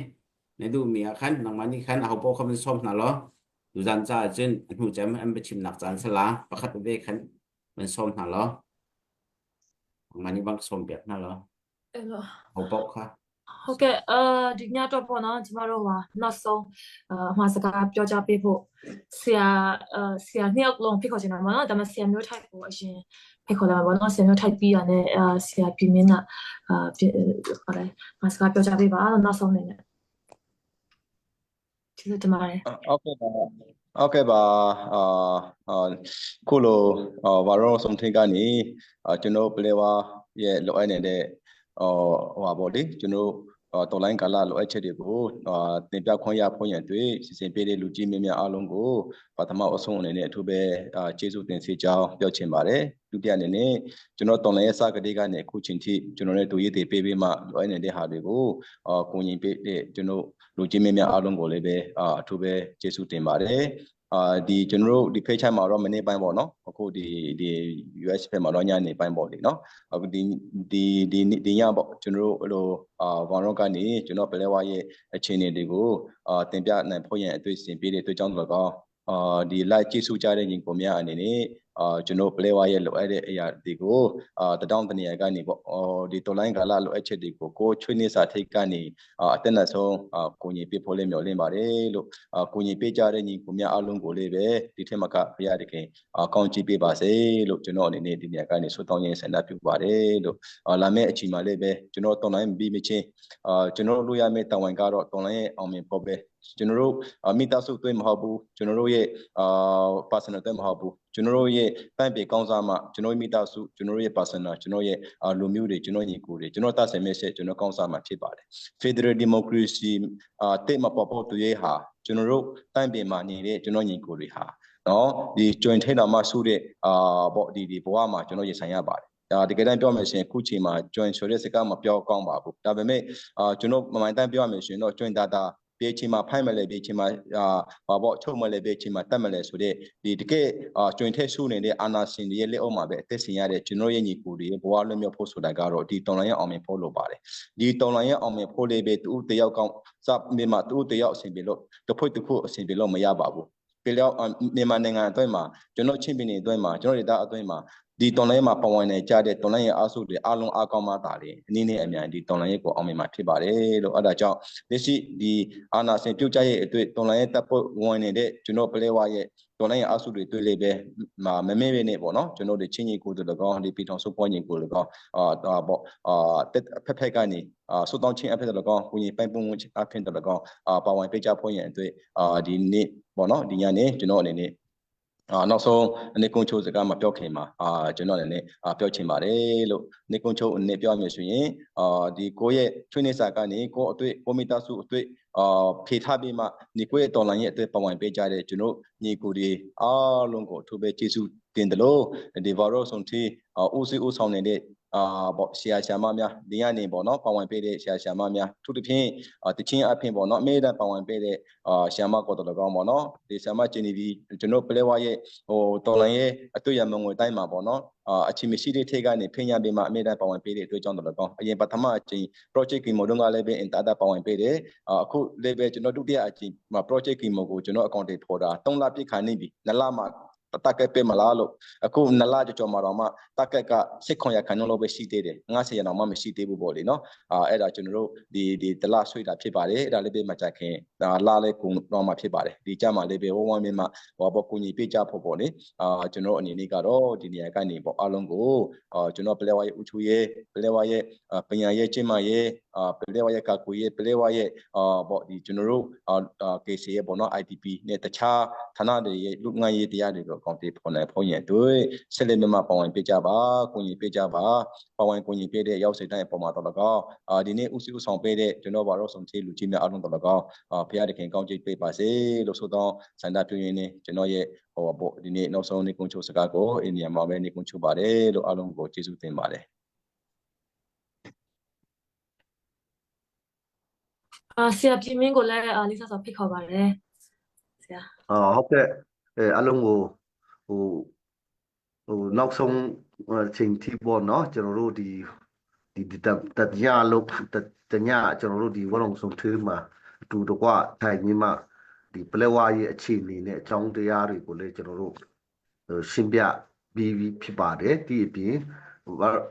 A: na duh mi ah khan nangmah nih khan aho paoh kha van sawm hna law tuzan ca ah cun a hnu cem an biachim nak caan sala pakhat ve khan van sawm hna law nangmah nih bang sawm piak hna law ဟိုပေါက်ခါ
H: ဟုတ်ကဲ့အဲဒီညတော့ပေါ့နော်ကျမတို့ဟာနောက်ဆုံးအမှာစကားပြောကြားပေးဖို့ဆရာအဲဆရာနှစ်ယောက်လုံးဖိတ်ခေါ်ချင်တာပေါ့နော်ဒါပေမဲ့ဆရာမျိုးထိုက်ကိုအရင်ဖိတ်ခေါ်လာမှာပေါ့နော်ဆရာမျိုးထိုက်ပြီးရတဲ့အဲဆရာပြည်မင်းကအာခေါ်တယ်မှာစကားပြောကြားပေးပါလို့နောက်ဆုံးအနေနဲ့ ကျေးဇူးတင်ပါတယ်
F: ဟုတ်ကဲ့ပါဟုတ်ကဲ့ပါအာအာခုလိုအာဘာရောဆုံးထိကနေအာကျွန်တော်ပလေဝါရဲ့လိုအပ်နေတဲ့အော်ဟိုပါပေါ့လေကျွန်တော်တော်လိုင်းကာလလိုအပ်ချက်တွေကိုအာတင်ပြခွင့်ရဖို့ရန်တွေ့စီစဉ်ပေးတဲ့လူကြီးမင်းများအားလုံးကိုပထမအဆုံးအနေနဲ့အထူးပဲအာကျေးဇူးတင်စီကြောင်းပြောချင်ပါတယ်ဒုတိယအနေနဲ့ကျွန်တော်တော်လိုင်းရဲ့စကတိကနေအခုချိန်ထိကျွန်တော်တို့တူရည်တည်ပေးပေးမှလိုအပ်နေတဲ့ဟာတွေကိုအာကိုညီပေးတဲ့ကျွန်တော် လူကြီးမင်းများအားလုံးကိုလည်းပဲအာအထူးပဲကျေးဇူးတင်ပါတယ်အာဒီကျွန်တော်တို့ဒီ page မှာတော့မနေ့ပိုင်းပေါ့နော်အခုဒီဒီ US ဘက်မှာတော့ညနေပိုင်းပေါ့လေနော်အခုဒီဒီဒီဒီညပေါ့ကျွန်တော်တို့အဲ့လိုအာဝန်ရောကနေကျွန်တော်ပလဲဝါရဲ့အခြေအနေတွေကိုအာတင်ပြနိုင်ဖို့ရန်အတွေ့အကြုံပေးတဲ့အတွက်ကြောင့်လည်းကောင်းအာဒီ like ကြည့်ရှုကြတဲ့ညီကိုများအနေနဲ့အာကျွန်တော် play ဝါရဲ့လိုအပ်တဲ့အရာတွေကိုအာတတောင်းတနေရာကနေပေါ့ဟိုဒီတော်လိုင်းကာလလိုအပ်ချက်တွေကိုကိုချွေးနေစာထိတ်ကနေအာအတက်နဲ့ဆုံးအာကိုညီပေးဖို့လည်းမျှော်လင့်ပါတယ်လို့အာကိုညီပေးကြတဲ့ညီကိုများအားလုံးကိုလည်းပဲဒီထက်မကဘုရားတခင်အာကောင်းချီးပေးပါစေလို့ကျွန်တော်အနေနဲ့ဒီနေရာကနေဆုတောင်းရင်းဆန္ဒပြုပါတယ်လို့အာလာမယ့်အချိန်မှာလည်းပဲကျွန်တော်တော်လိုင်းပြီးမချင်းအာကျွန်တော်တို့ရမယ့်တာဝန်ကတော့တော်လိုင်းရဲ့အောင်မြင်ဖို့ပဲကျွန်တော်တို့မိသားစုတွင်းမဟုတ်ဘူးကျွန်တော်တို့ရဲ့အာ personal တွင်းမဟုတ်ဘူးကျွန်တော်တို့ရဲ့တန့်ပြေကောင်းစားမှကျွန်တော်မိသားစုကျွန်တော်ရဲ့ personal ကျွန်တော်ရဲ့လူမျိုးတွေကျွန်တော်ညီကိုတွေကျွန်တော်တဆင်မဲ့ဆက်ကျွန်တော်ကောင်းစားမှဖြစ်ပါတယ် Federal Democracy အာတဲ့မပေါ်ပေါ်တူရဲ့ဟာကျွန်တော်တို့တန့်ပြေမှာနေတဲ့ကျွန်တော်ညီကိုတွေဟာနော်ဒီ joint ထိတော်မှဆုတဲ့အာပေါ့ဒီဒီဘဝမှာကျွန်တော်ရင်ဆိုင်ရပါတယ်။ ဒါတကယ်တမ်းပြောမယ်ဆိုရင်ခုချိန်မှာ join ဆိုတဲ့စကားမပြောကောင်းပါဘူးဒါပေမဲ့အာကျွန်တော်မမိုင်းတမ်းပြောရမယ်ဆိုရင်တော့ join data ပြေးချင်းမှာဖိုက်မလဲပြေးချင်းမှာအာဘာပေါ့ချုပ်မလဲပြေးချင်းမှာတက်မလဲဆိုတဲ့ဒီတကယ်အာကျွင်ထက်ဆူနေတဲ့အာနာရှင်တွေရဲ့လက်အောက်မှာပဲအသက်ရှင်ရတဲ့ကျွန်တော်ရဲ့ညီကိုတွေရဲ့ဘဝလွတ်မြောက်ဖို့ဆိုတာကတော့ဒီတော်လိုင်းရဲ့အောင်မြင်ဖို့လိုပါတယ်ဒီတော်လိုင်းရဲ့အောင်မြင်ဖို့လေးပဲတူတယောက်ကောင်းစမြန်မာတူတယောက်အဆင်ပြေလို့တစ်ဖွဲ့တစ်ခုအဆင်ပြေလို့မရပါဘူးပြလျောက်မြန်မာနိုင်ငံအတွင်းမှာကျွန်တော်ချင်းပြည်နယ်အတွင်းမှာကျွန်တော်ဒေသအတွင်းမှာဒီတော်လိုင်းမှာပဝင်နေကြတဲ့တော်လိုင်းရဲ့အားစုတွေအားလုံးအားကောင်းမှသာလေအနည်းနဲ့အမြန်ဒီတော်လိုင်းရဲ့ကိုအောင်မြင်မှာဖြစ်ပါတယ်လို့အဲ့ဒါကြောင့်လက်ရှိဒီအာနာစင်ပြုတ်ကြရဲ့အတွက်တော်လိုင်းရဲ့တပ်ဖွဲ့ဝင်နေတဲ့ကျွန်တော်ပလဲဝါရဲ့တော်လိုင်းရဲ့အားစုတွေတွေ့လေပဲမမမေ့ပဲနေပေါ့နော်ကျွန်တော်တို့ချင်းကြီးကိုတို့၎င်းဒီပြည်ထောင်စုပွားညီကို၎င်းအာဒါပေါ့အာတက်ဖက်ဖက်ကနေအာဆုတောင်းချင်းအဖက်တို့၎င်းကိုကြီးပိုင်ပုံအဖက်တို့၎င်းအာပါဝင်ပေးကြဖို့ရန်အတွက်အာဒီနေ့ပေါ့နော်ဒီညနေကျွန်တော်အနေနဲ့အာနောက်ဆုံးအနေကုန်းချိုးစကားမပြောခင်မှာအာကျွန်တော်အနေနဲ့အာပြောချင်ပါတယ်လို့နေကုန်းချိုးအနေပြောရမယ်ဆိုရင်အာဒီကိုရဲ့ချွေးနေစာကနေကိုအတွေ့ကိုမိသားစုအတွေ့အာဖေထားပြီးမှဒီကိုရဲ့တော်လိုင်းရဲ့အတွေ့ပဝင်ပေးကြတဲ့ကျွန်တော်ညီကိုတွေအားလုံးကိုအထူးပဲကျေးဇူးတင်တယ်လို့ဒီဘာလို့ဆုံးတီဦးစီးဦးဆောင်နေတဲ့အာပေါ့ဆရာဆရာမများဒီကနေပေါ့နော်ပဝင်ပေးတဲ့ဆရာဆရာမများသူတဖြင့်တချင်းအဖင်ပေါ့နော်အမေတန်ပဝင်ပေးတဲ့အာဆရာမကောတော်ကောင်းပေါ့နော်ဒီဆရာမကျင်းနေပြီးကျွန်တော်ပလဲဝါရဲ့ဟိုတော်လန်ရဲ့အတွေ့အမငွေတိုင်းမှာပေါ့နော်အာအချိန်မရှိတဲ့ထိတ်ကနေဖိညာပေးမှာအမေတန်ပဝင်ပေးတဲ့အတွက်ကြောင့်တော်ကောင်းအရင်ပထမအချိန် project ကီမိုတုန်းကလည်းပဲအင်တာတာပဝင်ပေးတယ်အခုလည်းပဲကျွန်တော်ဒုတိယအချိန်မှာ project ကီမိုကိုကျွန်တော် account တွေဖော်တာ3လပြည့်ခါနေပြီ2လမှာတက်ကက်ပေးမလားလို့အခုနလကြော်ကြော်မှာတော့မှတက်ကက်ကစိတ်ခွန်ရခန်းလုံးပဲရှိသေးတယ်90ရအောင်မှမရှိသေးဘူးပေါ့လေနော်အာအဲ့ဒါကျွန်တော်တို့ဒီဒီတလဆွေးတာဖြစ်ပါတယ်အဲ့ဒါလေးပဲမကြခင်ဒါလာလဲကုံတော့မှဖြစ်ပါတယ်ဒီကြမှာလေးပဲဝဝမြင့်မှဟောပေါ့ကိုညီပေးကြဖို့ပေါ့လေအာကျွန်တော်အနေနဲ့ကတော့ဒီနေရာကနေပေါ့အားလုံးကိုအာကျွန်တော်ပလဲဝါရဲ့ဥချူရဲ့ပလဲဝါရဲ့ပညာရဲ့ကျင့်မရဲ့အာပလဲဝါရဲ့ကာကွယ်ရဲ့ပလဲဝါရဲ့အာပေါ့ဒီကျွန်တော်တို့အာ KC ရဲ့ပေါ့နော် IDP နဲ့တခြားဌာနတွေရဲ့လူငန်းရေးတရားတွေကိုအကောင့်တွေဖော်နိုင်ဖို့ရန်အတွက်ဆက်လက်မြမပဝင်ပေးကြပါကိုညီပေးကြပါပဝင်ကိုညီပေးတဲ့ရောက်စိတ်တိုင်းအပေါ်မှာတော့၎င်းအာဒီနေ့ဥစီဥဆောင်ပေးတဲ့ကျွန်တော်ဘာလို့ဆောင်ချေလူကြီးများအားလုံးတော့၎င်းအာဖခင်တခင်ကောင်းချီးပေးပါစေလို့ဆိုတော့စန္ဒပြုရင်းနဲ့ကျွန်တော်ရဲ့ဟိုပေါ့ဒီနေ့နောက်ဆုံးနေကုန်းချုပ်စကားကိုအိန္ဒိယမှာပဲနေကုန်းချုပ်ပါတယ်လို့အားလုံးကိုကျေးဇူးတင်ပါတယ်
H: အာဆရာပြည်မင်းကိုလည်းအာလေးစားစွာဖိတ်ခေါ်ပါတယ်ဆရာ
G: အော်ဟုတ်ကဲ့အဲအလုံးကိုဟိုဟိုနောက်ဆုံးအချိန်ထိပေါ့နော်ကျွန်တော်တို့ဒီဒီတတညလို့တတညကျွန်တော်တို့ဒီဝလုံဆုံးထွေးမှာအတူတကွထိုင်ပြီးမှဒီပလက်ဝါရဲ့အခြေအနေနဲ့အကြောင်းတရားတွေကိုလည်းကျွန်တော်တို့ရှင်းပြပြီးပြီးဖြစ်ပါတယ်ဒီအပြင်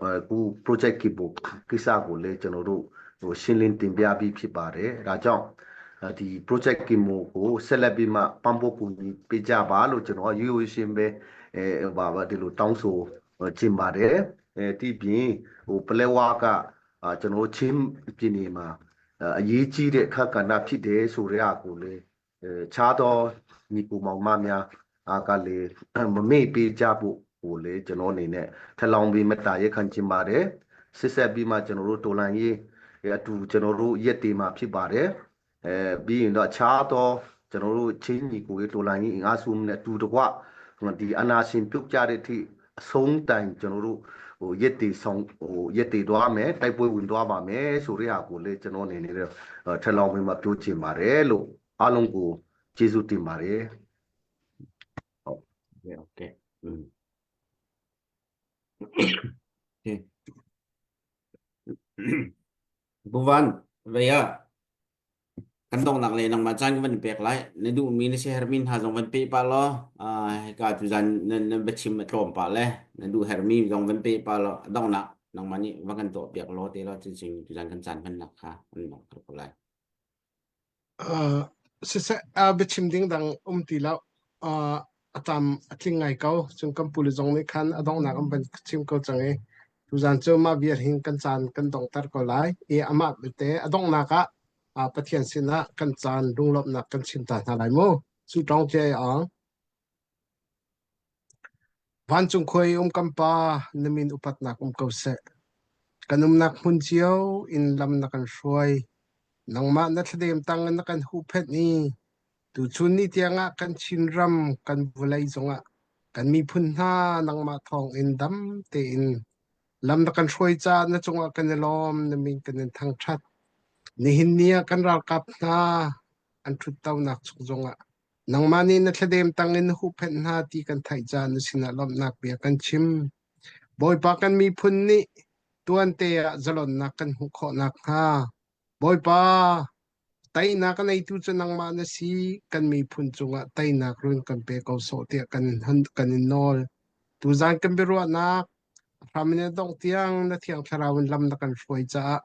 G: အခု project ကိပိုကိစ္စကိုလည်းကျွန်တော်တို့ဟိုရှင်းလင်းတင်ပြပြီးဖြစ်ပါတယ်ဒါကြောင့်ဒီ project ကိမိုကိုဆက်လက်ပြီးမှပံ့ပိုးကူညီပေးကြပါလို့ကျွန်တော်ရိုးရိုးရှင်းပဲအဲဘာပါဒီလိုတောင်းဆိုချင်ပါတယ်အဲဒီပြင်ဟိုပလက်ဝါကကျွန်တော်ချင်းပြည်နယ်မှာအရေးကြီးတဲ့အခက်ကဏ္ဍဖြစ်တယ်ဆိုရကိုလေခြားသောညီကိုမောင်မများအားကလေမမေ့ပေးကြဖို့ဟိုလေကျွန်တော်အနေနဲ့ထလောင်ပြီးမေတ္တာရက်ခံချင်ပါတယ်စစ်ဆက်ပြီးမှကျွန်တော်တို့တော်လန်ရေးအတူကျွန်တော်တို့ရက်တီမှာဖြစ်ပါတယ်အဲပြီးရင်တော့အခြားသောကျွန်တော်တို့ချင်းညီကိုရေးတော်လန်ရေးအင်အားစုနဲ့အတူတကွဒီအနာရှင်ပြုတ်ကြတဲ့အထိအဆုံးတိုင်ကျွန်တော်တို့ဟိုရက်တီဆောင်ဟိုရက်တီသွားမယ်တိုက်ပွဲဝင်သွားပါမယ်ဆိုတဲ့ဟာကိုလေကျွန်တော်အနေနဲ့ထလောင်ပြီးမှပြောချင်ပါတယ်လို့အားလုံးကိုကျေးဇူးတင်ပါတယ်
A: ဟုတ်ကဲ့อืมโอเคဘူဝန်ဝေယkan dong nak le nang ma chan van pek lai na du mi na si hermin ha zong van pe pa lo a ka tu zan na na bachim tlom pa le na du hermi zong van pe pa lo dong nak nang ma ni va kan to piak lo te lo chin sing tu zan kan chan van nak kha an dong ko lai
B: Uh, siseh uh, biachim ding dang um ti lo uh, a tam a tling ngai ko cun kan puli zong nih khan a donghnak an van chim ko cang i tuzan cu mah vial hin kan caan kan donghter ko lai i amah belte a donghnak ah uh, Pathian sinah kan caan lunglawmhnak kan chim ta hna lai mu su tawng cia ang Vancung khua i um kan Pa, na min upatnak um ko seh. Kan umnak hmun cio in lam na kan hruai. Nangmah na thladem tang in na kan huhphenh i tuchun ni tiangah kan Chinram, kan vawlei zongah kan miphun hna nangmah thawng in dam tein. Lam na kan hruai caah na cungah kan i lawm, na min kan in thangṭhat. Nihin ni ah kan ralkap hna an ṭhuttonak chung zongah nangmah nih na thladem tangin na huhphenh hna ti kan theih caah na sinah lawmhnak bia kan chim. Bawipa kan miphun nih tuante ah zalonnak kan hmuh khawh nakhnga Bawipa teinak a neitu cu nangmah na si kan miphun cungah teinak run kan pe ko sawh tiah kan in kan in nawl. Tuzan kan biaruahnak hram in a dongh tiang na thiang thlarau in lam na kan hruai caah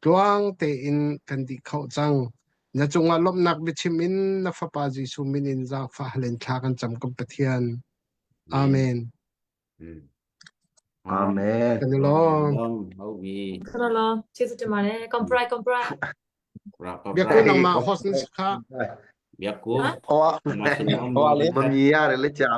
B: tluang tein kan dih kho cang. Na cungah lawmhnak biachim in na fapa Jesuh min in zaangfah hal in thla kan cam kan Pathian. Amen.
G: Amen.
B: Kan i lawm.
H: Kan i lawm. Chizu te mare. Comprai comprai.
B: Biakku nangmah host na si kha.
A: Biakku.
F: Hoa. Hoa le.
G: Mami ya le cha.